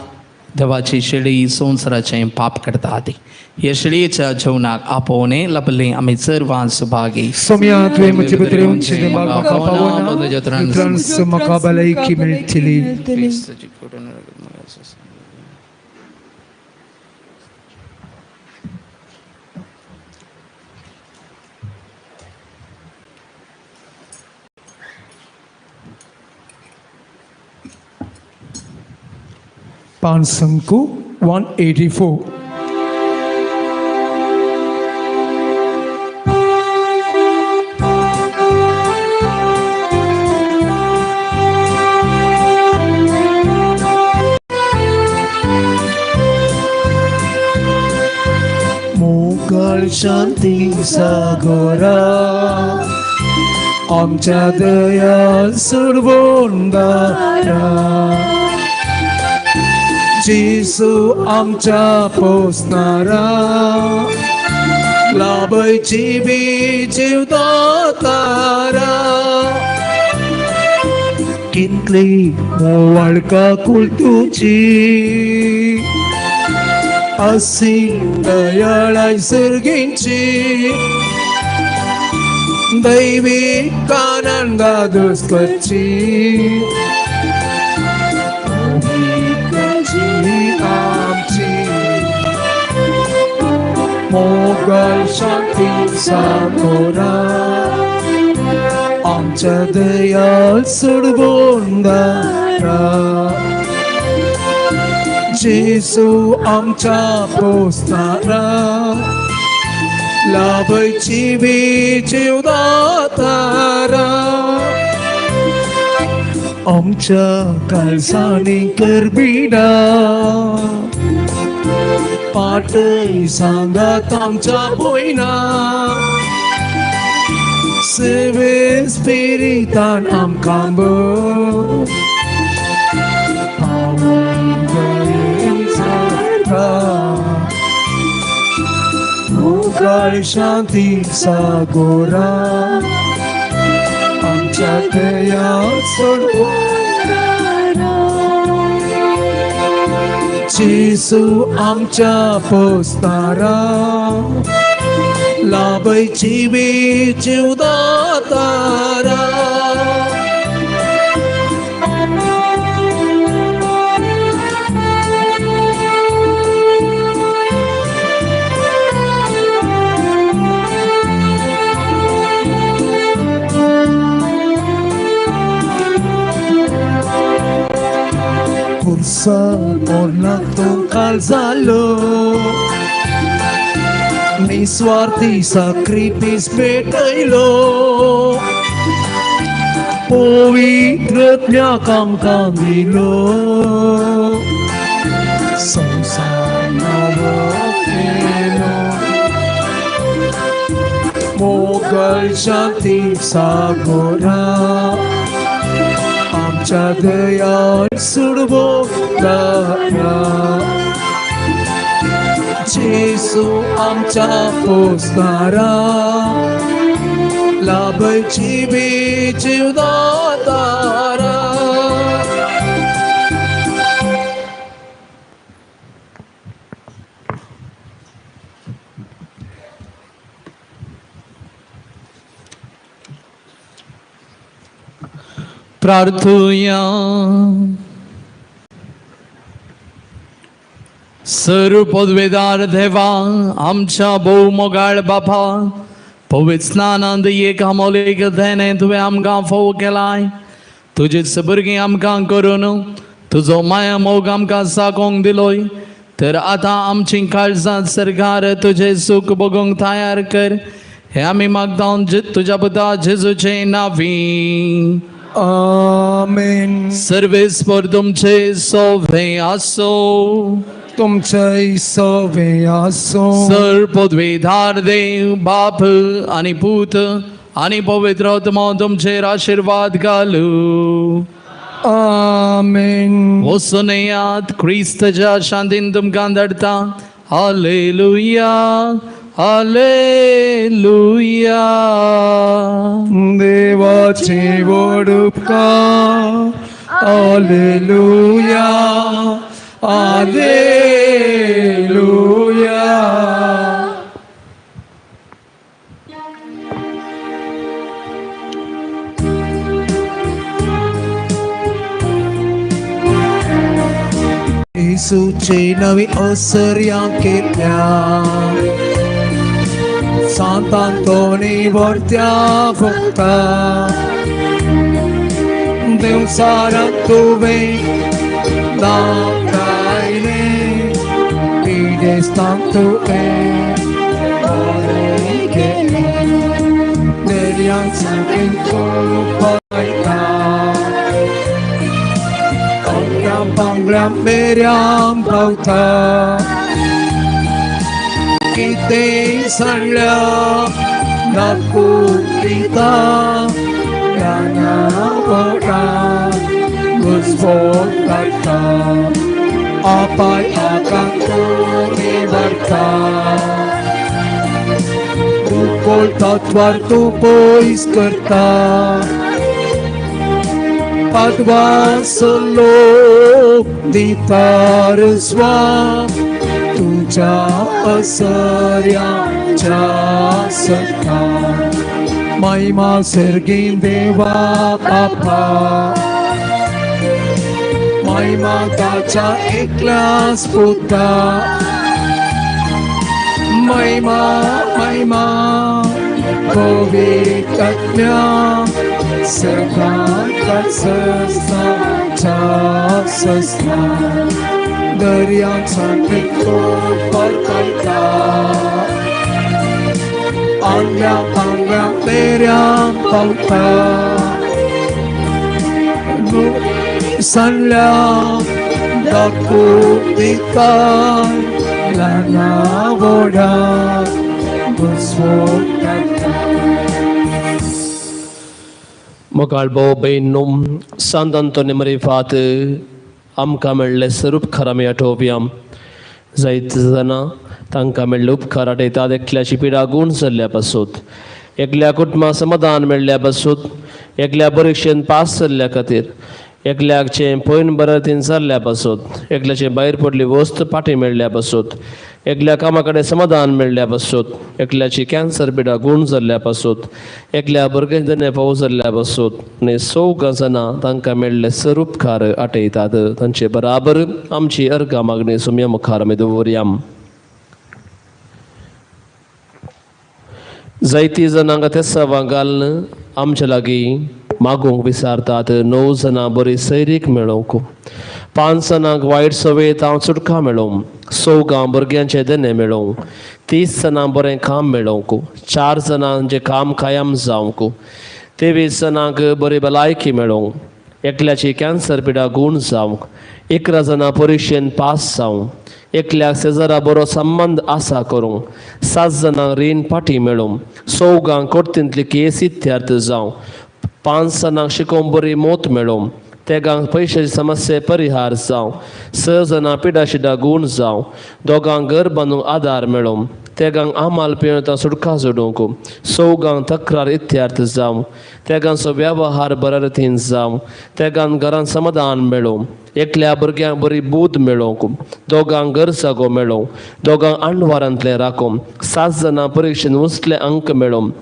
Speaker 4: देवाची शेळी संवसाराचें पाप करता ती. ह्या शेळयेच्या जेवणाक आपोवणें लाभलें आमी सर्वां सुभागी.
Speaker 5: सोम्या तुवें म्हजे भितर येवचें तें म्हाका पावना, उपरांत म्हाका भलायकी मेळटली. पानसंकू 184. मोगल शांती सागरा आमच्या दया सोडवणदारा, जेसू आमच्या पोसणारा, लाभयची बी जीवदातारा. कितली मोवाळका कुलतुची असी दयाळाय सर्गींची, दैवी आनंदा दुस्कची आमची. मोगल शांती सागोरा आमच्या दयाळ सोडवणदारा, जेसू आमच्या पोसणारा, लाभयची बी जीवदातारा. आमच्या काळजांनी करबिडा पाटय सांगात आमच्या भोयना, सेवे स्पिरितान आमकां मुखार शांती सागोरा आमच्या दया सोडवणदारा, जेसू आमच्या पोसणारा, लाभयची बी जीवदातारा. खुर्सा मोरनाक तूं काल जालो, निस्वार्थी साक्रिफीस पेटयलो, पवित्रत्म्याक आमकां दिलो, संवसार नवो केलो. मोगल शांती सागोरा आमच्या दयाळ सोडवणदारा, जेसू आमच्या पोसणारा, लाभयची बी जीवदातारा.
Speaker 4: प्रार्थुया. सर पदवेदार देवा आमच्या भोव मोगाळ बापा, पवित्र स्नानांत एक अमोलीक देणें तुवें आमकां फोव केलाय. तुजेच भुरगीं आमकां करून तुजो माया मोग आमकां साकोंक दिलोय. तर आतां आमची काळजां सरकार तुजें सूख भोगूंक तयार कर, हें आमी मागता तुज्या पुता जेजूचे नांवी.
Speaker 5: आमेन.
Speaker 4: सर्वेस्पर तुमचे सोवे आसो.
Speaker 5: तुमचे सोवे आसो.
Speaker 4: सर पदवेदार देव बाप आनी पूत आनी पवित्र आत्मो तुमचेर आशिर्वाद घालू.
Speaker 3: आमेन.
Speaker 4: वचून येयात, क्रिस्तच्या शांतीन तुमकां धाडटा. Hallelujah, hallelujah.
Speaker 3: देवाचे व्हड उपकार. आलेलुया, आलेलुया. येसूचे नवी असर्या केल्या सांतांतोनी वर्त्या भोगता देवसारात तुवें दाखयलें पिडेस्तांक तुवें बरें केलें दर्यांत सामकें पळयता कोंगड्या पांगड्या मेऱ्यां पावता कितें सांडल्या दाखोवता गाना पोटा घुसपोट काडटा आपाय आकांत निवडटा दुकोळ तत्वार तूं पयस करता पदवासलो दितार स्वा तुझ्या असर्याच्या सता महिमा सर्गी देवा बापा महिमा ताच्या एकल्याच पुता महिमा महिमा पवित्र आत्म्या सदांत सस्नाच्या सस्ना दर्यांत तो परतता आंगल्या पांगल्या पेऱ्या पावता सांडल्या दाखोवता ल्हाना व्हडा घुसपोट काडटा.
Speaker 1: मोगाळ भोव भयणींनो, सांत आंतोनी मरिफात आमकां मेळ्ळे सर उपकार आमी आठोवया. जायते जाणां तांकां मेळ्ळे उपकार आठयतात. एकल्याची पिडा गूण जाल्ल्या पासून, एकल्या कुटुंबा समाधान मेळ्ळ्या पासून, एकल्या परिक्षेन पास जाल्ल्या खातीर, एकल्याचें पयन बरें जाल्ल्या पासून, एकल्याचें भायर पडली वस्त फाटीं मेळ्ळ्या पासून, एकल्या कामा कडेन समाधान मेळ्ळ्या पासून, एकल्याची कॅन्सर पिडा गूण जाल्ल्या पासून, एकल्या भुरग्यांचे फावो जाल्ल्या पासून आनी सौगां जाणां तांकां मेळ्ळे सर उपकार आठयतात. तांचे बराबर आमची अर्गां मागणी सुम्या मुखार आमी दवरया. जायतीं जाणां तेसांवां घालून आमचे लागीं मागूंक विसारतात. 9 जाणां बरी सैरीक मेळोवंक, 5 जाणांक वायट संवयेत हांव सुटका मेळोवंक, 4 भुरग्यांचें देणें मेळोवंक, 30 जाणां बरें काम मेळोवंक, 4 जाणांचें काम कायम जावंक, 23 जाणांक बरी भलायकी मेळोवंक, एकल्याची कॅन्सर पिडा गूण जावंक, 11 जाणां परिक्षेन पास जावंक, एकल्याक शेजारा बरो संबंद आसा करूंक, 7 जाणांक रीण फाटीं मेळोवंक, 4 कोर्तींतली केस इत्यार्थ जावं, 5 जाणांक शिकोवंक बरी मोत मेळोवंक, तेगांक पयशाची समस्ये परिहार जावं, 6 जाणां पिडा शिडा गूण जावं, 2 घर बांदूंक आदार मेळोवंक, तेगांक आमाल पिवता सुटका जोडूंक, 4 तक्रार इत्यार्थ जावं, तेगांचो वेव्हार बऱ्या रितीन जावं, तेगांक घरांत समाधान मेळोवंक, एकल्या भुरग्यांक बरी बूद मेळोवंक, 2 घर जागो मेळोवंक, 2 आणवारांतलें राखूंक, 7 जाणां परिक्षेन उंचले अंक मेळोवंक,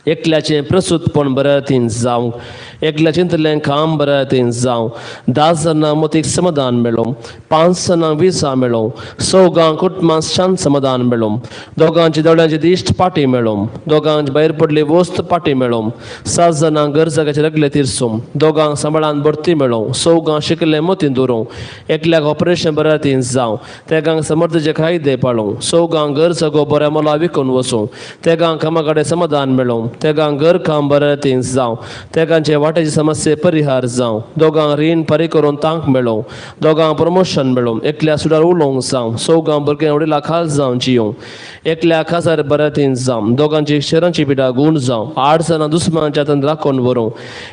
Speaker 1: एकल्याचें प्रसूतपण बऱ्या रितीन जावंक, एकल्याचें काम बऱ्या रितीन जावं, 10 जाणां मतीक समाधान मेळोवंक, 5 जाणांक विसा मेळोवंक, 4 कुटुंबांत शांत समाधान मेळोवंक, 2 दोळ्यांची दिश्ट फाटीं मेळोवंक, 2 भायर पडली वस्त फाटीं मेळोवंक, 7 जाणां घर जाग्याचे रगले तिरसूंक, 2 सांबाळान भरती मेळोवंक, 4 शिकले मतीन दवरूंक, एकल्याक ऑपरेशन बऱ्या रितीन जावं, तेगांक समर्थाचे कायदे पाळोवंक, 4 घर जागो बऱ्या मोला विकून वचूंक, तेगांक कामा कडेन समाधान मेळोवंक, तेगांक घर काम बरें तीं जावं, तेगांचे वाट्याची समस्ये परिहार जावं, दोगांक रीण परी करून तांक मेळों, दोगांक प्रमोशन मेळों, एकल्या सुडार उलोवंक जावं, चौगां भुरग्यां वडिला खास जावन जियों, एकल्या खासार बऱ्या तीं जावं, दोगांची शहरांची पिडा गूण जावं, 8 जाणां दुस्मानाच्या हातान राखून व्हरूं,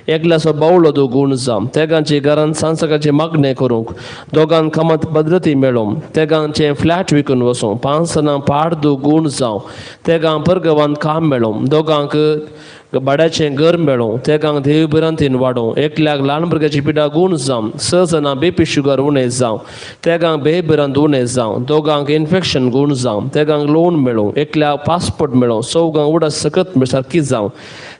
Speaker 1: एकल्याचो बावलो दो गूण जावं, तेगांची घरान सांसकाची मागणें करूंक, दोगांक कामांत भद्रती मेळों, तेगांचें फ्लॅट विकून वसूं, 5 जाणां पाड दो गूण जावं, तेगां परगवान काम मेळों, दोगांक भाड्याचें घर मेळों, तेगांक देव भिरांतीन वाडों, एकल्याक ल्हान भुरग्याची पिडा गूण जावं, 6 जाणां बीपी शुगर उणें जावं, तेगांक बेभिरांत उणें जावं, दोगांक इन्फेक्शन गूण जावं, तेगांक लोन मेळों, एकल्याक पासपोर्ट मेळों, चौगांक उडा सकत सारकी जावं,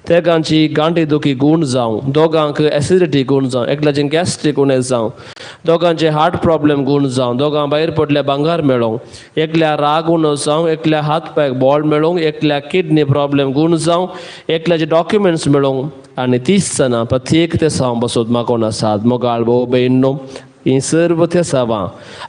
Speaker 1: तेगांची गांठी दुखी गूण जावं, दोगांक एसिडिटी गूण जावं, एकल्याचें गॅस्ट्रीक उणें जावं, दोगांचे हार्ट प्रॉब्लेम गूण जावं, दोगां भायर पडल्या भांगार मेळों, एकल्या राग उणो जावं, एकल्या हात पांयक बॉल मेळों, एकल्या किडनी प्रॉब्लेम गूण जावं, एकल्याचे डॉक्युमेंट्स मेळों आनी 30 जाणां प्रत्येक तेसांव बसोत मागोन आसात. मोगाळ भोव भयणो, ही सर्व तेसावां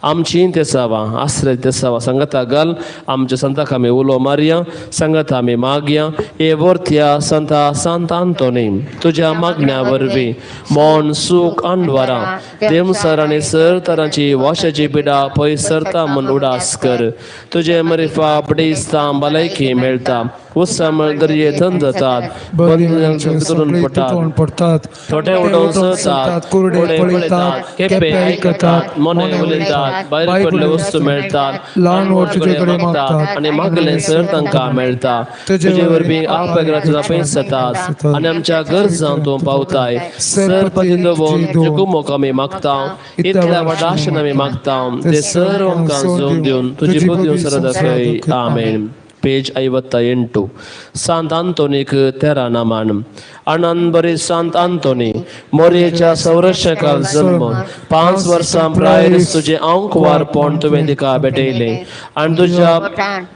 Speaker 1: आमची तेसावां आश्रय तेसावां सांगता घाल आमच्या संताक आमी उलो मारया, सांगता आमी मागया. हे वरत्या संता सांत आंतोनी तुज्या मागण्या वरवीं मन सूख अणवारां देमसर आनी सर तरांची वाशाची पिडा पयस सरता म्हूण उडास कर. तुजे मरिफा बडिस्तां भलायकी मेळटा, उत्साह दर्ये थंड जातात, तुटून पडटात, थोटे उडोवन सरतात, कुरडे पळयतात, केपें आयकतात, मोने उलयतात, भायर पडले वस्तू मेळटात,
Speaker 3: ल्हान व्हड तुजे कडेन मागतात
Speaker 1: आनी मागलें सर तांकां मेळटा. तुजे वरवीं आपल्या तुजा पयस जातात आनी आमच्या गरजां तूं पावताय. सर पती दवरून तुजे आमी मागता, इतल्या व्हडा आशेन आमी मागता, ते सर आमकां जोन दिवन तुजी बुद्धी सर दाखय. आमेन. पेज 58. सांत आंतोनीक 13 नामान. आनंद बरी सांत आंतोनी, मोरयेच्या संरक्षकाल जल्म, 5 वर्सां प्रायर तुजें आंकवारपण तुवें तिका भेटयलें आनी तुज्या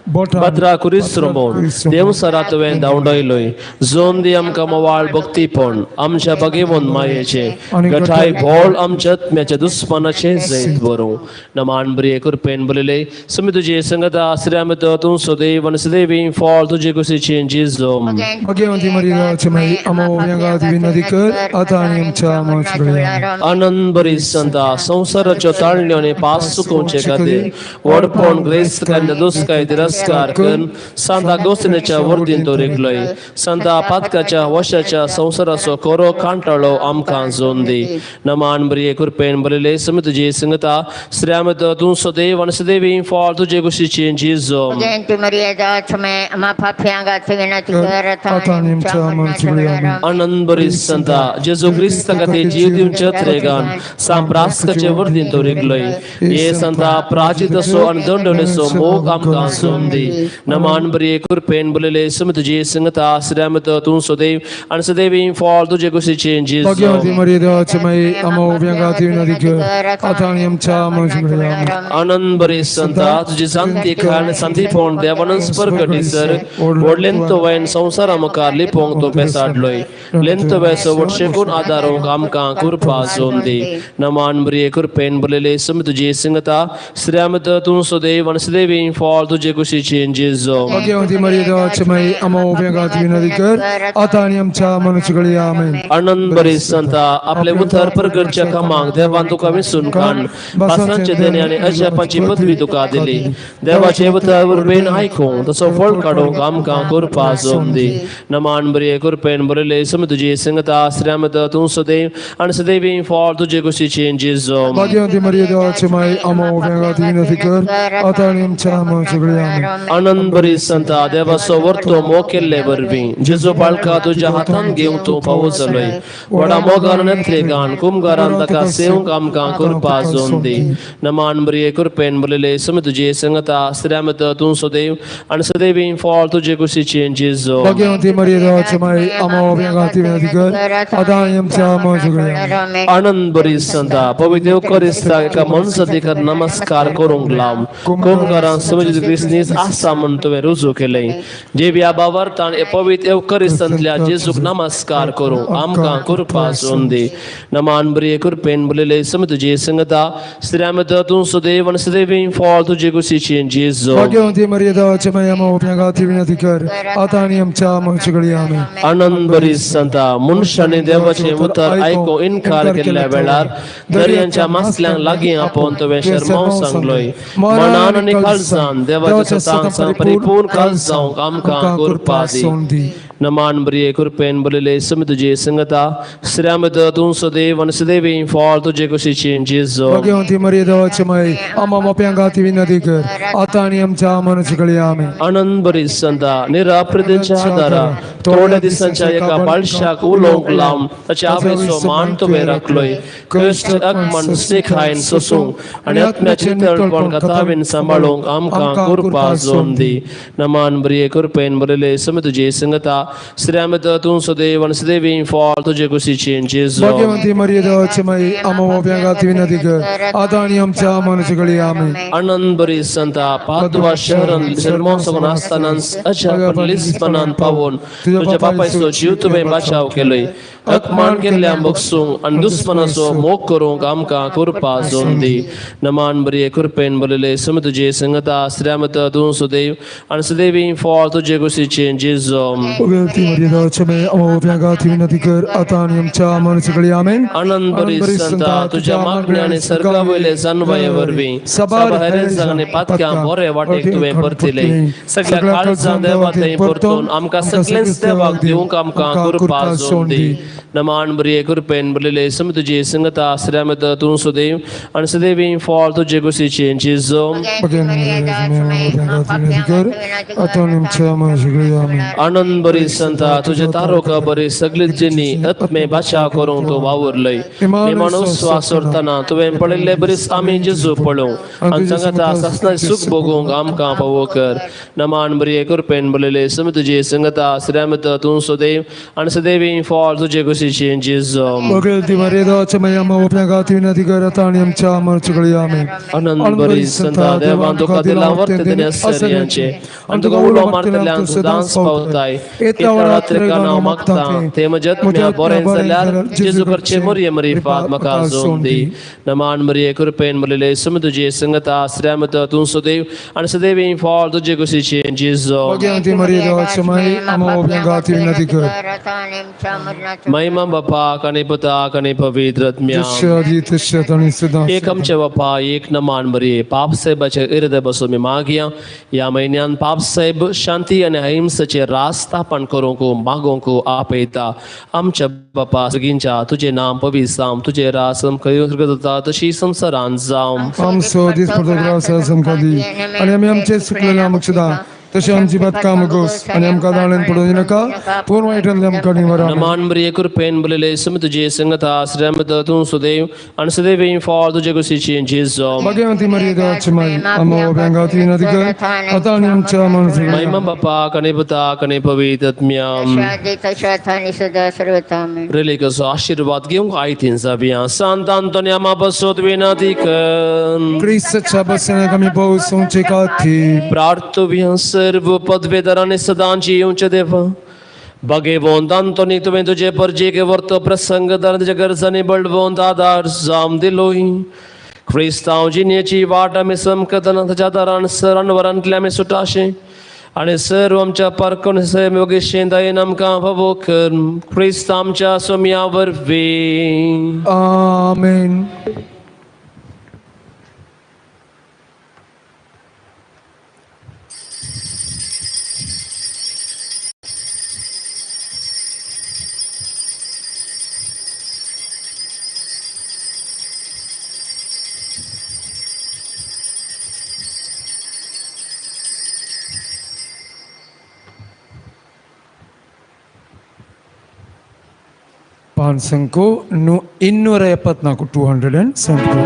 Speaker 1: भद्रा कुरीस रोमोन देवसरा तुवें धांवडयलोय. जोन दी आमकां मोवाळ भक्तीपण आमच्या भगेवन मायेचें गठाय भोळ आमच्या आत्म्याच्या दुस्मानाचें जैत बरोवं. नमान बरी कृपेन बरयले सुमी तुजी संगता आश्रयामत तूं सदैव आनी सदैवी फळ तुजे कुशीचें जेजू.
Speaker 3: भगवंती मरियेची माई आम्हा ओव्यांगात विनंती कर आता आनी आमच्या मरणाच्या वेळार.
Speaker 1: आनंद बरी संता, संवसाराच्यो ताळण्यो आनी पास चुकोवचे खातीर व्हडपण ग्रेस्तकाय दुस्काय तिरस्कार करून सांता गोस्तीच्या वर्दीन तो रिगलोय. सांता पातकाच्या वशाच्या संवसाराचो कोरो कांटाळो आमकां जोन दी. नमान बरी कृपेन बरयले समी तुजी संगता श्रीमत तूं सदैव आनी सदैवी फळ तुजे कुशीचें जेजू. आनंद बरी संता, जेजू क्रिस्ता खातीर जीव दिवच्या त्रेगान सांप्रास्काचे वर्दीन तो रिगलोय. हे संता प्राचितसो आनी दंडणेचो मोग आमकां जोन दी. नमान बरी कृपेन बरयले समी तुजी संगता श्रीमत तूं सदैव आनी सदैवी फळ तुजे कुशीचें जेजू.
Speaker 3: भगवंती मरियेची माई आम्हा ओव्यांगात विनंती कर आता आनी आमच्या मरणाच्या वेळार.
Speaker 1: आनंद बरी संता, तुजी शांती आनी शांतीपण देवानच परगटी सर व्हडलें तुवें संवसारा मुखार लिपोवंक तूं पेसाडलोय. लेंतुवेचो वटशेकून आदारूंक आमकां कृपा जोन दी. नमान बरी कृपेन बरयले समी तुजी संगता श्रीमत तूं सदैव आनी सदैवी फळ तुजे कुशीचें जेजू.
Speaker 3: भगवंती मरियेची माई आम्हा ओव्यांगात विनंती कर आता आनी आमच्या मरणाच्या वेळार. आमेन.
Speaker 1: आनंद बरी संता, आपले उतर परगटच्या कामाक देवान तुका विसून काण पासांचे देणे आनी अजापाची पदवी तुका दिली. देवाचे उतर वरवीं आयकूंक तसो फळ काडूंक आमकां कृपा जोन दी. नमान बरी कृपेन बरयले समी तुजी संगता श्रीमत तूं सदैव आनी सदैवी फळ तुजे कुशीचें जेजू.
Speaker 3: भगवंती मरियेची माई आम्हा ओव्यांगात विनंती कर आता आनी आमच्या मरणाच्या वेळार. आमेन.
Speaker 1: आनंद बरी संता, देवाचो वर्तो मोग केल्ले वरवीं जेजू बाळका तुज्या हातान घेवन तूं पावो जालोय. व्हडा मोगान नेत्रेगान कुमगारान ताका सेवंक आमकां कृपा जोन दी. नमान बरी कृपेन बरयले समी तुजी संगता श्रीमत तूं सदैव आनी सदैवी फळ तुजे कुशीचें जेजू.
Speaker 3: भगवंती मरियेची माई आम्हा ओव्यांगात विनंती कर आता आनी आमच्या मरणाच्या वेळार.
Speaker 1: आनंद बरी संता, पवित्र येवकारिस्ताक एका मनसदिकर नमस्कार करूंक लाव. कुमगारान समज क्रिस्तीस आसा म्हूण तुवें रुजू केलें. जेव्या बावरतान पवित्र येवकारिस्तांतल्या जेजूक नमस्कार करूं आमकां कृपा जोन दी. नमान बरी कृपेन बरयले समी तुजी संगता श्रीमत तूं सदैव आनी सदैवी फळ तुजे कुशीचें जेजू.
Speaker 3: भगवंती मरियेची
Speaker 5: माई आम्हा ओप्या खातीर विनंती कर आतां आनी आमच्या मरचे घडये आमेन.
Speaker 1: आनंद बरी संता मनशांनी देवाचें उतर आयकूंक इनकार केल्ल्या वेळार दर्यांच्या मासल्यांक लागीं आपोवन तुवें शर्माव सांगलोय. मनान आनी काळजान देवाच्या सतांक परिपूर्ण काळज जावंक आमकां कृपा दी. नमान बरिये कृपेन बरले समी तुजे संगता श्रीमद तूं सदैव आनी सदैव फॉल तुजे कुशीची जेजो.
Speaker 5: भगवंती मरिये देवाची माई आम्हा मोप्यां खातीर विनंती कर आतां आनी आमच्या मरणाची घडये आमेन.
Speaker 1: आनंद बरी संता निराप्रतेच्या आदारा थोड्या दिसांच्या एका बाळशाक उलोवंक लावन ताच्या आवयचो मान तुवें राखलोय. कश्ट अकमन स्नेखायन सोसूंक आनी आत्म्याचें नितळपण कथावीन सांबाळूंक आमकां कृपा जोन दी. नमान बरिये कृपेन बरले समी तुजे संगता श्रीमद तूं सदैव आनी सदैव फॉल तुजे कुशीची जेजो.
Speaker 5: भगवंती मरिये देवाची माई आम्हा मोप्यां खातीर विनंती कर आतां आनी आमच्या मरणाची घडये आमेन.
Speaker 1: आनंद बरी संता पादवा शहरान शर्मो सगून आसतना अजाप लिस्बनान पावून तुज्या बापायचो जीव तुवें बाचाव केलोय. अकमान केल्ल्या बगसूंक आनी दुस्मनाचो मोग करूंक आमकां कृपा जोन दी. नमान बरिये कृपेन बरले समी तुजे संगता श्रीमत तूं सदैव आनी सदैव फॉल तुजे कुशीचे जेजो.
Speaker 5: भगवंती मरिये देवाची माई आम्हा मोप्यां खातीर विनंती कर आतां आनी आमच्या मरणाची घडये आमेन.
Speaker 1: आनंद बरी संता तुज्या मागण्या आनी सर्गा वयले जानवाये वरवीं सभार हेरेजांक आनी पातक्यां बरे वाटेक तुवें परतिले. सगळ्या काळजां देवा थंय परतून आमकां सगळेंच देवाक दिवंक आमकां कृपा जोन दी. नमान बरिये कृपेन बरले समी तुजी संगता श्रीमद तूं सदैव आनी सदैव फॉल तुजे कुशीचे जेजो. आनंद बरी संता तुजे तारोका बरी सगळी जिनी आत्मे भाशा करूंक तूं वावुरलय. निमाणो स्वास सोडतना तुवें पळयल्ले बरीच आमी जेजू पळोवंक आनी संगता सासणाचें सूख भोगूंक आमकां पावो कर. नमान बरिये कृपेन बरले समी तुजी संगता श्रीमद तूं सदैव आनी सदैव फॉल तुजे कुशीचे जेजो.
Speaker 5: भगवंती मरिये देवाची माई आम्हा मोप्यां खातीर विनंती कर आतां आनी आमच्या मरणाची घडये आमेन.
Speaker 1: आनंद बरी संता देवान तुका दिला वर्ते सरियांचे आनी तुका उलो मारतल्यांक सदांच पावताय. एका रात्रिका हांव मागता ते म्हज्या आत्म्या बरें जाल्यार जेजू करचे मरिये मरिफात म्हाका जोन दी. नमान मरिये कृपेन बरले समी तुजी संगता श्रीमद तूं सदैव आनी सदैव फॉल तुजे कुशीचे जेजो.
Speaker 5: भगवंती मरिये देवाची माई आम्हा मोप्यां खातीर विनंती कर.
Speaker 1: महिमा बापाक आनी पुताक आनी पवित्र आत्म्याक. एक आमचे बापा एक नमान बरी पाप साहेबाचे इरदे बसून मी मागया. ह्या म्हयन्यान पाप साहेब शांती आनी अहिंसेचे रास स्थापन करूंक मागोवंक आपयता. आमच्या बापा सगळींच्या तुजें नाम पवित्र जावं, तुजें रास खंय जाता तशी संवसारांत जावं.
Speaker 5: आमचो दीस पडतो आमकां दी आनी आमी आमचे सुकलेले आमक्षदा तशें आमची बातकाम गोस आनी आमकां दाळेन पडोवं नाका पूण वायटांतले आमकां निवारा.
Speaker 1: नमान बरिये कृपेन बरले समी तुजे संगता श्रीमद तूं सदैव आनी सदैव फॉल तुजे कुशीची जेजो.
Speaker 5: भगवंती मरिये देवाची माई आम्हा ओप्यां खातीर विनंती कर आतां आनी आमच्या मरणाची घडये.
Speaker 1: महिमा बापाक आनी पुताक आनी पवित्र आत्म्याक. रेलिकाचो आशिर्वाद घेवंक आयतीन जावया. सांत आंतोनी आमा बसोत विनंती कर.
Speaker 5: क्रिस्ताच्या बसण्याक आमी भोवसोवचे खातीर
Speaker 1: प्रार्थुया. सर्व पदवेदारांनी सदांची येवचे देवा भगेवंत आंतोनी तुवें तुजे परजेक वर्त प्रसंग तुज्या गरजांनी बळवंत आदार जाम दिलोय. क्रिस्तांव जिणेची वाट आमी समकतना ताच्या आदारान सरान वरांतले आमी सुटाशे आनी सर्व आमच्या पारकोन योगेशेन दयेन आमकां फावो कर. क्रिस्त आमच्या सोम्या वरवीं.
Speaker 5: आमेन. पानसंको 274 274.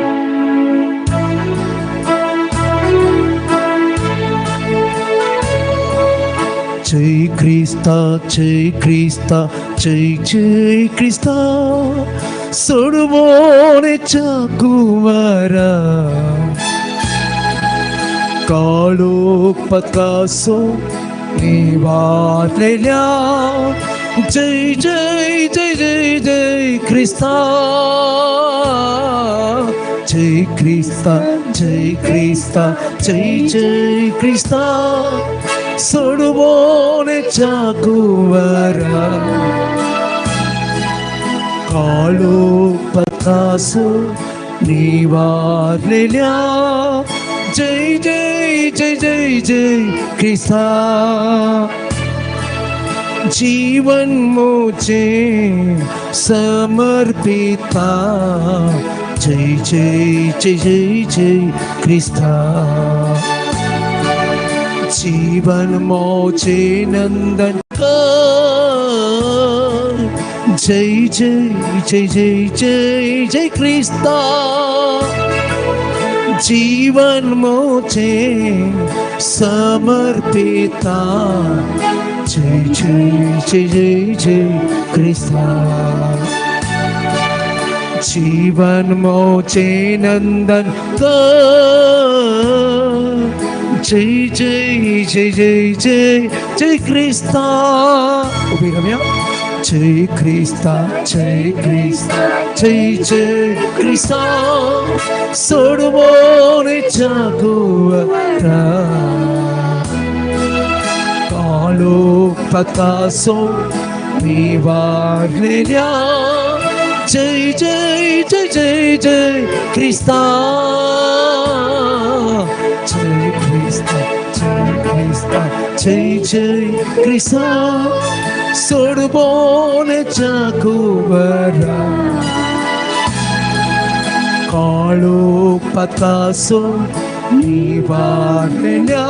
Speaker 6: जय क्रिस्ता जय क्रिस्ता जय जय क्रिस्ता सोडवणेच्या कुमारा काळोख पथकासो निवारलेल्या जय जय जय जय जय क्रिस्ता जय क्रिस्ता जय क्रिस्ता जय जय क्रिस्ता। सोडवणेच्या कुंवरा काळो पतासो निवारलेल्या जय जय जय जय जय क्रिस्ता जीवन मोचे समर्पिता जय जय जय जय जय क्रिस्ता जीवन मोचे नंदन कर जय जय जय जय जय जय क्रिस्ता जीवन मोचे समर्पिता जय जय जय जय जय क्रिस्ता जीवन मोचे नंदन कर जय जय जय जय जय जय क्रिस्ता उभी रम्या जय क्रिस्ता जय क्रिस्ता जय जय क्रिस्ता सोडवणेच्या कुंवरा काळो पतासो निवारलेल्या जय जय जय जय जय क्रिस्ता जय क्रिस्ता जय क्रिस्ता जय जय क्रिस्ता सोडवणेच्या कुंवरा काळो पतासो निवारलेल्या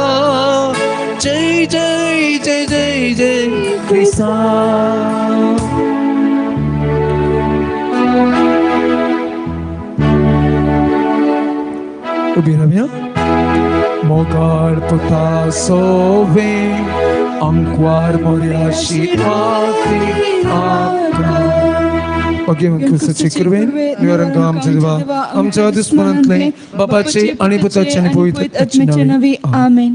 Speaker 6: जय जय जय जय जय क्रिस्ता. उभी रावया. मोगाळ पुता सोवे अंकवार मोर्याशी आखरी क्रिस्ताचे कृपेन निवारण आमच्या देवा आमच्या दुस्मनांतले बापाचे आणि पुताचे आणि पवित्र
Speaker 2: आत्म्याचे नावे आमेन.